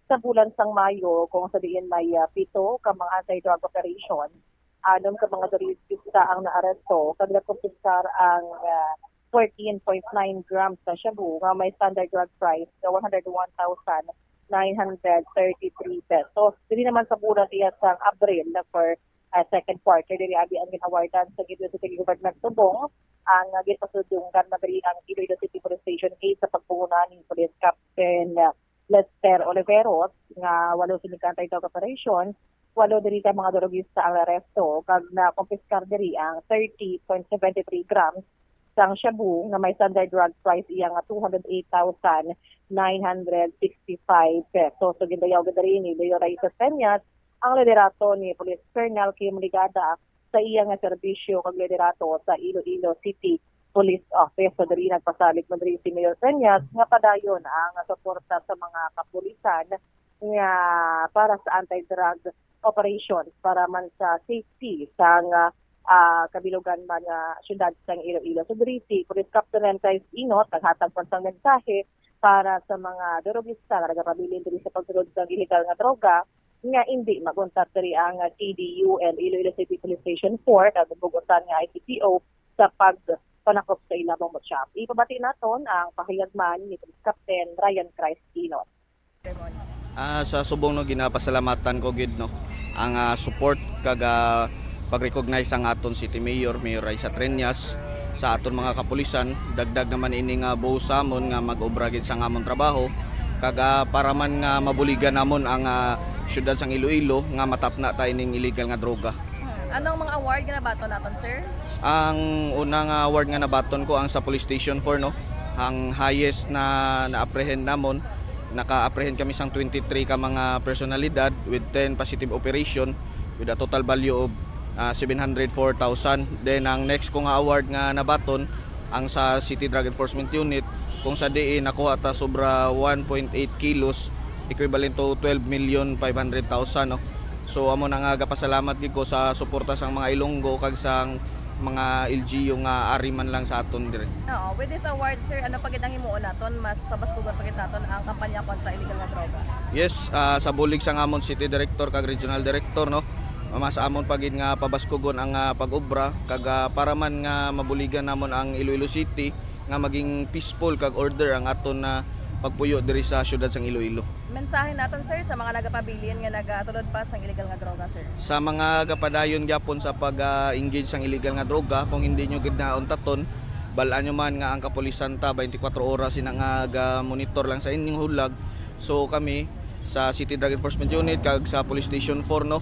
sa bulan sang Mayo, kung sa diin may, ah, pito ka mga anti-drug operation, anom ka mga turista ang naaresto, kag nakumpiskar ang, ah, fourteen point nine grams sa shabu nga may standard drug price nga one hundred one thousand nine hundred thirty-three pesos. Diri naman sa bulan iya sang Abril, na for, ah, second quarter, diri abi ang gin-awardan sa Iloilo City Government subong ang, ah, ginpasudlungan man diri ang Iloilo City Police Station eight sa pagpanguna ni Police Captain, ah, Lester Oliveros nga walo sini ka anti-drug operation, walo diri ka mga drugista ang naaresto kag nakumpiskar diri ang thirty point seven three grams sang shabu nga may standard drug price iya nga two hundred eight thousand nine hundred sixty-five pesos. So, gindayaw gid diri ni Mayor Raisa Treñas ang liderato ni Police Colonel Kim Ligada sa iya nga serbisyo kag liderato sa Iloilo City Police Office. So, diri nagpasalig man diri si Mayor Treñas nga padayon ang suporta sa mga kapulisan nga para sa anti-drug operations para man sa safety sang, ah, kabilugan man nga syudad sang Iloilo. So, diri si Police Captain Rentais Inot naghatag man sang mensahe para sa mga durugista nga nagapabilin diri sa pagsulod sang illegal nga droga nga indi mag-untat diri ang, ah, C D U L, Iloilo City Police Station four, kag ang bug-utan nga I C P O sa pagpanakop sa ila, Bombo Cham. Ipabati naton ang pahayag man ni Police Captain Ryan Christ Inot. Ah, sa subong, no, ginapasalamatan ko gid, no, ang, ah, support kag, ah, pag-recognize ang aton City Mayor, Mayor Raisa Treñas, sa aton mga kapulisan. Dagdag naman ini nga buhos sa amon nga mag-obra gid sang amon trabaho, kag, ah, para man nga mabuligan namon ang, ah, siyudad sang Iloilo nga matapna ta ining illegal nga droga. Ano ang mga award nga nabaton naton, sir? Ang una nga award nga nabaton ko ang sa Police Station four, no. Ang highest na na-apprehend namon, naka-apprehend kami sang twenty-three ka mga personalidad with ten positive operation with a total value of, ah, seven hundred four thousand. Then ang next ko nga award nga nabaton ang sa City Drug Enforcement Unit, kung sa diin nakuha ta sobra one point eight kilos, equivalent to twelve million five hundred thousand, no. So, amo na nga gapasalamat gid ko sa suporta sang mga Ilonggo kag sang mga L G U nga ari man lang sa aton diri. Oo, with this award, sir, ano pa gid ang himuon naton? Mas pabaskugon pa gid naton ang kampanya kontra illegal nga droga. Yes, ah, sa bulig sang amon City Director kag Regional Director, no, mas amon pa gid nga pabaskugon ang, ah, pag-obra kag, ah, para man nga mabuligan namon ang Iloilo City nga maging peaceful kag order ang aton na pagpuyo diri sa siyudad sang Iloilo. Mensahe naton, sir, sa mga nagapabilin nga nagatulod pa sang illegal nga droga, sir. Sa mga gapadayon gyapon sa pag-engage sang illegal nga droga, kung hindi nyo gid nauntaton, bal-an nyo man nga ang kapulisan ta twenty-four oras sina nga ga-monitor lang sa inyong hulag. So kami sa City Drug Enforcement Unit kag sa Police Station four, no,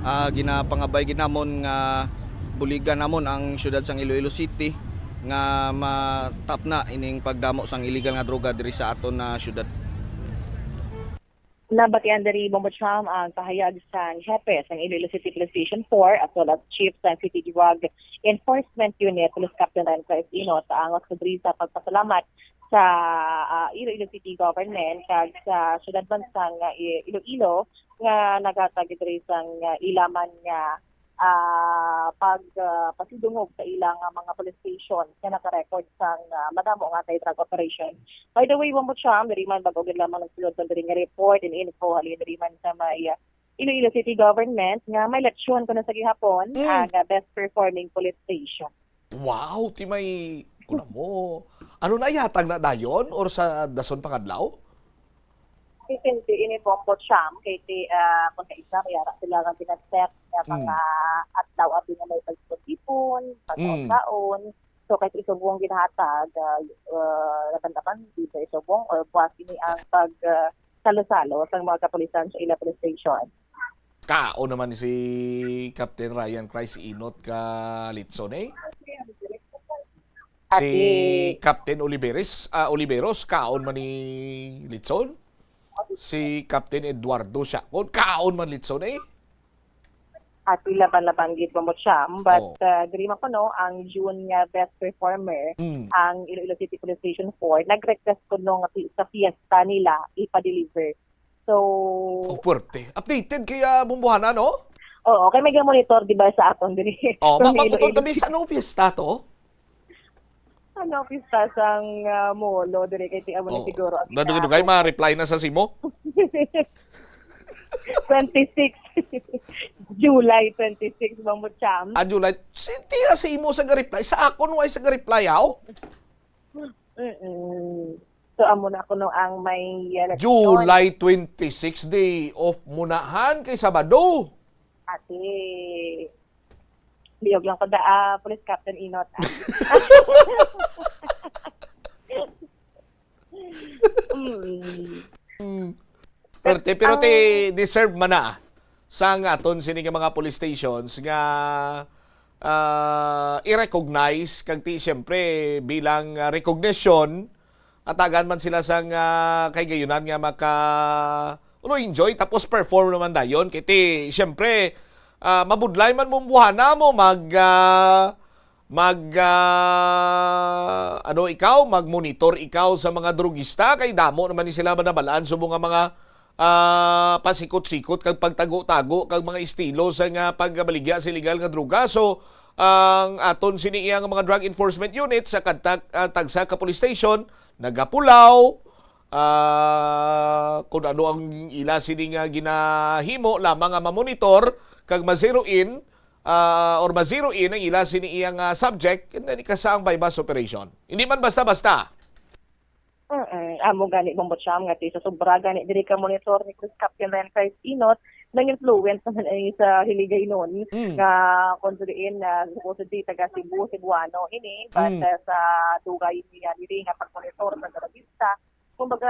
ah, ginapangabay gid namon nga buligan namon ang siyudad sang Iloilo City nga matapna ining pagdamo sang illegal nga droga diri sa aton na siyudad. Nabatian diri, Bombo Cham, ang pahayag sang hepe sang Iloilo City Police Station four, as well as Chief sang City Drug Enforcement Unit, Police Captain Ryan Price Inot, sa angos ko diri sa pagpasalamat sa, ah, Iloilo City Government kag sa siyudad man sang, ah, I-, Iloilo nga naghatag diri sang, ah, ila man nga ah, pag, ah, pasidungog sa ilang, ah, mga police station nga naka-record sang, ah, madamo nga anti-drug operation. By the way, Bombo Cham, diri man, bag-o gid lamang nagsulod man diri nga report and info halin diri man sa may, ah, Iloilo City Government nga may lechon kuno sa gihapon, mm, ang, ah, best performing police station. Wow, ti may, kuna mo, ano na, ihatag na dayon or sa dason pangadlaw? Depende ini, Bombo Cham, kay ti, ah, kung sa isa, may ara sila nga ginaset nga, mm, mga adlaw abi nga may pagtipon, mm, pagkaon. So, kay ti subong ginahatag, ah, ah, laban-laban, di ba, subong or buwas ini ang pag, ah, salo-salo sang mga kapulisan sa ila police station. Kaon naman si Captain Ryan Christ Inot ka litson, eh. Si Ate. Captain Oliveris, ah, Oliveros, kaon man ni litson? Si Captain Eduardo Siakon, kaon man litson, eh? Ate, laban-laban gid mo, Cham, but, oh, ah, diri man kuno ang June nga best performer, mm, ang Iloilo City Police Station four. Nag-request kuno nga pi-, sa fiesta nila ipa-deliver. So, oh, puwerte. Updated kay, ah, Bombohana, no? Oo, kay may ga-monitor, di ba, sa aton diri. Oh, ma-, Iloilo. Matuto kami sa anong piyesta to? Ano, piyesta sang, ah, Molo, diri kay ti amo na siguro ang nadugay-dugay, ma-reply na sa simo? Twenty-six. July twenty-six, Bombo Cham. Ah, July. Si, tiya sa imo sa ga-reply. Sa akon, why sa ga-reply, aw? Mm-mm. So, amo na kuno ang may, uh, eleksyon. July twenty-six, day off mo na, han, kay Sabado. Ate, liyog lang ko da, ah, Police Captain Inot, ah. Mm. Mm. Perte, pero ang ti deserve man na sang aton sini nga mga police stations nga, ah, i-recognize kag ti, siyempre, bilang, ah, recognition, atagan man sila sang, ah, kahigayunan nga maka, ulo, enjoy, tapos perform naman dayon. Kay ti, siyempre, ah, mabudlay man Bombohana mo mag, ah, mag, ah, ano ikaw, mag-monitor ikaw sa mga drugista, kay damo naman ni sila manabalaan subong nga mga, ah, pasikot-sikot kag pagtago-tago kag mga estilo sa nga pagbaligya sa illegal nga droga. So, ang aton sini iya nga mga drug enforcement unit sa kadtag-, ah, tagsa ka police station nagapulaw, ah, kung ano ang ila sini nga ginahimo lamang nga mamonitor kag ma-zero in, ah, or ma-zero in ang ila sini iya nga subject, and then ikasaang buy-bust operation. Hindi man basta-basta. Mm, amo gani, Bombo Cham, nga ti sa sobra gani diri ka monitor ni Police Captain Ryan Christ Inot, nang-influence naman ay sa Hiligaynon, mm, nga kung diin na supposedly taga Cebu, Cebuano ini, but, mm, ah, sa dugay niya diri nga pagmonitor sa drugista, kumbaga,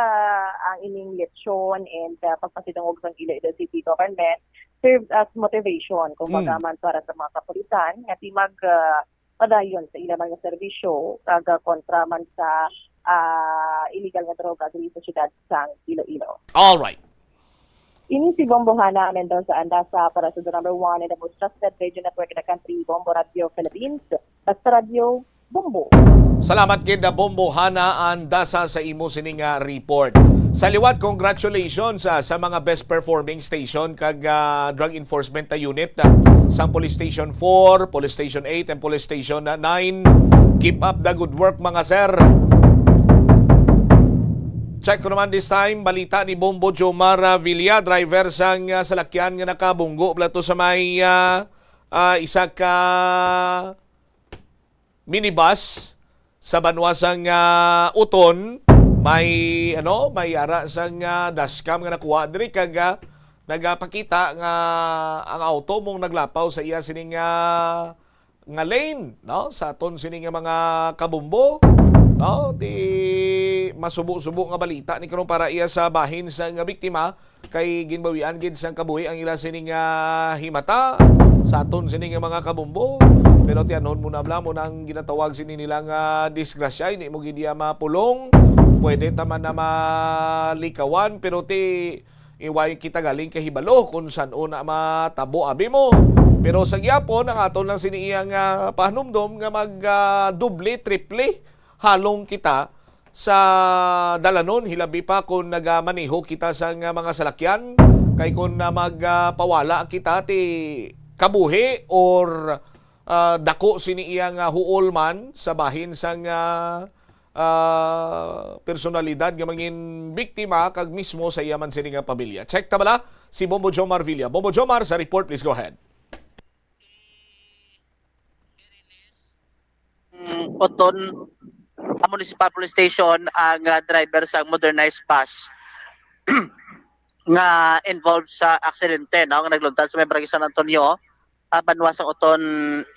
ang ining lechon and, ah, pagpasidungog sang Iloilo City Government serves as motivation, kumbaga, mm, man para sa mga kapulisan nga ti mag, ah, padayon sa ila mga serbisyo kag, ah, kontra man sa, ah, illegal nga droga diri sa siyudad sang Iloilo. All right. Ini si Bombo Hana Mendoza Andasa para sa the number one and the most trusted radio network in the country, Bombo Radio Philippines. Basta Radio, Bombo. Salamat gid, ah, Bombo Hana Andasa, sa imo sini nga report. Sa liwat, congratulations, ah, sa mga best performing station kag, ah, drug enforcement, ah, unit, ah, sang Police Station four, Police Station eight, and Police Station, ah, nine. Keep up the good work, mga sir. Check ko naman this time, balita ni Bombo Jomar, ah, Villa, driver sang, ah, salakyan nga nakabunggo bala to sa may, ah, ah, isa ka minibus Sa banwa sang, ah, Oton, may, ano, may ara sang, ah, dashcam nga nakuha diri kag, ah, nagapakita nga ang auto mong naglapaw sa iya sining, ah, nga lane, no? Sa aton sini nga mga kabumbo, no? Di masubo-subo nga balita ni karon para iya sa bahin sang biktima, kay ginbawian gid sang kabuhi ang ila sini nga himata sa aton sini nga mga kabumbo. Pero tiyanhon mo na bala mo nang ginatawag sini nila nga disgrasya, hindi mo gid iya mapulong. Pwede ta man na malikawan, pero ti iway kita galing kahibalo kung san-o na matabo abi mo. Pero sa gyapon, ang aton lang sini iya nga pahanumdom nga mag, ah, doble, triple halong kita sa dalanon, hilabi pa kung nagamaneho kita sa nga mga salakyan, kay kung na magpawala kita ti kabuhi or, ah, dako sini iya nga huol man sa bahin sang, ah, ah, personalidad nga mangin biktima kag mismo sa iya man sini nga pamilya. Check ta bala si Bombo Jomar Villa. Bombo Jomar, sa report, please go ahead. Mm, Oton, ah, Municipal Police Station ang, ah, driver sang modernized bus nga involved sa aksidente, no, nga nagluntad sa may Barangay San Antonio, ah, banwa sang Oton,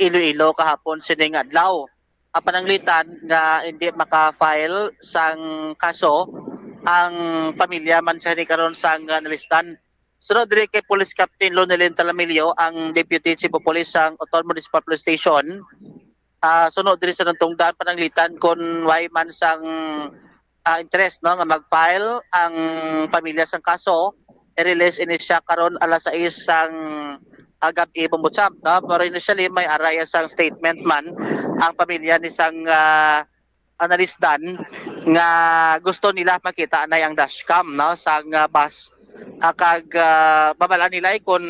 Iloilo, kahapon sining adlaw. Ah, pananglitan nga hindi maka-file sang kaso ang pamilya man siya ni karon sang, ah, nalisdan. Sunod diri kay Police Captain Lonelyn Talamilio, ang Deputy Chief of Police sang Oton Municipal Police Station. Ah, sunod diri sa nagtungdan, pananglitan kon way man sang, ah, interest, no, nga mag-file ang pamilya sang kaso. I-release ini siya karon alas sais sang, ah, gab-i, Bombo Champ, no? Pero initially, may ara iya sang statement man ang pamilya ni sang, ah, ah, nalisdan nga gusto nila makita anay ang dashcam, no, sang, ah, bus. Ah, kag, ah, mabal-an nila, eh, kon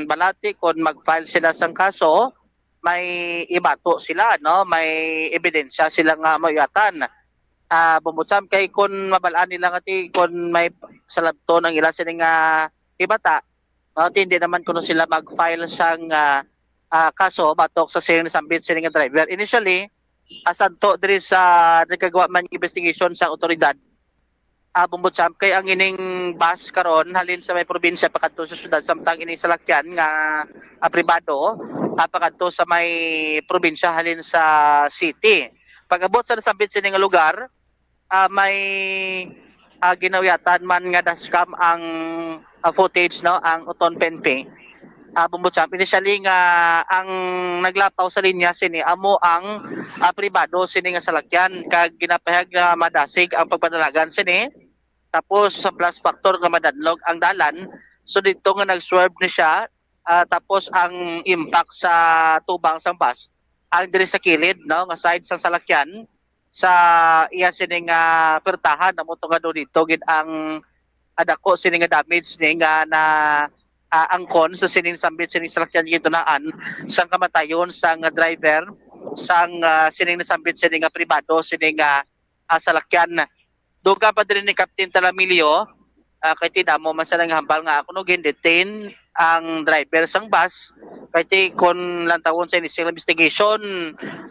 balati, kon mag-file sila sang kaso, may ibato sila, no? May ebidensya sila nga mauyatan. Ah, Bombo Champ, kay kon mabal-an nila nga ti, kon may salabton ang ila sini nga hibata, no? Ti hindi naman kuno sila mag-file sang, ah, ah, kaso batok sa sining nasambit sini nga driver. Initially, ah, sadto diri sa nagkagawa man investigation sa otoridad, ah, Bombo Champ, kay ang ining bus karon halin sa may probinsya pakadto sa syudad, samtang ining salakyan nga, ah, pribado, ah, pakadto sa may probinsya halin sa city. Pag-abot sa nasambit sini nga lugar, ah, may, ah, ginauyatan man nga dashcam ang, ah, footage, no, ang Oton P N P. Ah, Bombo Champ, initially nga ang naglapaw sa linya sini amo ang, ah, pribado sini nga salakyan, kag ginapahayag nga madasig ang pagpadalagan sini. Tapos sa plus factor nga madanlog ang dalan, so dito nga nag-swerve ni siya, ah, tapos ang impact sa tubang sang bus ang diri sa kilid, no, nga side sang salakyan, sa iya sini nga pertahan, amo to nga do dito gid ang, ah, dako sini nga damage ni nga na, ah, angkon sa sining sambit sining salakyan gintunaan sang kamatayon sang driver sang, ah, sining nasambit sini nga pribado sini nga, ah, salakyan. Dugang pa diri ni Captain Talamilio, ah, kay ti damo man sa nanghambal nga ako no gin-detain ang driver sang bus, kay ti kon lantawon sa initial investigation,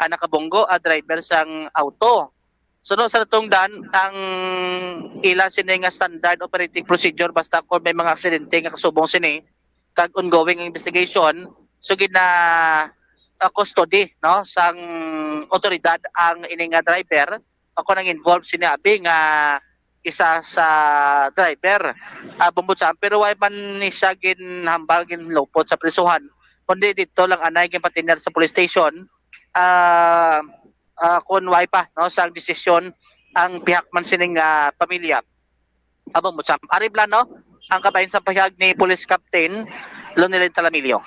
ah, nakabunggo ang driver sang auto. Suno sa natungdan, ang ila sini nga standard operating procedure basta kung may mga aksidente nga kasubong sini kag ongoing investigation, so gina, ah, custody, no, sang otoridad ang ini nga driver. Ako nang involved sini abi nga isa sa driver, ah, Bombo Champ, pero way man ni siya ginhambal, ginlupot sa prisuhan, kundi dito lang anay ginpatiner sa police station, ah, ah, kun way pa, no, sang desisyon ang pihak man sining, ah, pamilya. Abo mo, Champ. Ari bala, no, ang kabahin sa pahayag ni Police Captain Lonelyn Talamilio.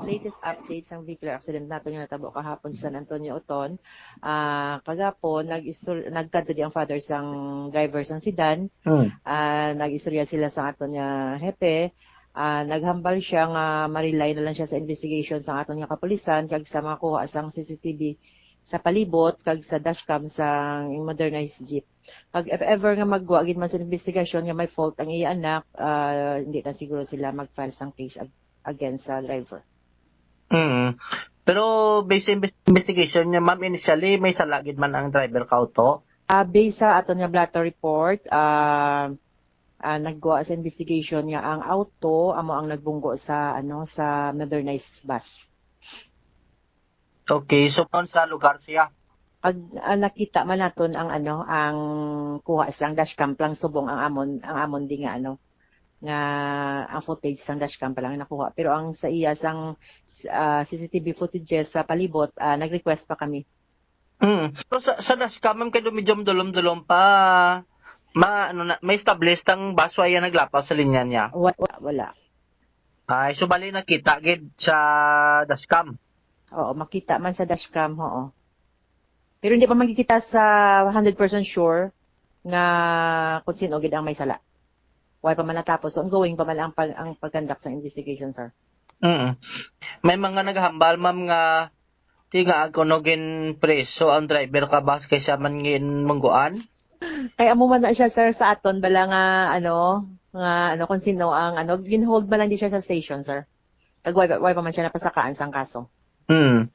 Latest update sang vehicular accident nato nga natabo kahapon sa San Antonio Oton. Ah, kagapon, nag-istor-, nagkadto di ang father sang driver sang sedan. Hmm. Ah, nag-istorya sila sa aton nga hepe. Ah, naghambal siya nga ma-rely na lang siya sa investigation sang aton nga kapulisan kag sa mga kuha sang C C T V sa palibot kag sa dashcam sang modernized jeep. Pag if ever nga magwa gid man sa investigasyon nga may fault ang iya anak, ah, hindi na siguro sila mag-file sang case ag-, against sa driver. Mm. Pero based sa invest-, investigation niya, ma'am, initially, may sala gid man ang driver ka auto? Ah, based sa aton nga blotter report, ah, ah, nagkuha sa investigation nga ang auto amo ang nagbunggo sa, ano, sa modernized bus. Okay, so, kon sa lugar siya? Ag-, ah, nakita man naton ang, ano, ang kuha sang dashcam pa lang subong ang amon, ang amon di nga, ano, nga ang footage sang dashcam pa lang nakuha. Pero ang sa iya sang, ah, C C T V footages sa palibot, ah, nag-request pa kami. Mm. So, sa, sa dashcam, ma'am, kay medyo dulom-dulom pa, ma-, ano na, ma-establish ang bus wala naglapas sa linya niya? Wa-, wa-, wala. Ay, so bali nakita gid sa dashcam? Oo, makita man sa dashcam, oo. Pero hindi pa makikita sa hundred percent sure nga kung sino gid ang may sala. Wala pa man natapos. So, ongoing pa man ang pag-, ang pag-conduct sa investigation, sir. Mm. May mga naghambal, ma'am, nga ti nga ako no ginpreso ang driver ka bus kay siya man ginmungguan? Kay amo man na siya, sir, sa aton bala nga, ano, nga, ano, kung sino ang, ano, ginhold man lang di siya sa station, sir. Kag wala, wala pa man siya napasakaan sang kaso. Hmm.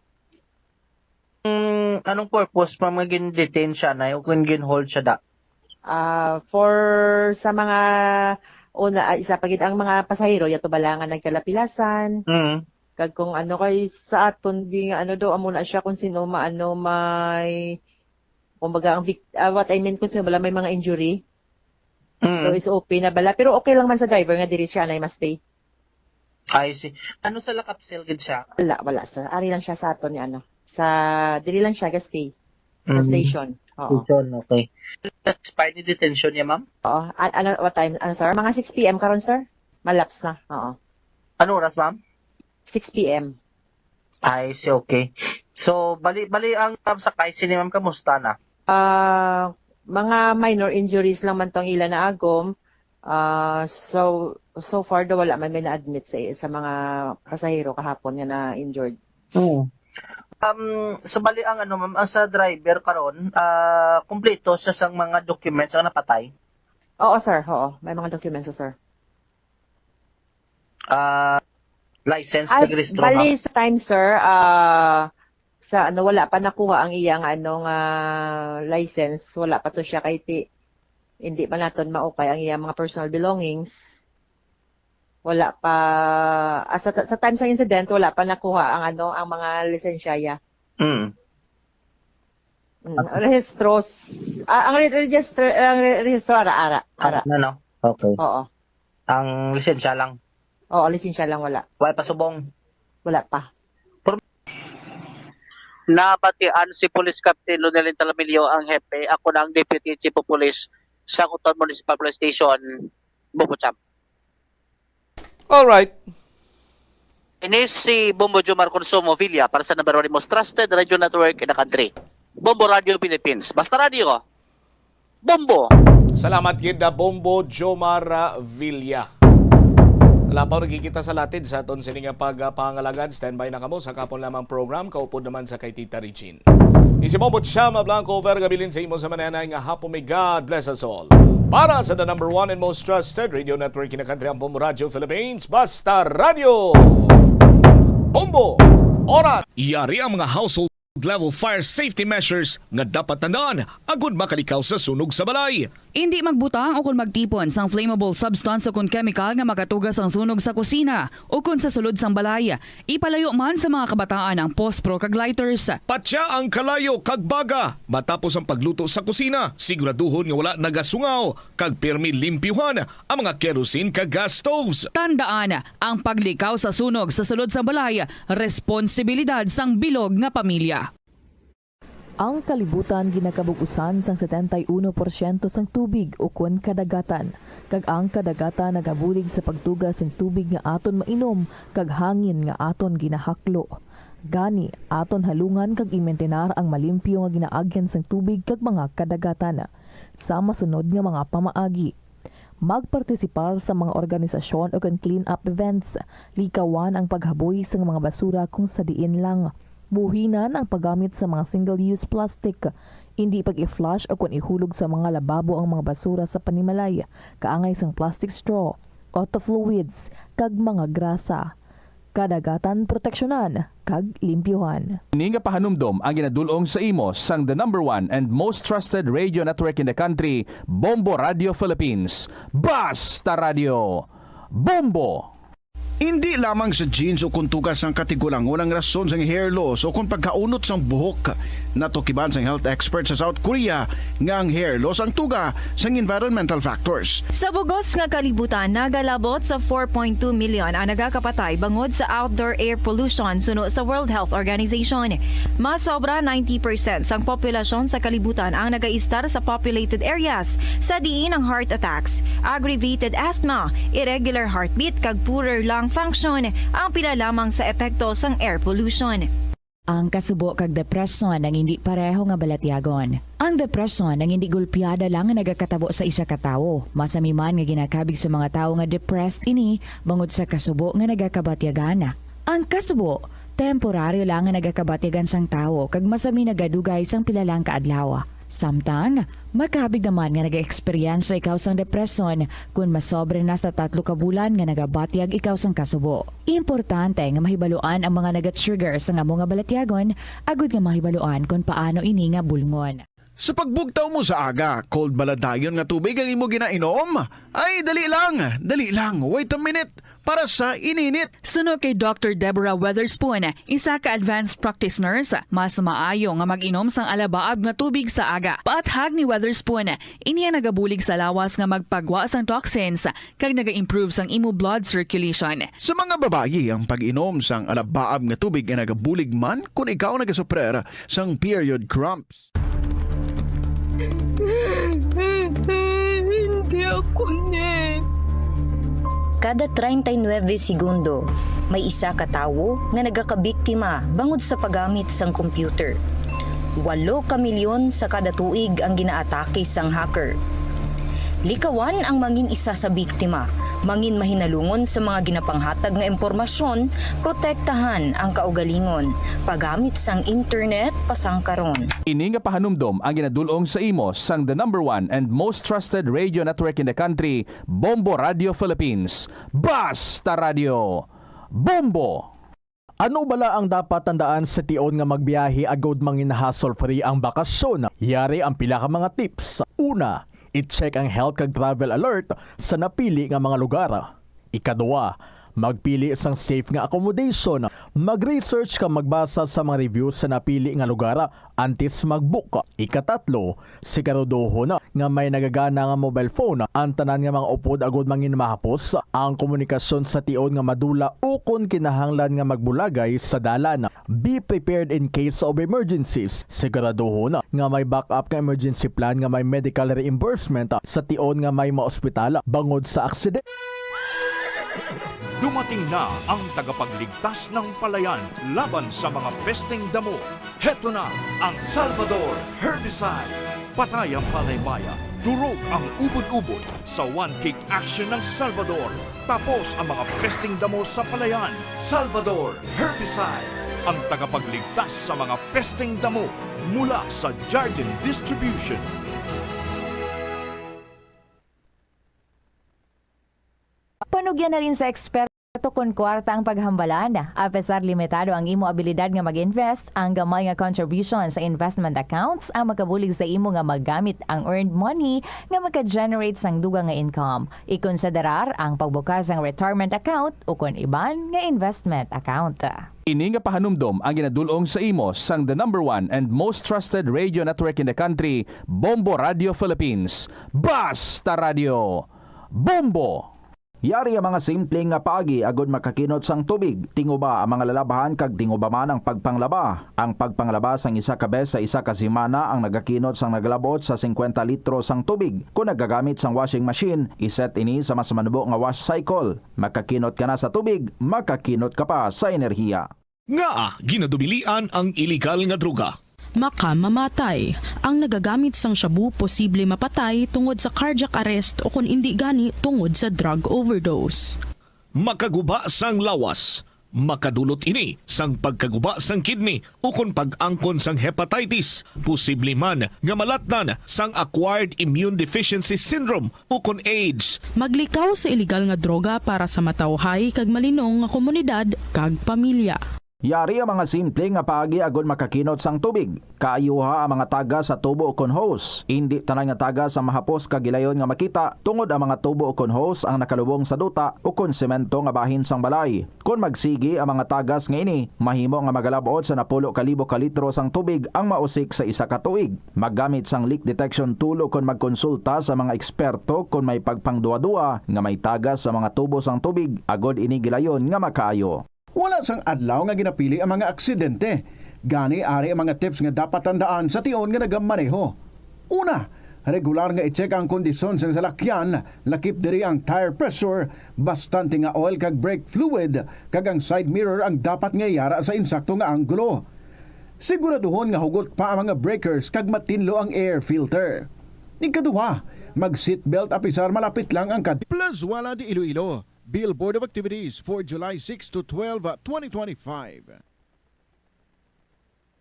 Mm, anong purpose pa nga gin-detain siya, nay, o kung gin-hold siya da? Ah, for sa mga una, ah, isa pa gid ang mga pasahero, yato bala nga nagkalapilasan. Mm. Kag kung ano kay sa aton, di nga ano daw, amo na siya kung sino maano may, kumbaga, ang vic-, ah, what I mean, kung sino bala may mga injury. Mm. So, is okay na bala. Pero okay lang man sa driver nga diri siya anay ma-stay. I see. Ano sa Lakapsel gid siya? Wala, wala, sir. Ari lang siya sa aton ni ano. Sa, diri lang siya ga-stay. Sa Mm. station. Oo. Station, okay. Sa expired ni detention niya, ma'am? Oo. A-, ano, what time? Ano, sir? Mga six P M karon, sir. Malaps na. Oo. Ano oras, ma'am? Six P M. I see, okay. So, bali, bali ang, um, sakay sini, ma'am, kamusta na? Ah, mga minor injuries lang man tong ila naagom. Ah, so, so far daw wala man may na-admit sa, sa mga pasahero kahapon nga na-injured. Hmm. Um, so bali ang ano, ma'am, ang sa driver karon, ah, kumpleto siya sang mga documents ang napatay? Oo, sir. Oo, may mga documents, sir. Ah, license Ay, kag rehistro, bali ma'am? Sa time, sir, ah, sa ano, wala pa nakuha ang iyang ano nga license, wala pa to siya kay ti-, hindi pa naton maukay ang iyang mga personal belongings. Wala pa, ah, sa, sa time sa incident, wala pa nakuha ang ano, ang mga lisensya ya. Mm. Mm, rehistros, ah, ang re-, register, ang re-, rehistro, ara, ara, ara. Ah, ano, no? Okay. Oo. Ang lisensya lang? Oo, lisensya lang, wala. Wala pa subong? Wala pa. Nabatian si Police Captain Lonel Intalamillo, ang hepe. Ako na ang Deputy Chief of Police sa Uton Municipal Police Station, Bubucham. Alright. Ini si Bombo Jomar Consumo Villa para sa number one most trusted radio network in the country, Bombo Radio Philippines. Basta radio, Bombo! Salamat gid na Bombo Jomar, ah, Villa. Lapaw, nagkikita sa latid sa aton sini nga pag, ah, pangalagad. Standby na kamo sa kapon lamang program, kaupod naman sa kay Tita Richin. Isi mo, Butchama Blanco, over gabilin sa imo sa mananay nga hapon. May God bless us all. Para sa the number one and most trusted radio network in the country, ang Bombo Radio Philippines, Basta Radio. Bombo, oras. Yari ang mga household level fire safety measures nga dapat tandaan agud makalikaw sa sunog sa balay. Indi magbutang o kon magtipon sang flammable substance o kon chemical nga makatuga sang sunog sa kusina o kon sa sulod sang balay. Ipalayo man sa mga kabataan ang pospro kag lighters. Patya ang kalayo kag baga matapos ang pagluto sa kusina. Siguraduhon nga wala nagasungaw kag pirmi limpyuhan ang mga kerosene kag gas stoves. Tandaan, ang paglikaw sa sunog sa sulod sang balay, responsibilidad sang bilog nga pamilya. Ang kalibutan ginakabug-usan sang setenta y uno porsyento sang tubig ukon kadagatan, kag ang kadagatan nagabulig sa pagtuga sing tubig nga aton mainom kag hangin nga aton ginahaklo. Gani, aton halungan kag imintinar ang malimpyo nga ginaagyan sang tubig kag mga kadagatan. Sa masunod nga mga pamaagi, magpartisipar sa mga organisasyon ukon clean-up events. Likawan ang paghaboy sang mga basura kung sa diin lang. Buhinan ang paggamit sa mga single-use plastic. Indi pag-i-flush ukon ihulog sa mga lababo ang mga basura sa panimalay, kaangay sang plastic straw, auto fluids, kag mga grasa. kadagatan proteksyonan kag limpyuhan. Ini nga pahanumdom ang ginadul-ong sa imo sang the number one and most trusted radio network in the country, Bombo Radio Philippines. Basta Radio, Bombo! Indi lamang sa genes o kon tuga sang katigulangon ang rason sang hair loss o kon pagkaunot sang buhok. Natukiban sang health expert sa South Korea nga ang hair loss ang tuga sang environmental factors. Sa bugos nga kalibutan, nagalabot sa four point two million ang nagakapatay bangod sa outdoor air pollution, suno sa World Health Organization. Mas sobra ninety percent sang populasyon sa kalibutan ang nagaistar sa populated areas, sa diin ang heart attacks, aggravated asthma, irregular heartbeat, kag poorer lung function ang pila lamang sa epekto sang air pollution. Ang kasubo kag depresyon ang indi pareho nga balatyagon. Ang depresyon ang indi gulpiada lang nga nagakatabo sa isa ka tawo. Masami man nga ginakabig sa mga tawo nga depressed ini bangod sa kasubo nga nagakabatyagan. Ang kasubo, temporaryo lang nga nagakabatyagan sang tawo kag masami nagadugay sang pila lang ka adlaw. Samtang, makabig naman nga nag-eksperyensya ikaw sang depresyon kon masobra na sa tatlo ka bulan nga nagabatyag ikaw sang kasubo. Importante nga mahibaluan ang mga naga-trigger sang amo nga balatyagon agud nga mahibaluan kon paano ini nga bulngon. Sa pagbugtaw mo sa aga, cold bala dayon nga tubig ang imo ginainom? Ay, dali lang, dali lang, wait a minute, para sa ininit. Suno kay Doctor Deborah Weatherspoon, isa ka advanced practice nurse, mas maayo nga mag-inom sang alabaab nga tubig sa aga. Paathag ni Weatherspoon, ini ang nagabulig sa lawas nga magpagwa sang toxins kag naga-improve sang imo blood circulation. Sa mga babayi, ang pag-inom sang alabaab nga tubig ay nagabulig man kon ikaw nagasuprer sang period cramps. Hindi ako ni. Kada treinta y nueve segundo, may isa ka tawo nga nagakabiktima bangod sa paggamit sang computer. Walo ka milyon sa kada tuig ang ginaatake sang hacker. Likawan ang mangin isa sa biktima, mangin mahinalungon sa mga ginapanghatag nga impormasyon, protektahan ang kaugalingon, paggamit sang internet pasangkaron. Ini nga pahanumdom ang ginadul-ong sa imo sang the number one and most trusted radio network in the country, Bombo Radio Philippines. Basta Radio, Bombo! Ano bala ang dapat tandaan sa tion nga magbiyahe agud mangin hassle-free ang bakasyon? Yari ang pila ka mga tips. Una, i-check ang health kag travel alert sa napili nga mga lugar. Ikadua, magpili sang safe nga accommodation. Mag-research kag magbasa sa mga reviews sa napili nga lugar antes mag-book. Ikatatlo, siguraduhon nga may nagagana nga mobile phone ang tanan nga mga upod agud mangin mahapos ang komunikasyon sa tion nga madula ukon kinahanglan nga magbulagay sa dalan. Be prepared in case of emergencies. Siguraduhon nga may backup nga emergency plan nga may medical reimbursement sa tion nga may maospital bangod sa aksidente. Dumating na ang tagapagligtas ng palayan laban sa mga pesteng damo. Heto na ang Salvador Herbicide. Patay ang palaymaya, durog ang ubod-ubod. Sa one-click action ng Salvador, tapos ang mga pesteng damo sa palayan. Salvador Herbicide, ang tagapagligtas sa mga pesteng damo, mula sa Jardin Distribution. Panugyan na rin sa eksperto kon kwarta ang paghambalan. Apesar limitado ang imo abilidad nga mag-invest, ang gamay nga contribution sa investment accounts ang makabulig sa imo nga magamit ang earned money nga maka-generate sang dugang nga income. Ikonsiderar ang pagbukas sang retirement account ukon iban nga investment account. Ini nga pahanumdom ang ginadul-ong sa imo sang the number one and most trusted radio network in the country, Bombo Radio Philippines. Basta Radio, Bombo! Yari ang mga simple nga paagi agud makakinot sang tubig. Tinguba ang mga lalabhan kag tinguba man ang pagpanglaba. Ang pagpanglaba sang isa ka bes sa isa ka semana ang nagakinot sang nagalabot sa singkwenta litro sang tubig. Kon nagagamit sang washing machine, iset ini sa mas manubo nga wash cycle. Makakinot ka na sa tubig, makakinot ka pa sa enerhiya. Ngaa ginadubilian ang iligal nga droga? Makamamatay. Ang nagagamit sang shabu posible mapatay tungod sa cardiac arrest o kon indi gani tungod sa drug overdose. Makaguba sang lawas. Makadulot ini sang pagkaguba sang kidney ukon pag-angkon sang hepatitis, posible man nga malatnan sang acquired immune deficiency syndrome ukon AIDS. Maglikaw sa iligal nga droga para sa matawhay kag malinong nga komunidad kag pamilya. Yari ang mga simple nga paagi agod makakinot sang tubig. Kaayuha ang mga tagas sa tubo ukon hose. Indi tanan nga tagas ang mahapos kag gilayon nga makita, tungod ang mga tubo ukon hose ang nakalubong sa duta ukon semento nga bahin sang balay. Kon magsigi ang mga tagas nga ini, mahimo nga magalab-ot sa napulo ka libo ka litro sang tubig ang mausik sa isa ka tuig. Maggamit sang leak detection tool ukon magkonsulta sa mga eksperto kon may pagpangduwa-duwa nga may tagas sa mga tubo sang tubig agod ini gilayon nga makaayo. Wala sang adlaw nga ginapili ang mga aksidente. Gani, ari ang mga tips nga dapat tandaan sa tion nga nagamaneho. Una, regular nga i-check ang kondisyon sang salakyan, lakip diri ang tire pressure, bastante nga oil kag brake fluid, kag ang side mirror ang dapat nga yara sa insakto nga anggulo. Siguraduhon nga hugot pa ang mga breakers kag matinlo ang air filter. Ikaduha, mag-seatbelt apisar malapit lang ang kad- Plazuela de Iloilo, Billboard of Activities for July six to twelve, twenty twenty-five.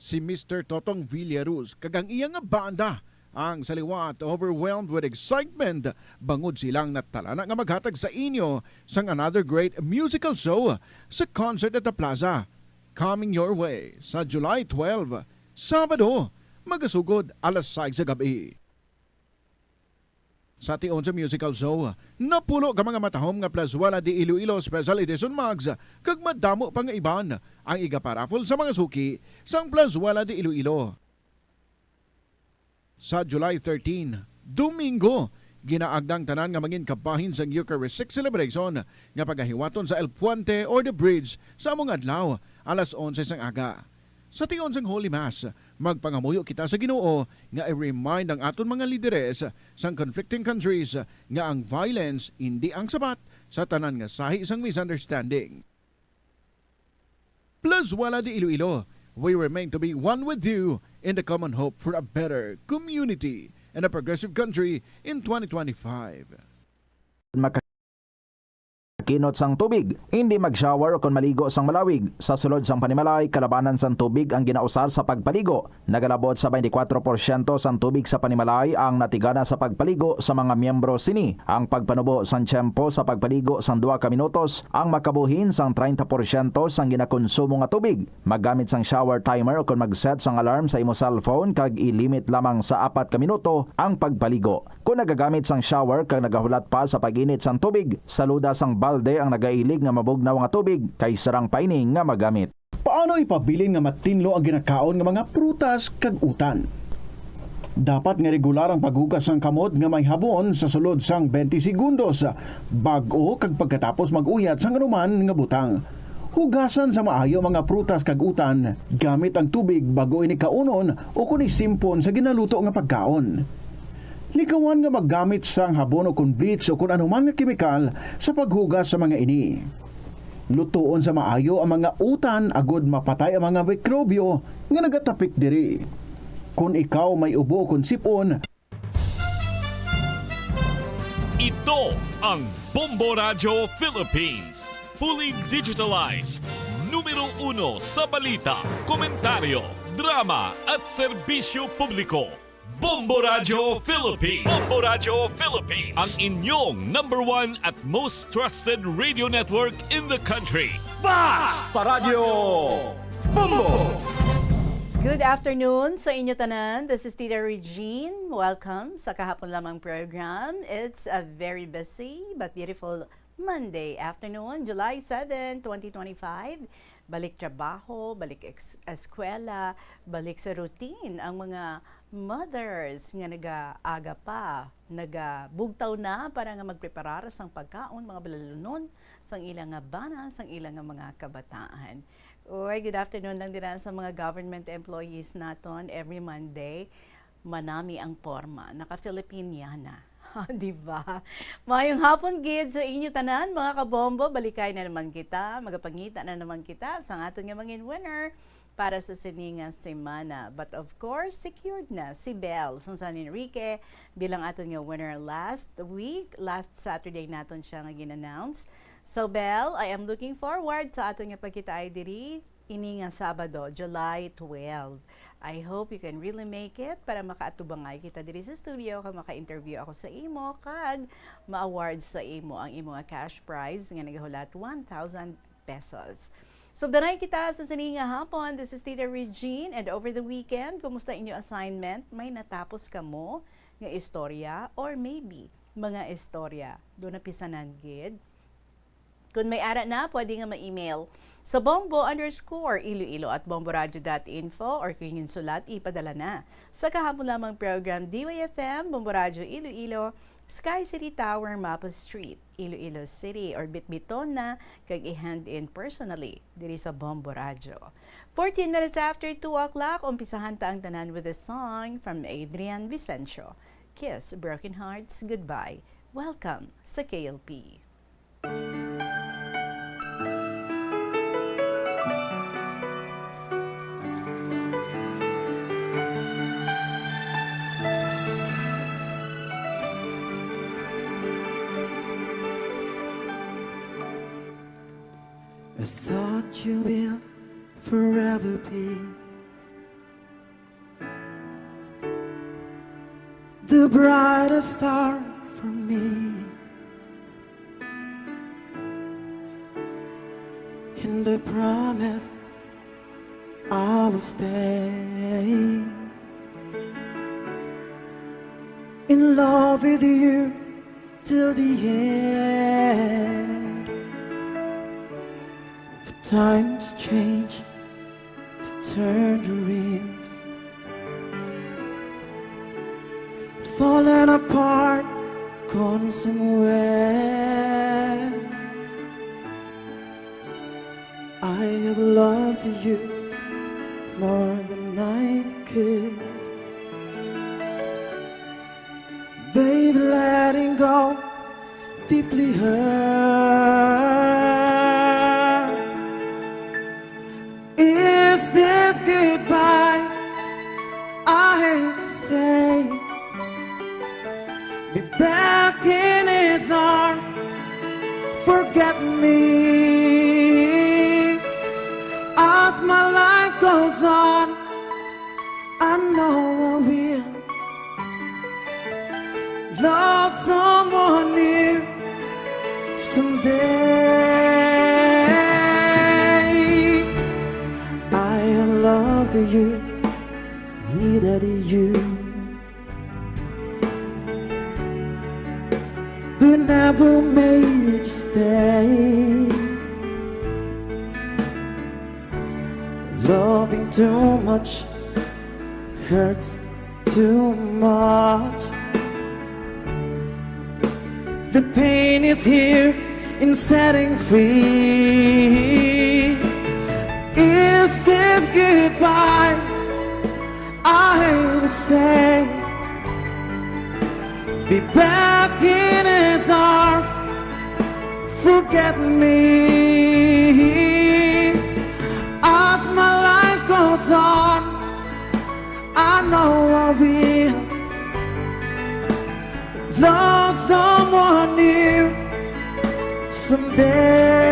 Si Mister Totong Villaruz kag ang iya nga banda ang sa liwat overwhelmed with excitement bangod silang natalana nga maghatag sa inyo sang another great musical show sa Concert at the Plaza, coming your way sa July twelve, Sabado, magasugod alas sais sa gab-i. Sa tion sa musical show, napulo ka mga matahom nga Plazuela de Iloilo Special Edition mugs kag madamo pa nga iban ang igaparaffle sa mga suki sang Plazuela de Iloilo. Sa July thirteen, Domingo, ginaagda ang tanan nga mangin kabahin sang Eucharistic celebration nga pagahiwaton sa El Puente or the Bridge sa among adlaw, alas onse sang aga. Sa tion sang Holy Mass, magpangamuyo kita sa Ginoo nga i-remind ang aton mga lideres sang conflicting countries nga ang violence indi ang sabat sa tanan nga sahi sang misunderstanding. Plazuela de Iloilo, we remain to be one with you in the common hope for a better community and a progressive country in twenty twenty-five. Kinot sang tubig, indi mag-shower o kon maligo sang malawig. Sa sulod sang panimalay, kalabanan sang tubig ang ginausar sa pagpaligo. Nagalabot sa twenty-four porsyento sang tubig sa panimalay ang natigana sa pagpaligo sa mga miyembro sini. Ang pagpanubo sang tiyempo sa pagpaligo sang duha ka minutos ang makabuhin sang treinta porsyento sang ginakonsumo nga tubig. Maggamit sang shower timer o kon mag-set sang alarm sa imo cellphone kag i-limit lamang sa apat ka minuto ang pagpaligo. Kon nagagamit sang shower kag nagahulat pa sa pag-init sang tubig, saluda sang balde ang nagailig nga mabugnaw nga tubig kay sarang pa ini nga magamit. Paano ipabilin nga matinlo ang ginakaon nga mga prutas kag utan? Dapat nga regular ang paghugas sang kamot nga may habon sa sulod sang twenty segundos, bag-o kag pagkatapos mag-uyat sang anuman nga butang. Hugasan sa maayo ang mga prutas kag utan gamit ang tubig bag-o ini kaunon o kon isimpon sa ginaluto nga pagkaon. Likawan nga maggamit sang habon o kon bleach o kon anuman nga kemikal sa paghugas sa mga ini. Lutoon sa maayo ang mga utan agod mapatay ang mga mikrobyo nga nagatapik diri. Kon ikaw may ubo o kon sip-on, Ito ang Bombo Radyo Philippines. Fully digitalized. Numero uno sa balita, komentaryo, drama at serbisyo publiko. Bombo Radyo Philippines. Bombo Radyo Philippines. Ang inyong number one at most trusted radio network in the country. Basta Radyo Bombo! Good afternoon sa inyo tanan. This is Tita Regine. Welcome sa kahapon lamang program. It's a very busy but beautiful Monday afternoon, July seven, twenty twenty-five. Balik trabaho, balik ex- eskwela, balik sa routine ang mga mothers nga nagaaga pa, nagabugtaw na para nga magpreparar sang pagkaon, mga balalunon, sang ila nga bana, sang ila nga mga kabataan. Uy, good afternoon lang dira sa mga government employees naton every Monday. Manami ang porma, naka-Filipiniana. Di ba? Mayong hapon gid sa inyo tanan, mga kabombo. Balikay na naman kita, magapangita na naman kita sa aton nga mangin winner para sa sini nga semana. But of course, secured na si Belle sang San Enrique bilang aton nga winner last week. Last Saturday naton siya nga gin-announce. So, Bel, I am looking forward sa aton nga pagkitaay diri ini nga Sabado, July twelve. I hope you can really make it para makaatubangay kita diri sa studio kag maka-interview ako sa imo kag ma-award sa imo ang imo nga cash prize nga nagahulat one thousand pesos. So, danay kita sa sini nga hapon. This is Tita Regine, and over the weekend, kumusta inyo assignment? May natapos kamo nga istorya or maybe mga istorya? Do napisanan gid? Kung may ara na, pwede nga ma-email sa bombo underscore iloilo at bomboradio dot info, or kung yung sulat, ipadala na sa kahapon lamang program, D Y F M, Bombo Radyo Iloilo, Sky City Tower, Mapa Street, Iloilo City, or bitbiton na kag i-hand in personally diri sa Bombo Radyo. Fourteen minutes after two o'clock, umpisahan ta ang tanan with a song from Adrian Vicencio, Kiss Broken Hearts Goodbye. Welcome sa K L P. I thought you will forever be the brightest star for me. And I promise I will stay in love with you till the end. But times change, to turn dreams falling apart, gone somewhere. I have loved you more than I could. Babe, letting go deeply hurts. Is this goodbye I hate to say? Be back in his arms. Forget me. As my life goes on, I know I will love someone new someday. I have loved you, needed you, but never made you stay. Loving too much hurts too much. The pain is here in setting free. Is this goodbye I say? Be back in his arms. Forget me. As my life goes on, I know I will love someone new someday.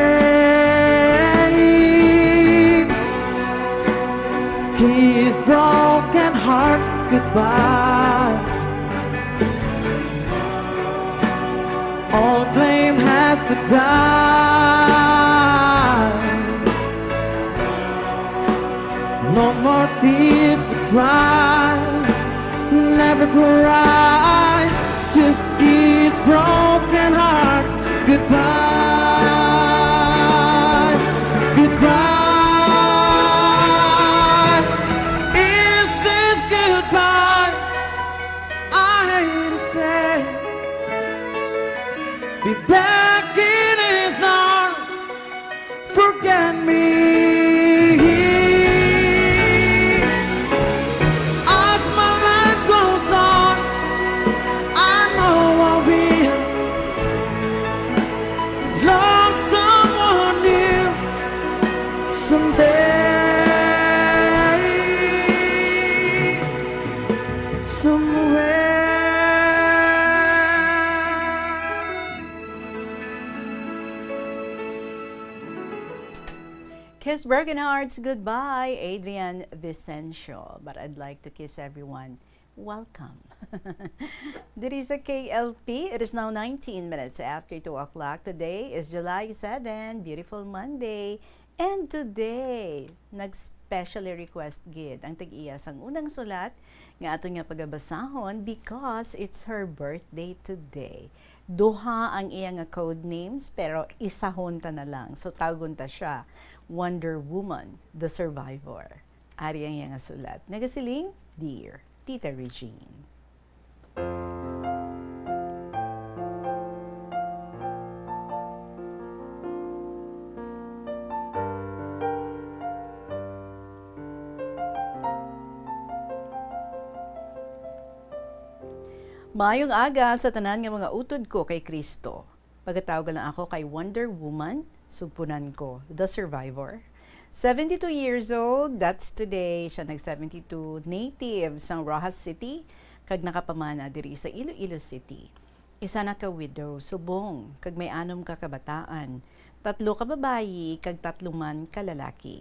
Kiss broken hearts goodbye. All blame has to die. No more tears to cry. Never cry. Just kiss broken hearts goodbye. Goodbye. Is this goodbye? I hate to say, be back in his arms. Forget me. As my life goes on, I know I will love someone new someday. Somewhere. Kiss Broken Hearts Goodbye, Adrian Vicencio. But I'd like to kiss everyone. Welcome. Diri sa K L P, it is now nineteen minutes after two o'clock. Today is July seven, beautiful Monday. And today, nag-specially request gid ang tag-iya sang unang sulat nga aton nga pagabasahon because it's her birthday today. Duha ang iya nga code names, pero isahon ta na lang. So, tawgon ta siya Wonder Woman, the Survivor. Ari ang iya nga sulat. Nagasiling, Dear Tita Regine. Maayong aga sa tanan nga mga utod ko kay Kristo. Pagatawag lang ako kay Wonder Woman, sugpunan ko, the survivor. Seventy-two years old, that's today, siya nag seventy-two, native sang Roxas City, kag nakapamana diri sa Iloilo City. Isa na ka widow, subong, kag may anom ka kabataan, tatlo ka babayi, kag tatlo man ka lalaki.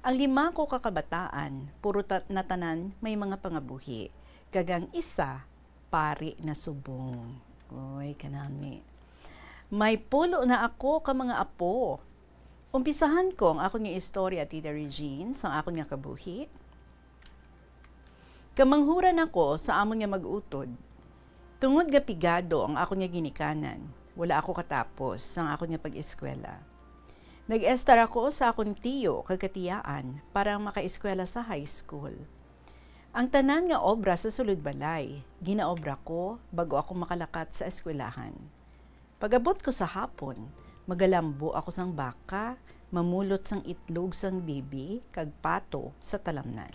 Ang lima ko ka kabataan, puro ta-, natanan may mga pangabuhi, kag ang isa, pari na subong. Uy, kanami. May pulo na ako ka mga apo. Umpisahan ko ang akon nga istorya, Tita Regine, sang akon nga kabuhi. Kamanghuran ako sa amon nga mag-utod. Tungod nga pigado ang akon nga ginikanan, wala ako katapos sang akon nga pag-eskwela. Nag-estar ako sa akon tiyo kag katiyaan para makaeskwela sa high school. Ang tanan nga obra sa sulod balay, ginaobra ko bag-o ako makalakat sa eskwelahan. Pag-abot ko sa hapon, magalambo ako sang baka, mamulot sang itlog sang bibi kag pato sa talamnan.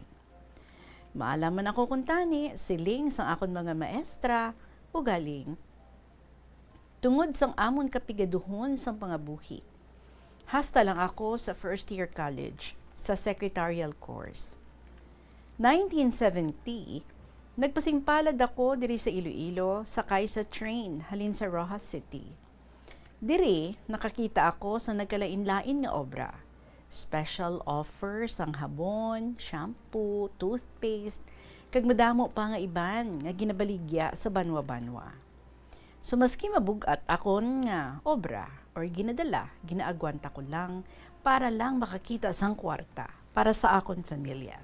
Maalam man ako kuntani, siling sang akon mga maestra, ugaling tungod sang amon kapigaduhon sang pangabuhi. Hasta lang ako sa first year college, sa secretarial course. Nineteen seventy, nagpasingpalad ako diri sa Iloilo, sakay sa train halin sa Roxas City. Diri, nakakita ako sa nagkalain-lain nga obra. Special offer sang habon, shampoo, toothpaste, kag madamo pa nga iban nga ginabaligya sa banwa-banwa. So, maski mabug-at akon nga obra or ginadala, ginaagwanta ko lang para lang makakita sang kwarta para sa akon pamilya.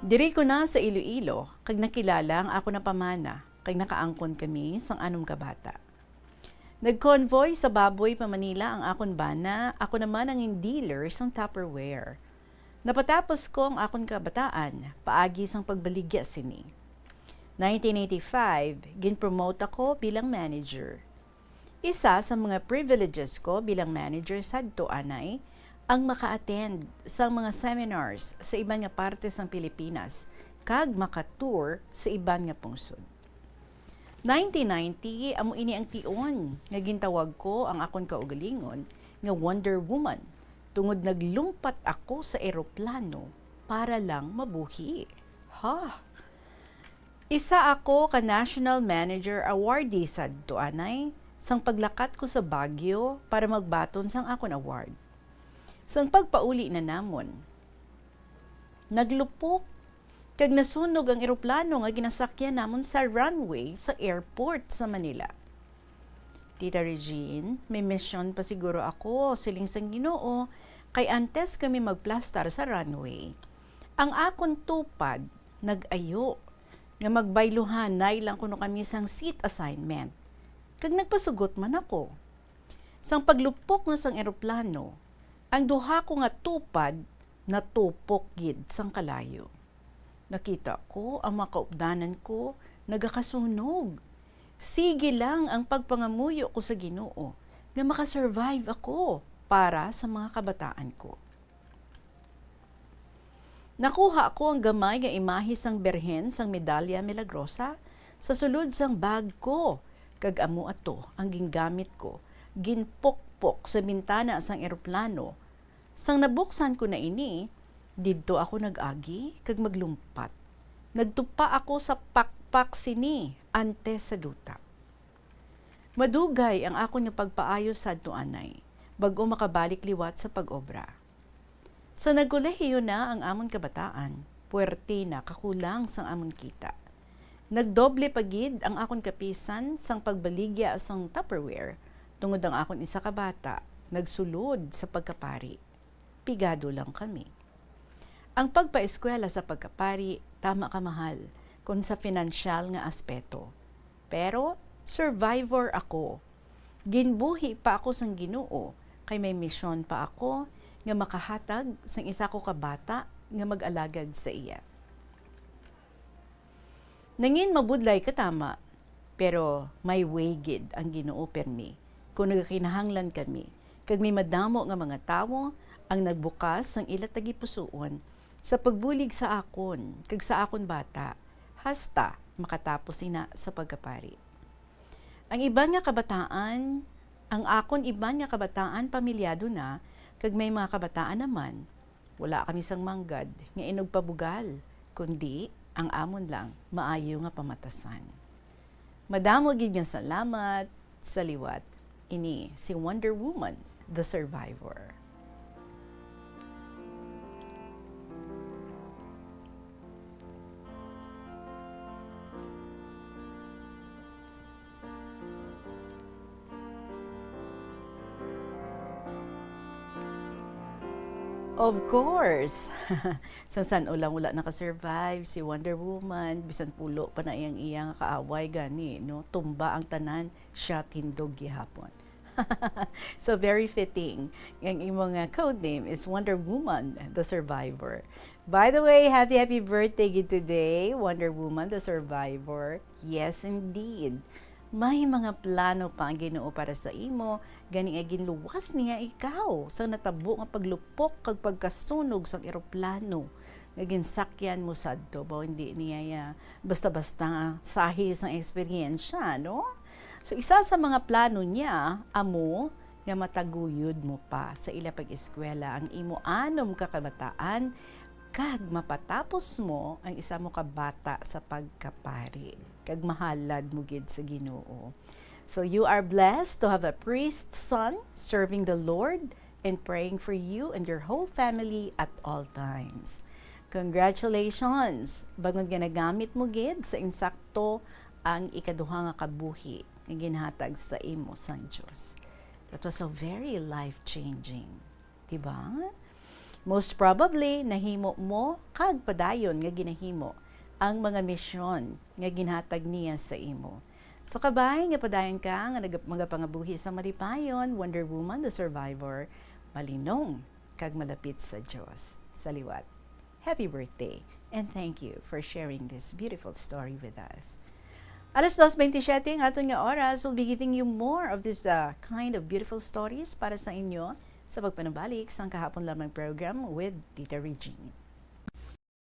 Diri ko na sa Iloilo, kag nakilala ang akon nga pamana, kag nakaangkon kami sang anom ka bata. Nag-convoy sa baboy pa Manila ang akon bana, ako naman ang dealer sang Tupperware. Napatapos ko ang akon kabataan, paagi sang pagbaligya sini. Nineteen eighty-five, gin-promote ako bilang manager. Isa sa mga privileges ko bilang manager sadto anay ang maka-attend sang mga seminars sa iban nga parte sang Pilipinas kag maka-tour sa iban nga pungsod. Nineteen ninety, amo ini ang tion nga gintawag ko ang akon kaugalingon nga Wonder Woman, tungod naglumpat ako sa eroplano para lang mabuhi. Ha! Isa ako ka National Manager Awardee sadto anay sang paglakat ko sa Baguio para magbaton sang akon award. Sang pagpauli na namon, naglupok kag nasunog ang eroplano nga ginasakyan namon sa runway sa airport sa Manila. Tita Regine, may misyon pa siguro ako, siling sang Ginoo, kay antes kami magplastar sa runway, ang akon tupad nag-ayo nga magbayluhanay lang kuno kami sang seat assignment, kag nagpasugot man ako. Sang paglupok na sang eroplano, ang duha ko nga tupad natupok gid sang kalayo. Nakita ko ang mga kaupdanan ko nagakasunog. Sige lang ang pagpangamuyo ko sa Ginoo nga makasurvive ako para sa mga kabataan ko. Nakuha ko ang gamay nga imahe sang Birhen sang Medalya Milagrosa sa sulod sang bag ko, kag amo ato ang gingamit ko. Ginpukpok sa bintana sang eroplano. Sang nabuksan ko na ini, didto ako nag-agi kag maglumpat. Nagtupa ako sa pakpak sini antes sa duta. Madugay ang akon nga pagpaayo sadto anay, bag-o makabalik liwat sa pag-obra. Sa nagkolehiyo na ang amon kabataan, puwerte na kakulang sang amon kita. Nagdoble pa gid ang akon kapisan sang pagbaligya sang Tupperware, tungod ang akon isa ka bata nagsulod sa pagkapari. Pigado lang kami. Ang pagpaeskwela sa pagkapari, tama ka, mahal, kon sa pinansyal nga aspeto. Pero survivor ako. Ginbuhi pa ako sang Ginoo, kay may misyon pa ako nga makahatag sang isa ko ka bata nga mag-alagad sa iya. Nangin mabudlay ka, tama, pero may way gid ang Ginoo permi kon nagakinahanglan kami, kag may madamo nga mga tawo ang nagbukas sang ila tagipusoon sa pagbulig sa akon kag sa akon bata, hasta makatapos ina sa pagkapari. Ang iban nga kabataan, ang akon iban nga kabataan pamilyado na, kag may mga kabataan naman, wala kami sang manggad nga inugpabugal, kundi ang amon lang maayo nga pamatasan. Madamo gid nga salamat sa liwat. Ini si Wonder Woman, the survivor. Of course. Sang san-o lang wala naka-survive si Wonder Woman, bisan pulo pa na iyang iya nga kaaway gani, no? Tumba ang tanan, siya tindog gihapon. So, very fitting. Ang imo nga code name is Wonder Woman, the Survivor. By the way, happy, happy birthday gid today, Wonder Woman, the Survivor. Yes, indeed. May mga plano pa ang Ginoo para sa imo, gani nga ginluwas niya ikaw sa natabo nga paglupok kag pagkasunog sang eroplano nga ginsakyan mo sadto. Baw, hindi niya ya basta-basta sahi sang eksperyensya, no? So, isa sa mga plano niya amo nga mataguyod mo pa sa ila pag-eskwela ang imo anom ka kabataan, kag mapatapos mo ang isa mo ka bata sa pagkapari, kag mahalad mo gid sa Ginoo. So, you are blessed to have a priest son serving the Lord and praying for you and your whole family at all times. Congratulations! Bangod nga nagamit mo gid sa insakto ang ikaduha nga kabuhi nga ginhatag sa imo sang Dios. That was so very life-changing, di ba? Most probably, nahimo mo kag padayon nga ginahimo ang mga misyon nga ginhatag niya sa imo. So, kabay nga padayon ka nga nag-, magapangabuhi sa malipayon, Wonder Woman, the survivor, malinong kag malapit sa Dios. Sa liwat. Happy birthday, and thank you for sharing this beautiful story with us. Alas dos bentisiete ang aton nga oras. We'll be giving you more of this, uh, kind of beautiful stories para sa inyo sa pagpanubalik sang kahapon lamang program with Tita Regine.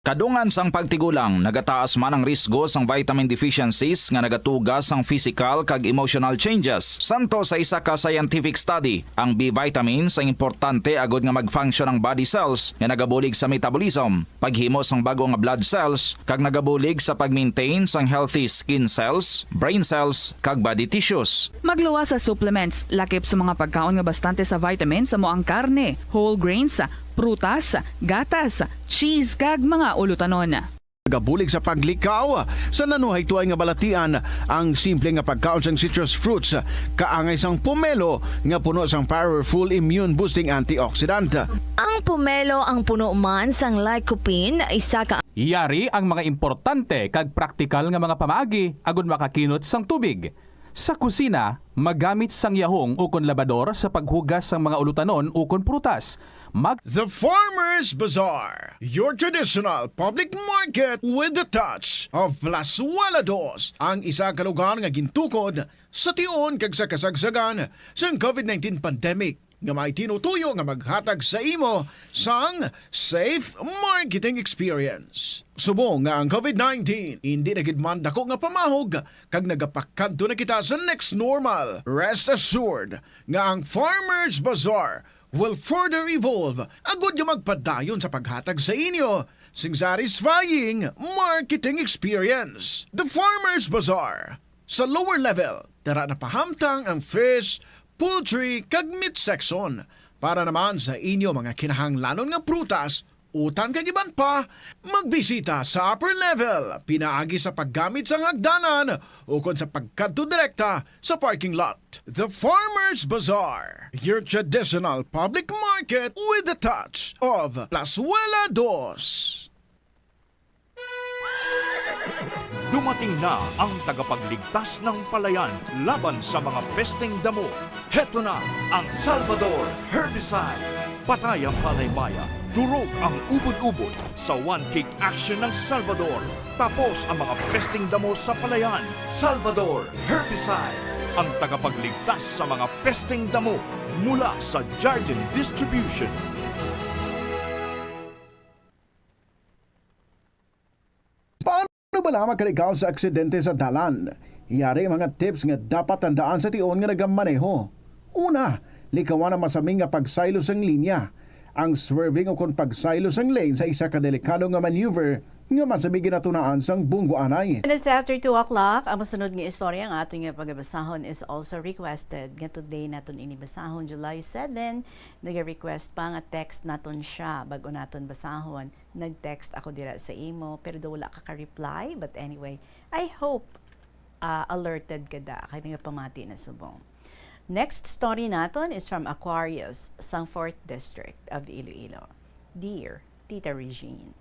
Kadungan sang pagtigulang, nagataas man ang risgo sang vitamin deficiencies nga nagatuga sang physical kag emotional changes. Santo sa isa ka scientific study, ang B vitamins ang importante agud nga mag-function ang body cells nga nagabulig sa metabolism, paghimo sang bag-o nga blood cells, kag nagabulig sa pag-maintain sang healthy skin cells, brain cells, kag body tissues. Magluwas sa supplements, lakip sa mga pagkaon nga bastante sa vitamins, amo ang karne, whole grains, prutas, gatas, cheese, kag mga ulutanon. Nagabulig sa paglikaw sa nanuhay tuay nga balatian ang simple nga pagkaon sang citrus fruits, kaangay sang pomelo nga puno sang powerful immune boosting antioxidant. Ang pomelo ang puno man sang lycopene, isa ka Yari ang mga importante kag praktikal nga mga pamaagi agud makakinot sang tubig. Sa kusina, magamit sang yahong ukon labador sa paghugas sang mga ulutanon ukon prutas. Mag- The Farmers Bazaar, your traditional public market with the touch of Plazuela Dos, ang isa ka lugar nga gintukod sa tion kag sa kasagsagan sang COVID nineteen pandemic, nga may tinutuyo nga maghatag sa imo sang safe marketing experience. Subong nga ang COVID nineteen indi na gid man dako nga pamahog kag nagapakadto na kita sa next normal, rest assured nga ang Farmers Bazaar will further evolve agud nga magpadayon sa paghatag sa inyo sing satisfying marketing experience. The Farmers Bazaar, sa lower level, Tara na pahamtang ang fish, poultry, kag meat section. Para naman sa inyo mga kinahanglanon nga prutas, utan kag iban pa, magbisita sa upper level, pinaagi sa paggamit sang hagdanan ukon sa pagkadto direkta sa parking lot. The Farmers Bazaar, your traditional public market with a touch of Plazuela Dos. Dumating na ang tagapagligtas ng palayan laban sa mga pesteng damo. Heto na ang Salvador Herbicide. Patay ang palaymaya, durog ang ubod-ubod sa one-kick action ng Salvador. Tapos ang mga pesteng damo sa palayan. Salvador Herbicide, ang tagapagligtas sa mga pesteng damo, mula sa Jardin Distribution. Paano bala makaligaw sa aksidente sa dalan? Yari mga tips nga dapat tandaan sa tion nga nagamaneho. Una, likawan ang masami nga pagsaylo sang linya. Ang swerving ukon pagsaylo sang lane sa isa ka delikado nga maneuver nga masami ginatunaan sang bunggoanay. And it's after two o'clock. Ang masunod nga istorya nga aton nga pagabasahon is also requested. Nga today naton ini basahon, July seven. Nag-request pa nga text naton siya bago naton basahon. Nag-text ako dira sa imo, pero daw wala ka ka-reply. But anyway, I hope ah, alerted ka da kay nagapamati na subong. Next story naton is from Aquarius, sang fourth District of Iloilo. Dear Tita Regine.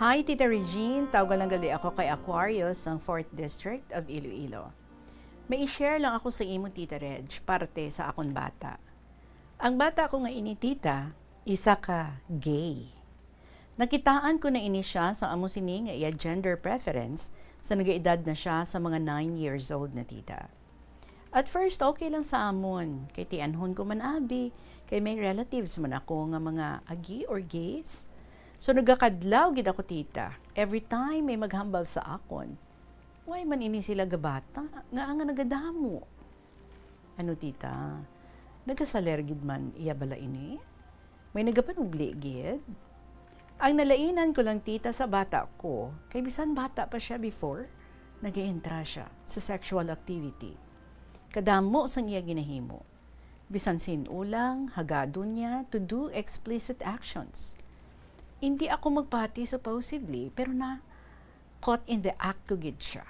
Hi, Tita Regine. Tawga lang gali ako kay Aquarius, ang fourth District of Iloilo. May i-share lang ako sa imo, Tita Reg, parte sa akon bata. Ang bata ko nga ini, Tita, isa ka gay. Nakitaan ko na ini siya sa amo sini nga iya gender preference sa nagaedad na siya sa mga nine years old na, Tita. At first, okay lang sa amon, kay tianhon ko man abi, kay may relatives man ako nga mga agi or gays. So nagakadlaw gid ako, Tita, every time may maghambal sa akon. Why man ini sila gabata nga, nga nagadamo? Ano, Tita? Nagasaler gid man iya bala ini? May nagapanubli gid? Ang nalainan ko lang, Tita, sa bata ko, kay bisan bata pa siya before, nag-entra siya sa sexual activity. Kadamo sang iya ginahimo. Bisan sin-o lang, hagadon niya to do explicit actions. Hindi ako magpati supposedly, pero na caught in the act ko gid siya.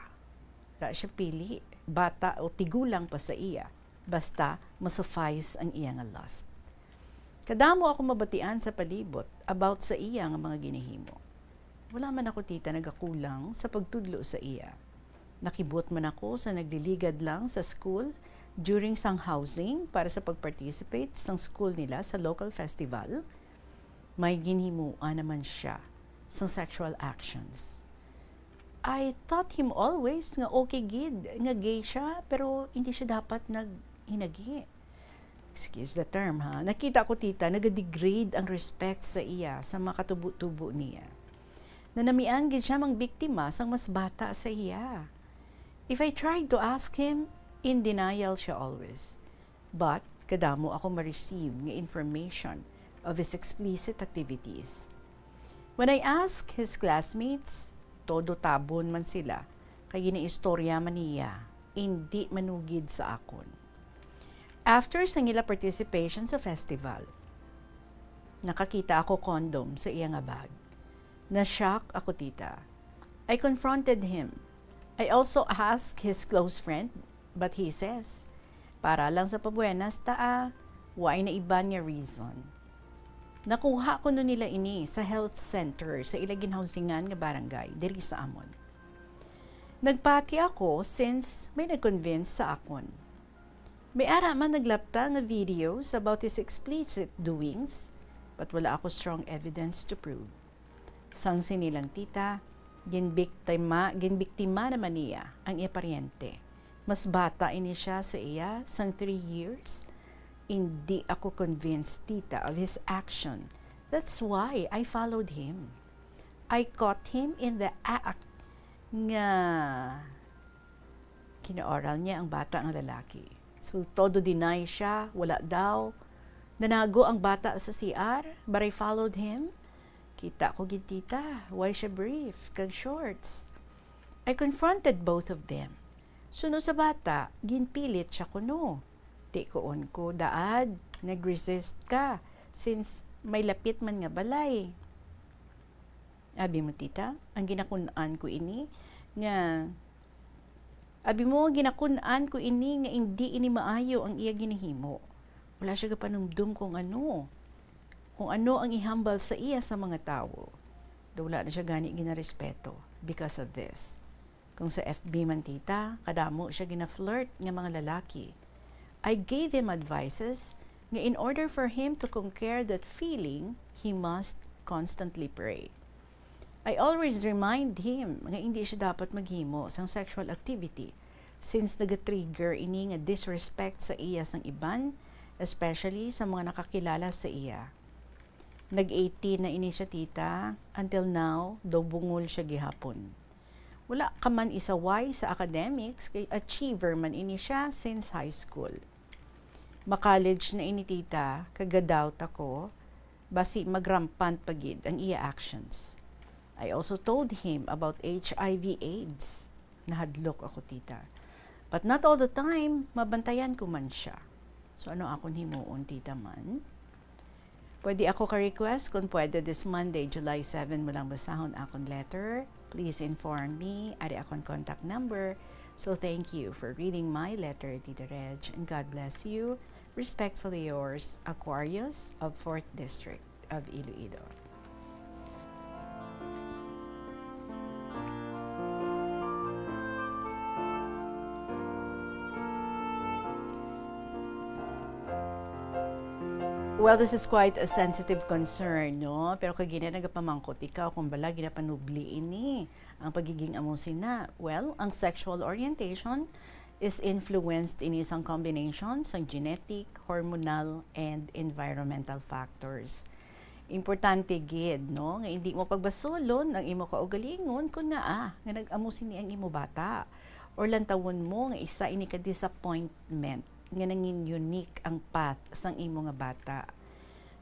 Wala siya pili, bata o tigulang pa sa iya. Basta ma-suffice ang iya nga lust. Kadamo ako mabatian sa palibot about sa iya nga mga ginahimo. Wala man ako, Tita, nagakulang sa pagtudlo sa iya. Nakibot man ako sa nagliligad lang sa school during sang housing para sa pag-participate sang school nila sa local festival. May ginhimuan naman siya sang sexual actions. I thought him always nga okay gid nga gay siya, pero hindi siya dapat naghinagi. Excuse the term, ha. Nakita ko, Tita, nagadegrade ang respect sa iya sa mga katubo-tubo niya. Nanamian gid siya mangbiktima sang mas bata sa iya. If I tried to ask him, in denial siya always. But kadamo ako ma-receive nga information of his explicit activities. When I ask his classmates, todo tabon man sila, kay ginaistorya man niya, indi manugid sa akon. After sang ila participation sa festival, nakakita ako condom sa iya nga bag. Na-shock ako, Tita. I confronted him. I also asked his close friend, but he says, "Para lang sa pabuenas ta, ah, way na iban nga reason." Nakuha kuno nila ini sa health center sa ila ginhousingan nga barangay diri sa amon. Nagpati ako since may nag-convince sa akon. May ara man naglapta nga videos about his explicit doings, but wala ako strong evidence to prove. Sang sini lang, Tita, ginbiktima, ginbiktima naman niya ang iya paryente. Mas bata ini siya sa iya sang three years. Indi ako convinced, Tita, of his action. That's why I followed him. I caught him in the act nga Kinaoral niya ang bata nga lalaki. So, todo deny siya, wala daw. Nanago ang bata sa C R, but I followed him. Kita ko gid, tita, why siya brief kag shorts? I confronted both of them. Suno sa bata, ginpilit siya kuno. Di ko on ko, "Daad, nag-resist ka since may lapit man nga balay." Abi mo, tita, ang ginakun-an ko ini nga, abi mo, ginakun-an ko ini nga indi ini maayo ang iya ginahimo. Wala siya gapanumdom kung ano, kung ano ang ihambal sa iya sa mga tawo. Daw wala na siya gani ginarespeto because of this. Kung sa F B man, tita, kadamo siya gina-flirt nga mga lalaki. I gave him advices nga in order for him to conquer that feeling, he must constantly pray. I always remind him nga hindi siya dapat maghimo sang sexual activity since nagatrigger ini nga disrespect sa iya sang iban, especially sa mga nakakilala sa iya. Nag eighteen na ini siya, tita. Until now, daw bungol siya gihapon. Wala ka man isaway sa academics, kay achiever man ini siya since high school. Ma-college na ini, tita, kag ga-doubt ako, basi mag-rampant pa gid ang iya actions. I also told him about H I V AIDS. Nahadlok ako, tita. But not all the time, mabantayan ko man siya. So, ano akon himuon, tita man? Pwede ako ka-request kung pwede this Monday, July seven, mo lang basahon akon letter. Please inform me. Ari akon contact number. So, thank you for reading my letter, Tita Reg, and God bless you. Respectfully yours, Aquarius of fourth District of Iloilo. Well, this is quite a sensitive concern, no? Pero kag gina nagapamangkot ikaw kung bala ginapanubli ini ang pagiging amo sina. Well, ang sexual orientation is influenced ini sang combination sang genetic, hormonal, and environmental factors. Importante gid, no, nga indi mo pagbasulon ang imo kaugalingon kon ngaa nga nag-amo sini ang imo bata, or lantawon mo nga isa ini ka disappointment nga nangin unique ang path sang imo nga bata.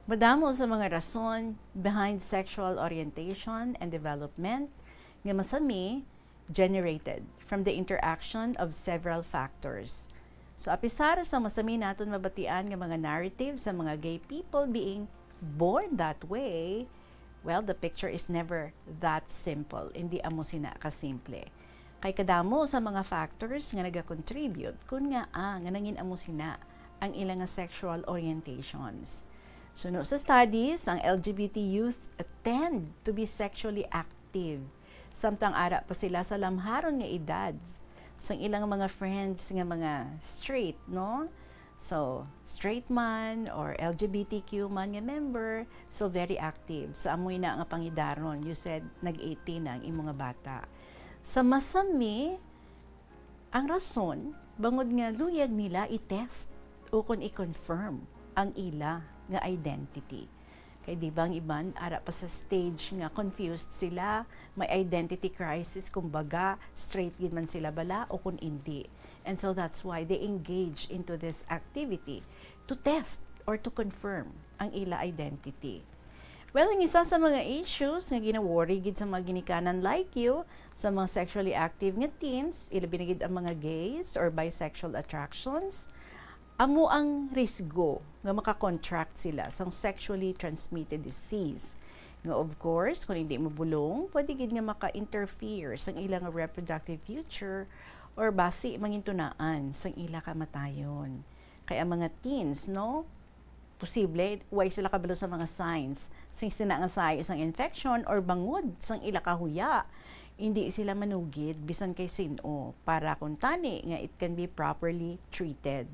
Madamo sa mga rason behind sexual orientation and development nga masami generated from the interaction of several factors. So, apisar sa masami naton mabatian nga mga narrative sa mga gay people being born that way, well, the picture is never that simple. Hindi amo sina kasimple. Kay kadamo sa mga factors nga nagakontribute kun ngaa nga nangin amo sina ang ila nga sexual orientations. Suno sa studies, ang L G B T youth tend to be sexually active, samtang ara pa sila sa lamharon nga edad sang ilang mga friends nga mga straight, no? So, straight man or L G B T Q man nga member, so very active. Sa amoy na nga pangidaron, you said nag eighteen na ang imo nga bata. Sa masami, ang rason, bangod nga luyag nila i-test ukon i-confirm ang ila nga identity. Kay di ba ang iban ara pa sa stage nga confused sila, may identity crisis, kumbaga, straight gid man sila bala o kun indi. And so that's why they engage into this activity to test or to confirm ang ila identity. Well, ang isa sa mga issues nga gina-worry gid sa mga ginikanan like you, sa mga sexually active nga teens, ilabi na gid ang mga gays or bisexual attractions, amo ang risgo nga maka-contract sila sang sexually transmitted disease. Nga, of course, kung hindi mabulong, pwede gid nga maka-interfere sang ilang reproductive future or basi mangintunaan sang ila kamatayon. Kay ang mga teens, no, posible, way sila kabalo sa mga signs sing sina nga sahi sang infection or bangod sang ila kahuya. Hindi sila manugid bisan kay sin-o para kuntani nga it can be properly treated.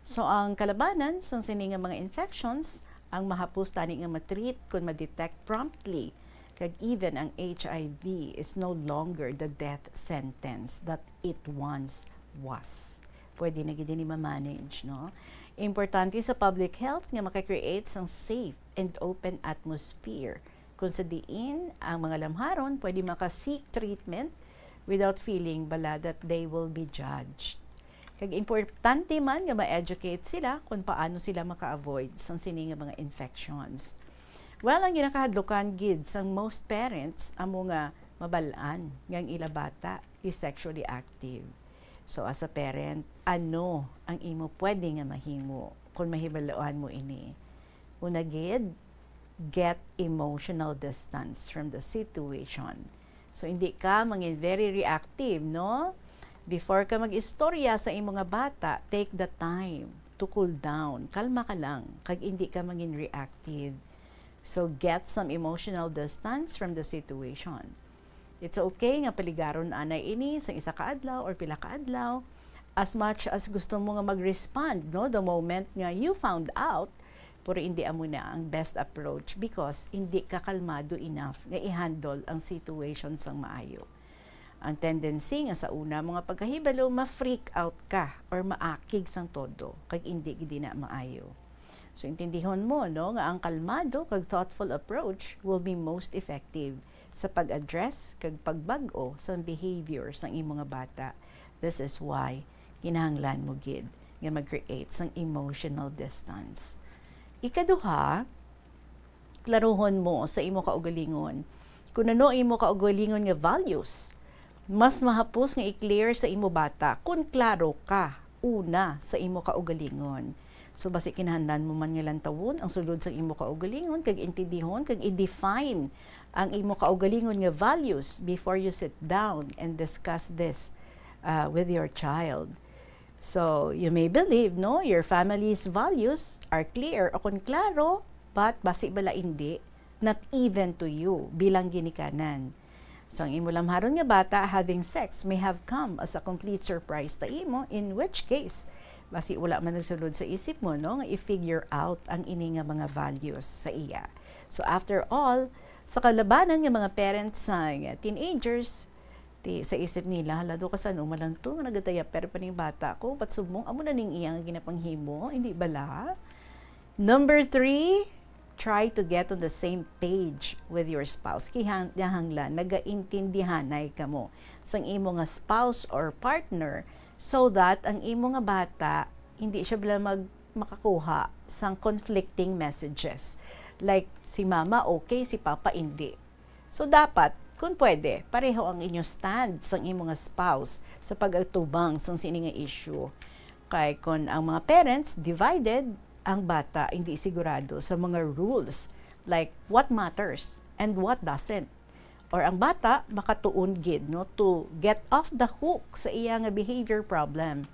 So, ang kalabanan sang sini nga mga infections, ang mahapos tani nga ma-treat kon ma-detect promptly, kag even ang H I V is no longer the death sentence that it once was. Pwede na gid ini ma-manage, no? Importante sa public health nga maka-create sang safe and open atmosphere kung sa diin ang mga lamharon pwede maka-seek treatment without feeling bala that they will be judged. Kag importante man nga ma-educate sila kung paano sila maka-avoid sang sini nga mga infections. Well, ang ginakahadlukan gid sang most parents amo nga mabal-an nga ang ila bata is sexually active. So, as a parent, ano ang imo pwede nga mahimo kung mahibaluan mo ini? Una gid, get emotional distance from the situation. So, hindi ka mangin very reactive, no? Before ka mag-istorya sa imo nga bata, take the time to cool down. Kalma ka lang, kag hindi ka mangin reactive. So, get some emotional distance from the situation. It's okay nga paligaron anay ini sang isa ka adlaw or pila ka adlaw, as much as gusto mo nga mag-respond, no, the moment nga you found out, pero hindi amo na ang best approach because hindi ka kalmado enough nga i-handle ang situation sang maayo. Ang tendency nga sa una mo nga pagkahibalo, ma-freak out ka or maakig sang todo, kag hindi gid na maayo. So, intindihon mo, no, nga ang kalmado kag thoughtful approach will be most effective sa pag-address kag pagbag-o sang behavior sang imo nga bata. This is why kinahanglan mo gid nga mag-create sang emotional distance. Ikaduha, klaruhon mo sa imo kaugalingon kung ano imo kaugalingon nga values. Mas mahapos nga i-clear sa imo bata kung klaro ka una sa imo kaugalingon. So, basi kinahanglan mo man nga lantawon ang sulod sa imo kaugalingon kag intindihon kag i-define ang imo kaugalingon nga values before you sit down and discuss this, uh, with your child. So, you may believe, no, your family's values are clear o kon klaro, but basi bala indi, not even to you, bilang ginikanan. So, ang imo lamharon nga bata having sex may have come as a complete surprise ta imo, in which case, basi wala man nagsulod sa isip mo, no, nga i-figure out ang ini nga mga values sa iya. So, after all, sa kalabanan nga mga parents sang teenagers, ti, sa isip nila, "Hala, do ka san-o man lang to nga nagadayaper pa ning bata ko, but subong amo na ning iya nga ginapanghimo, hindi bala?" Number three, try to get on the same page with your spouse. Kihang-, kinahanglan nagaintindihanay kamo sang imo nga spouse or partner, so that ang imo nga bata hindi siya bala mag-, makakuha sang conflicting messages. Like, si mama okay, si papa hindi. So, dapat, kung pwede, pareho ang inyo stand sang imo nga spouse sa pag-atubang sang sini nga issue. Kay kung ang mga parents divided, ang bata hindi sigurado sa mga rules, like what matters and what doesn't. Or ang bata makatuon gid, no, to get off the hook sa iya nga behavior problem.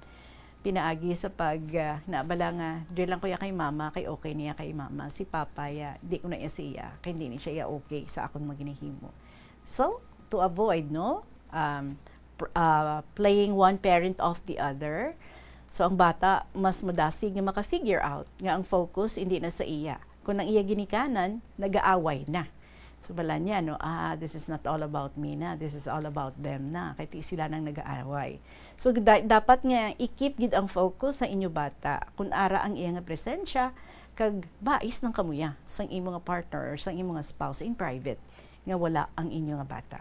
Pinaagi sa pag, ah, nabala nga, "Diri lang ko ya kay mama, kay okay niya kay mama. Si papa ya, di ko na iya siya, kay hindi ni siya ya okay sa akon mga ginahimo." So, to avoid, no, um, pr-, ah, playing one parent off the other, so ang bata, mas madasig nga maka-figure out nga ang focus hindi na sa iya, kun ang iya ginikanan, nagaaway na. So, bala niya, no, "Ah, this is not all about me na. This is all about them na. Kay ti sila nang nagaaway." So, da-, dapat nga i-keep gid ang focus sa inyo bata. Kung ara ang iya nga presensya, kag bais lang kamo ya sang imo nga partner or sang imo nga spouse in private nga wala ang inyo nga bata.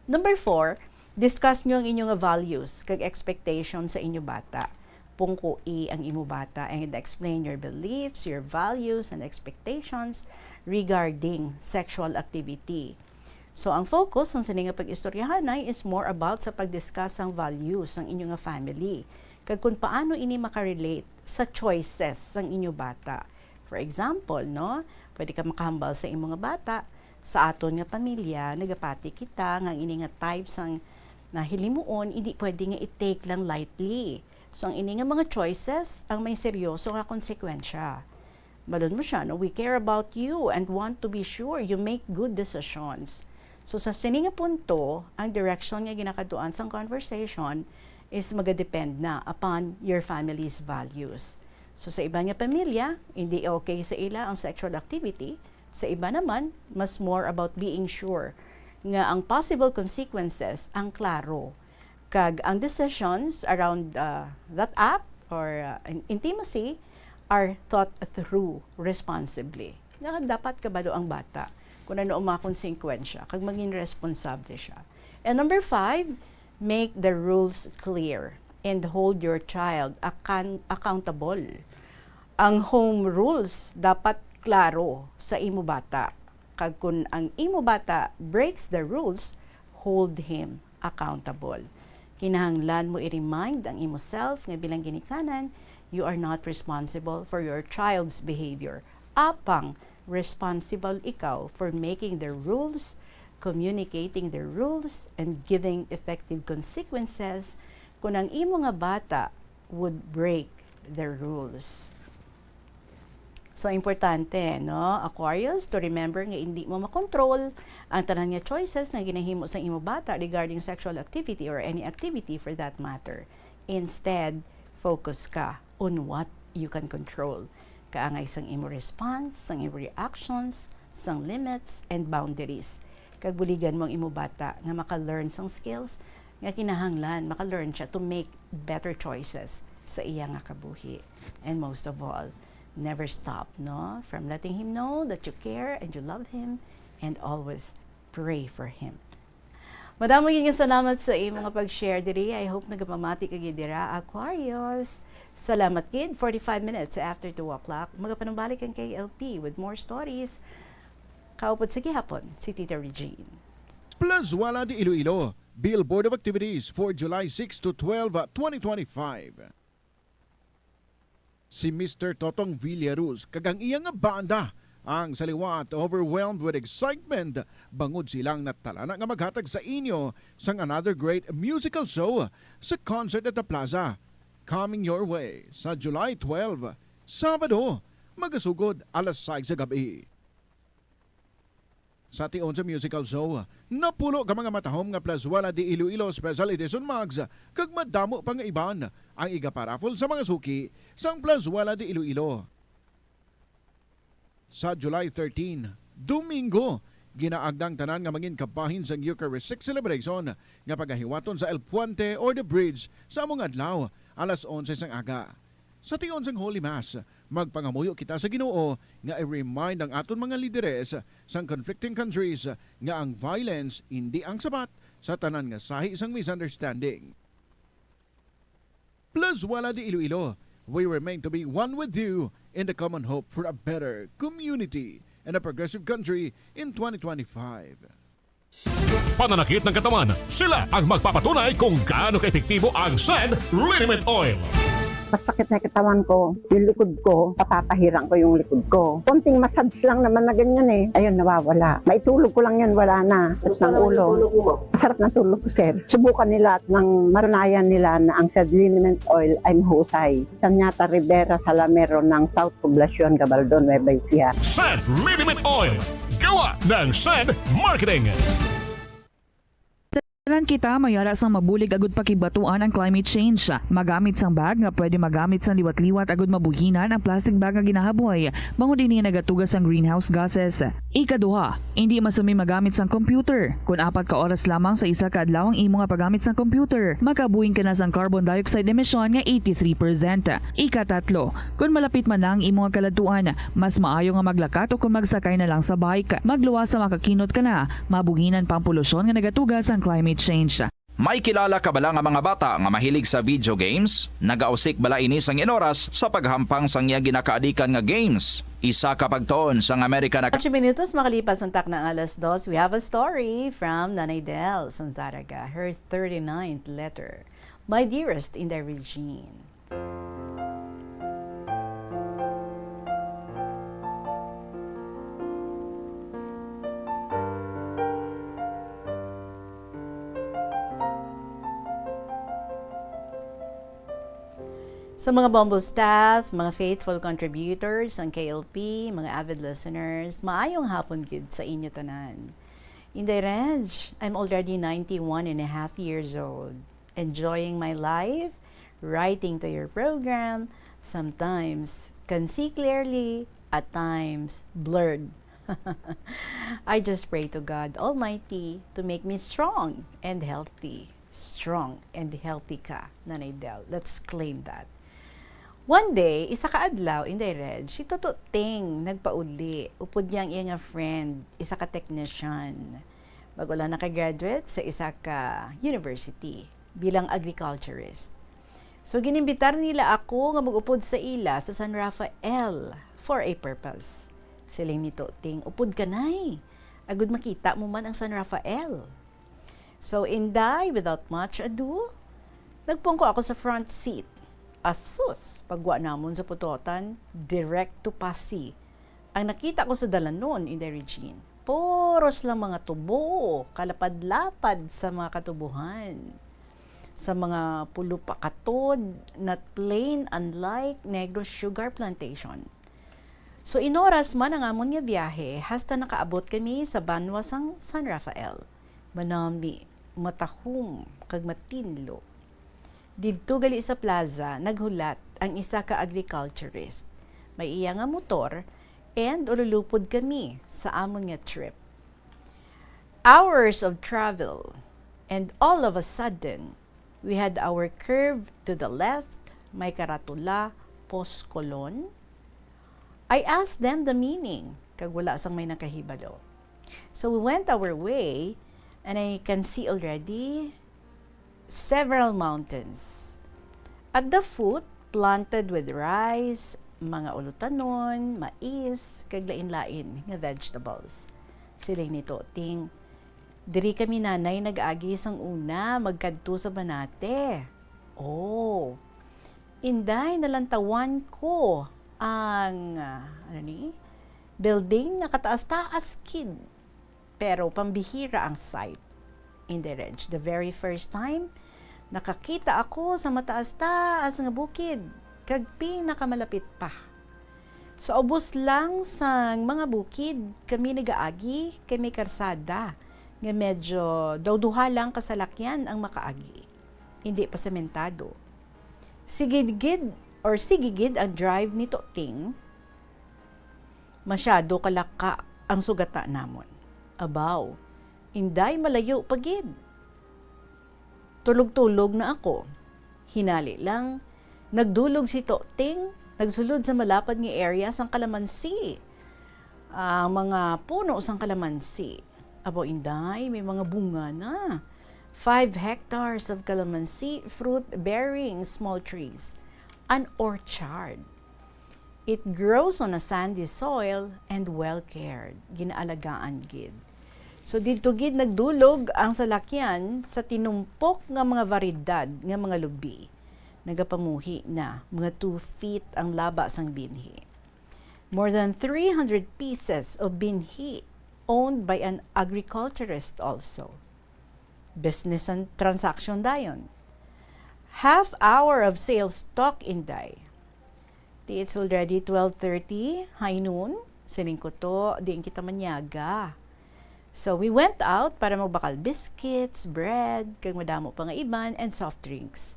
Number four, discuss nyo ang inyo nga values kag expectation sa inyo bata. Pungkoi ang imo bata and explain your beliefs, your values, and expectations regarding sexual activity. So, ang focus sang sini nga pag-istoryahanay is more about sa pag-discuss sang values sang inyo nga family, kag kung paano ini makarelate sa choices sang inyo bata. For example, no, pwede ka makahambal sa imo nga bata, "Sa aton nga pamilya, nagapati kita nga ang ini nga type sang nahilimuon, hindi pwede nga i-take lang lightly. So, ang ini nga mga choices ang may seryoso nga konsekwensya." Balon mo siya, no? "We care about you and want to be sure you make good decisions." So, sa sini nga punto, ang direction nga ginakaduan sang conversation is magadepend na upon your family's values. So, sa iban nga pamilya, hindi okay sa ila ang sexual activity. Sa iba naman, mas more about being sure nga ang possible consequences ang klaro, kag ang decisions around, uh, that act or, uh, in-, intimacy are thought through responsibly. Nga dapat kabalo ang bata kung ano ang mga konsekwensya, kag maging responsable siya. And number five, make the rules clear and hold your child akan-, accountable. Ang home rules dapat klaro sa imo bata. Kag kun ang imo bata breaks the rules, hold him accountable. Kinahanglan mo i-remind ang imo self nga bilang ginikanan, you are not responsible for your child's behavior. Apang, responsible ikaw for making the rules, communicating the rules, and giving effective consequences kung ang imo nga bata would break the rules. So, importante, no, Aquarius, to remember nga hindi mo makontrol ang tanan nga choices nga ginahimo sang imo bata regarding sexual activity or any activity for that matter. Instead, focus ka on what you can control. Kaangay sang imo response, sang imo reactions, sang limits and boundaries. Kag buligan mo ang imo bata nga maka-learn sang skills nga kinahanglan, maka-learn siya to make better choices sa iya nga kabuhi. And most of all, never stop, no? From letting him know that you care and you love him, and always pray for him. Madamo gid nga salamat sa imo nga pag-share diri. I hope nagapamati ka gid dira, Aquarius. Salamat gid. Forty-five minutes after two o'clock, magapanumbalik ang K L P with more stories. Kaupod sa gihapon, si Tita Regine. Plazuela de Iloilo, Billboard of Activities for July six to twelve, twenty twenty-five. Si Mister Totong Villaruz kag ang iya nga banda ang sa liwat overwhelmed with excitement bangod silang natalana nga maghatag sa inyo sang another great musical show sa Concert at the Plaza, coming your way sa July twelve, Sabado, magasugod alas sais sa gab-i. Sa tion sa musical show, napulo ka mga matahom nga Plazuela de Iloilo Special Edition mugs kag madamo pa nga iban ang igaparaffle sa mga suki sang Plazuela de Iloilo. Sa July thirteen, Domingo, ginaagda ang tanan nga mangin kabahin sang Eucharistic celebration nga pagahiwaton sa El Puente or the Bridge sa among adlaw, alas onse sang aga. Sa tion sang Holy Mass, magpangamuyo kita sa Ginoo nga i-remind ang aton mga lideres sang conflicting countries nga ang violence indi ang sabat sa tanan nga sahi sang misunderstanding. Plazuela de Iloilo, we remain to be one with you in the common hope for a better community and a progressive country in twenty twenty-five. Pananakit ng katawan, sila ang magpapatunay kung gaano kaepektibo ang Send Liniment Oil. Masakit na yung katawan ko, yung likod ko, papapahirang ko yung likod ko. Konting massage lang naman na ganyan eh. Ayun, nawawala. Maitulog ko lang yun, wala na. Sakit ng ulo. Masarap na tulog ko, sir. Subukan nila at nang matunayan nila na ang Send Liniment Oil ay mahusay. Sanyata Rivera Salamero ng South Poblacion, Gabaldon, Nueva Ecija. Send Liniment Oil. Gawa ng Send Marketing. Tanan kita mayara sang mabulig agud pakigbatuan ang climate change. Magamit sang bag nga pwede magamit sang liwat-liwat agud mabuhinan ang plastic bag nga ginahaboy, bangod ini nagatuga sang greenhouse gases. Ikaduha, indi masumi magamit sang computer. Kon apat ka oras lamang sa isa ka adlaw ang imo nga paggamit sang computer, makabuhin ka na sang carbon dioxide emission nga eighty-three percent. Ikatatlo, kon malapit man na ang imo nga kaladtuan, mas maayo nga maglakat o kon magsakay na lang sa bike. Magluwas sa makakinot ka na, mabuhinan pa ang polusyon nga nagatuga sang climate change. May kilala ka bala nga mga bata nga mahilig sa video games? Nagausik bala ini sang inoras sa paghampang sang iya ginakaadikan nga games? Isa ka pagtuon sang American Ac- Ocho minutos makalipas ang takna nga alas dos, we have a story from Nanay Del Sanzaraga, her thirty-ninth letter. My dearest Inday Regine. Sa mga Bombo staff, mga faithful contributors sang K L P, mga avid listeners, maayong hapon gid sa inyo tanan. Inday Reg, I'm already ninety-one and a half years old, enjoying my life, writing to your program, sometimes can see clearly, at times blurred. I just pray to God Almighty to make me strong and healthy. Strong and healthy ka, Nanay Del. Let's claim that. One day, isa ka adlaw, Inday Reg, si Toto Ting nagpauli. Upod niya ang iya nga friend, isa ka technician. Bago lang nakagraduate sa isa ka university bilang agriculturist. So, ginimbitar nila ako nga mag-upod sa ila sa San Rafael for a purpose. Siling ni Toting, "Upod ka, nay. Agud makita mo man ang San Rafael." So, Inday, without much ado, nagpungko ako sa front seat. Asus, pagwa namon sa putotan, direct to Passi. Ang nakita ko sa dalanon, Inday Regine, puros lang mga tubo, kalapad-lapad sa mga katubuhan. Sa mga pulupakatod, not plain, unlike Negros Sugar Plantation. So, inoras man ang amon nga biyahe, hasta nakaabot kami sa banwa sang San Rafael. Manami, matahom, kag matinlo. Didto gali sa plaza, naghulat ang isa ka agriculturist. May iya nga motor, and ululupod kami sa amon nga trip. Hours of travel, and all of a sudden, we had our curve to the left, may karatula, Post Colon. I asked them the meaning, kag wala sang may nakahibalo. So we went our way, and I can see already several mountains. At the foot, planted with rice, mga ulutanon, mais, kag lain-lain nga vegetables. Siling ni Toting, "Diri kami, nanay, nag-agi sang una, magkadto sa Banate." Oh. Inday, nalantawan ko ang, ah, ano ni? Building nga kataas-taas gid. Pero pambihira ang sight. Inday Reg, the very first time, nakakita ako sa mataas-taas nga bukid, kag pinakamalapit pa. Sa ubos lang sang mga bukid, kami nagaagi kay may karsada nga medyo daw duha lang ka salakyan ang makaagi. Hindi pa sementado. Sigid gid or sige gid ang drive ni Toting. Masyado kalaka ang sugata namon. Abaw, Inday, malayo pa gid. Tulog-tulog na ako. Hinali lang, nagdulog si Toting, nagsulod sa malapad nga area sang kalamansi. Ang mga puno sang kalamansi. Abaw, Inday, may mga bunga na. Five hectares of calamansi fruit-bearing small trees. An orchard. It grows on a sandy soil and well cared. Ginaalagaan gid. So, didto gid nagdulog ang salakyan sa tinumpok nga mga variedad nga mga lubi. Nagapamuhi na, mga two feet ang laba sang binhi. More than three hundred pieces of binhi owned by an agriculturist also. Business and transaction dayon. Half hour of sales talk, Inday. Di, it's already twelve thirty, high noon. Siling ko, "To, diin kita manyaga." So, we went out para magbakal biscuits, bread, kag madamo pa nga iban, and soft drinks.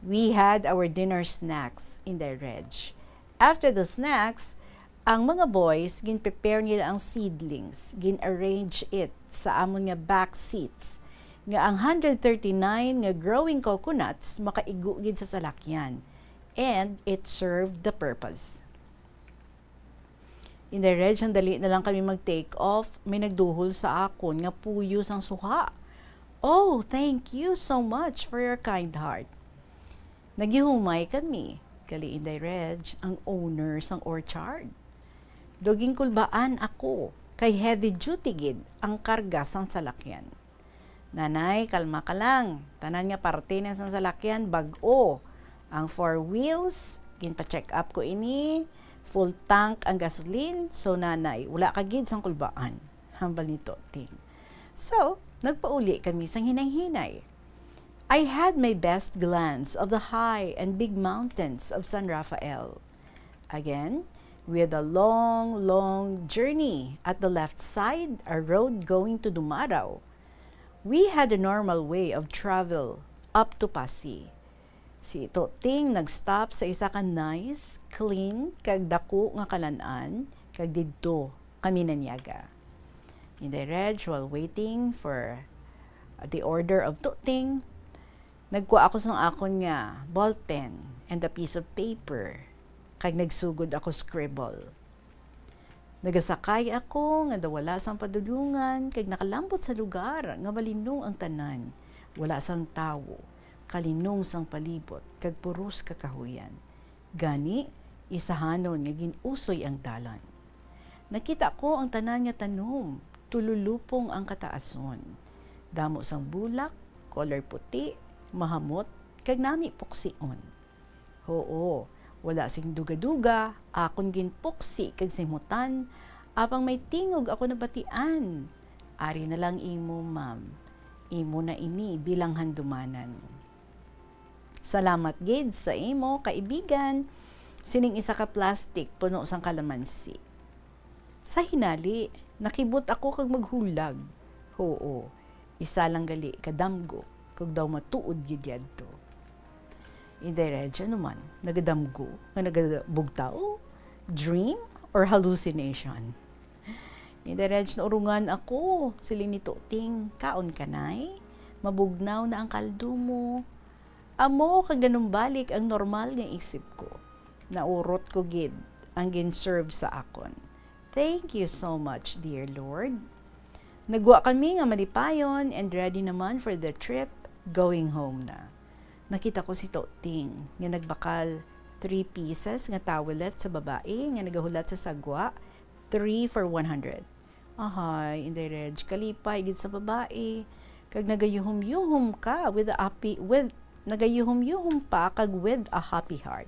We had our dinner snacks, Inday Reg. After the snacks, ang mga boys, gin-prepare nila ang seedlings, gin-arrange it sa amon nga back seats, nga ang hundred thirty-nine nga growing coconuts makaigo gid sa salakyan, and it served the purpose. Inday Reg, handali na lang kami mag-take off, may nagduhol sa akon nga puyo sang suha. "Oh, thank you so much for your kind heart." Nagihumay kami, gali Inday Reg, ang owner sang orchard. Daw ginkulbaan ako, kay heavy duty gid ang karga sang salakyan. "Nanay, kalma ka lang. Tanan nga parte na sang salakyan, bag-o. Ang four wheels, ginpa-check up ko ini, full tank ang gasoline. So, nanay, wala ka gid sang kulbaan," hambal ni Toting. So, nagpauli kami sang hinay-hinay. I had my best glance of the high and big mountains of San Rafael. Again, with a long, long journey at the left side, a road going to Dumarao. We had a normal way of travel up to Passi. Si Toting nag-stop sa isa ka nice, clean, kag daku nga kalan-an, kag didto kami nanyaga. Inday Reg, while waiting for the order of Toting, nagkuha ako sang akon nga ballpen and a piece of paper. kag nagsugod ako scribble. Nagasakay ako nga daw wala sang padulongan, kag nakalambot sa lugar nga malinong ang tanan. Wala sang tawo, kalinong sang palibot, kag puros ka kahuyan. Gani, isahanon nga gin-usoy ang dalan. Nakita ko ang tanan nga tanom, tululupong ang kataason. Damo sang bulak, kolor puti, mahamot, kag nami puksion. Huo, wala sing duga-duga, akon ginpuksi kag simhutan, apang may tingog ako nabatian. Ari na lang imo, ma'am. Imo na ini bilang handumanan. Salamat gid sa imo, kaibigan, sining isa ka plastic puno sang kalamansi. Sa hinali, nakibot ako kag maghulag. Huo, isa lang gali ka damgo, kag daw matuod gid yadto. Inday Reg, ano man, nagadamgo nga nagabugtaw? Dream or hallucination? Inday Reg, naurungan ako, siling ni Tuting, kaon ka, Nay. Mabugnaw na ang kaldo mo. Amo kag nanumbalik ang normal nga isip ko. Naurot ko gid ang gin-serve sa akon. Thank you so much, dear Lord. Nagwa kami nga malipayon and ready naman for the trip, going home na. Nakita ko si Tuting nga nagbakal three pieces nga towelette sa babae nga nagahulat sa sagwa, three for one hundred. Ahay, Inday Reg, kalipay gid sa babae. Kag nagayuhom-yuhom ka with a happy, with, nagayuhom-yuhom pa kag with a happy heart.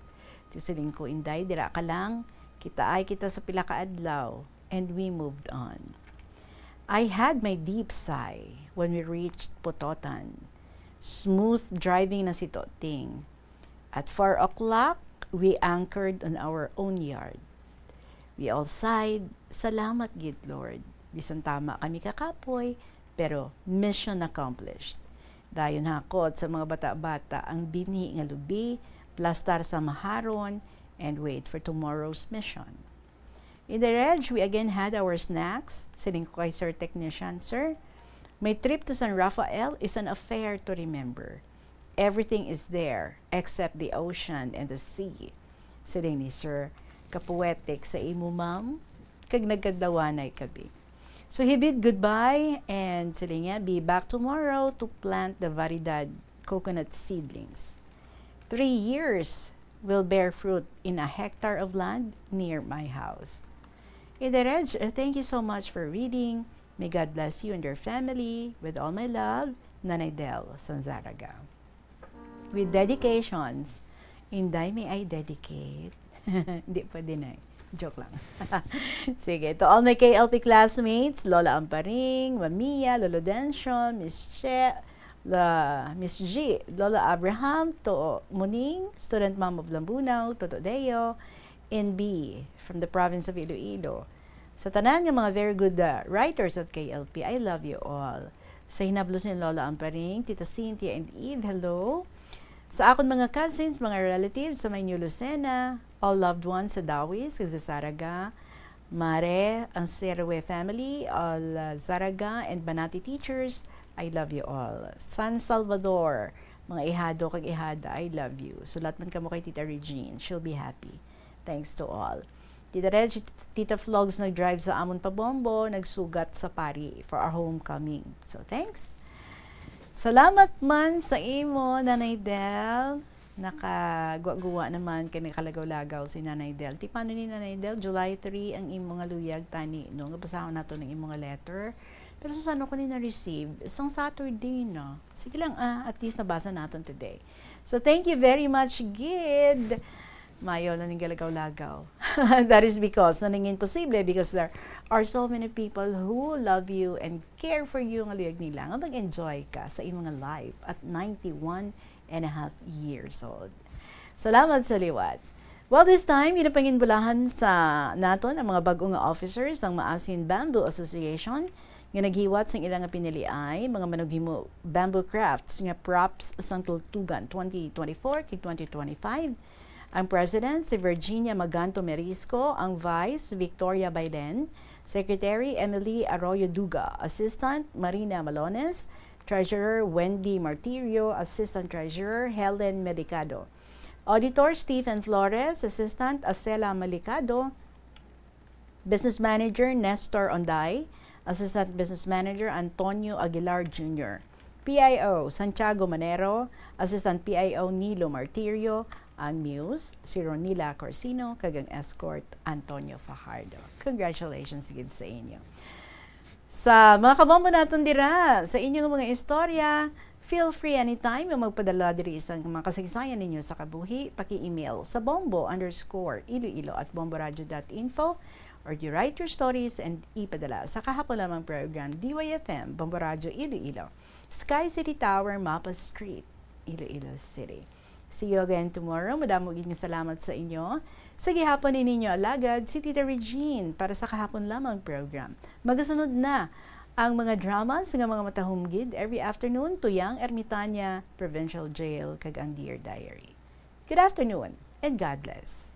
Ti siling ko, Inday, dira ka lang. Kitaay kita sa pila ka adlaw. And we moved on. I had my deep sigh when we reached Pototan. Smooth driving na si Tuting. At four o'clock, we anchored on our own yard. We all sighed, "Salamat gid, Lord. Bisan tama kami kakapoy, pero mission accomplished." Dayon hakot sa mga bata-bata ang binhi nga lubi, plastar sa maharon, and wait for tomorrow's mission. Inday Reg, we again had our snacks. Siling ko kay Sir Technician, "Sir, my trip to San Rafael is an affair to remember. Everything is there except the ocean and the sea." Siling ni Sir, "Kapoetic sa imo, ma'am." Kag nagkadlawanay kami. So he bid goodbye and siling niya, "Be back tomorrow to plant the variedad coconut seedlings. Three years will bear fruit in a hectare of land near my house." Inday Reg, uh, thank you so much for reading. May God bless you and your family. With all my love, Nanay Del Sanzaraga. With dedications, Inday, may I dedicate? Hindi pwede, Nay. Joke lang. Sige, to all my K L P classmates, Lola Amparing, Mamiya, Lolo Dencio, Miss Che, La, Miss G, Lola Abraham, to Muning, student mom of Lambunao, Toto Deo, N B from the province of Iloilo. Sa tanan nga mga very good, uh, writers of K L P, I love you all. Sa hinablos ni Lola Amparing, Tita Cynthia and Eve, hello. Sa akon mga cousins, mga relatives sa may New Lucena, all loved ones sa Dawis, kag sa Saraga, Mare, ang Serwe family, all, uh, Zaraga and Banati teachers, I love you all. San Salvador, mga ihado kag ihada, I love you. Sulat man kamo kay Tita Regine, she'll be happy. Thanks to all. Tita Reg, Tita Flogs nag-drive sa amon pa Bombo, nagsugat sa pari for our homecoming. So, thanks. Salamat man sa imo, Nanay Del. Nakagwa-guwa naman kay nakalagaw-lagaw si Nanay Del. Ti paano ni Nanay Del, July three ang imo nga luyag tani, no? Nga basahon nato ng imo nga letter. Pero sa sano ko ni na-receive? Sang Saturday na. Sige lang, ah, at least nabasa naton today. So, thank you very much, gid. Mayo na ning galagaw-lagaw. That is because, na nangin posible, because there are so many people who love you and care for you nga luyag nila nga mag-enjoy ka sa imong life at ninety-one and a half years old. Salamat sa liwat. Well, this time, ginapanginbulahan sa naton ang mga bag-o nga officers sang Maasin Bamboo Association nga naghiwat sang ila nga piniliay mga manughimo bamboo crafts nga props sang Tultugan twenty twenty-four kag twenty twenty-five. Ang President, si Virginia Maganto Merisco, ang Vice, Victoria Bailen, Secretary, Emily Arroyo Duga, Assistant, Marina Malones, Treasurer, Wendy Martirio, Assistant Treasurer, Helen Melicado. Auditor Stephen Flores, Assistant Acela Malicado, Business Manager Nestor Onday, Assistant Business Manager Antonio Aguilar Junior, P I O Santiago Manero, Assistant P I O Nilo Martirio, ang Muse si Ronila Corsino, kag ang Escort Antonio Fajardo. Congratulations gid sa inyo. Sa mga kabombo naton dira, sa inyong mga istorya, feel free anytime nga magpadala diri sa mga kasaysayan ninyo sa kabuhi, paki-email sa bombo underscore iloilo at bomboradio dot info, or you write your stories and ipadala sa kahapon lamang program, D Y F M Bombo Radio Iloilo, Sky City Tower, Mapa Street, Iloilo City. See you again tomorrow. Madamo gid nga salamat sa inyo. Sa gihapon ni ninyo alagad, si Tita Regine para sa kahapon lamang program. Magasunod na ang mga dramas nga mga matahom gid every afternoon, Tuyang Ermitanya, Provincial Jail, kag ang Dear Diary. Good afternoon and God bless.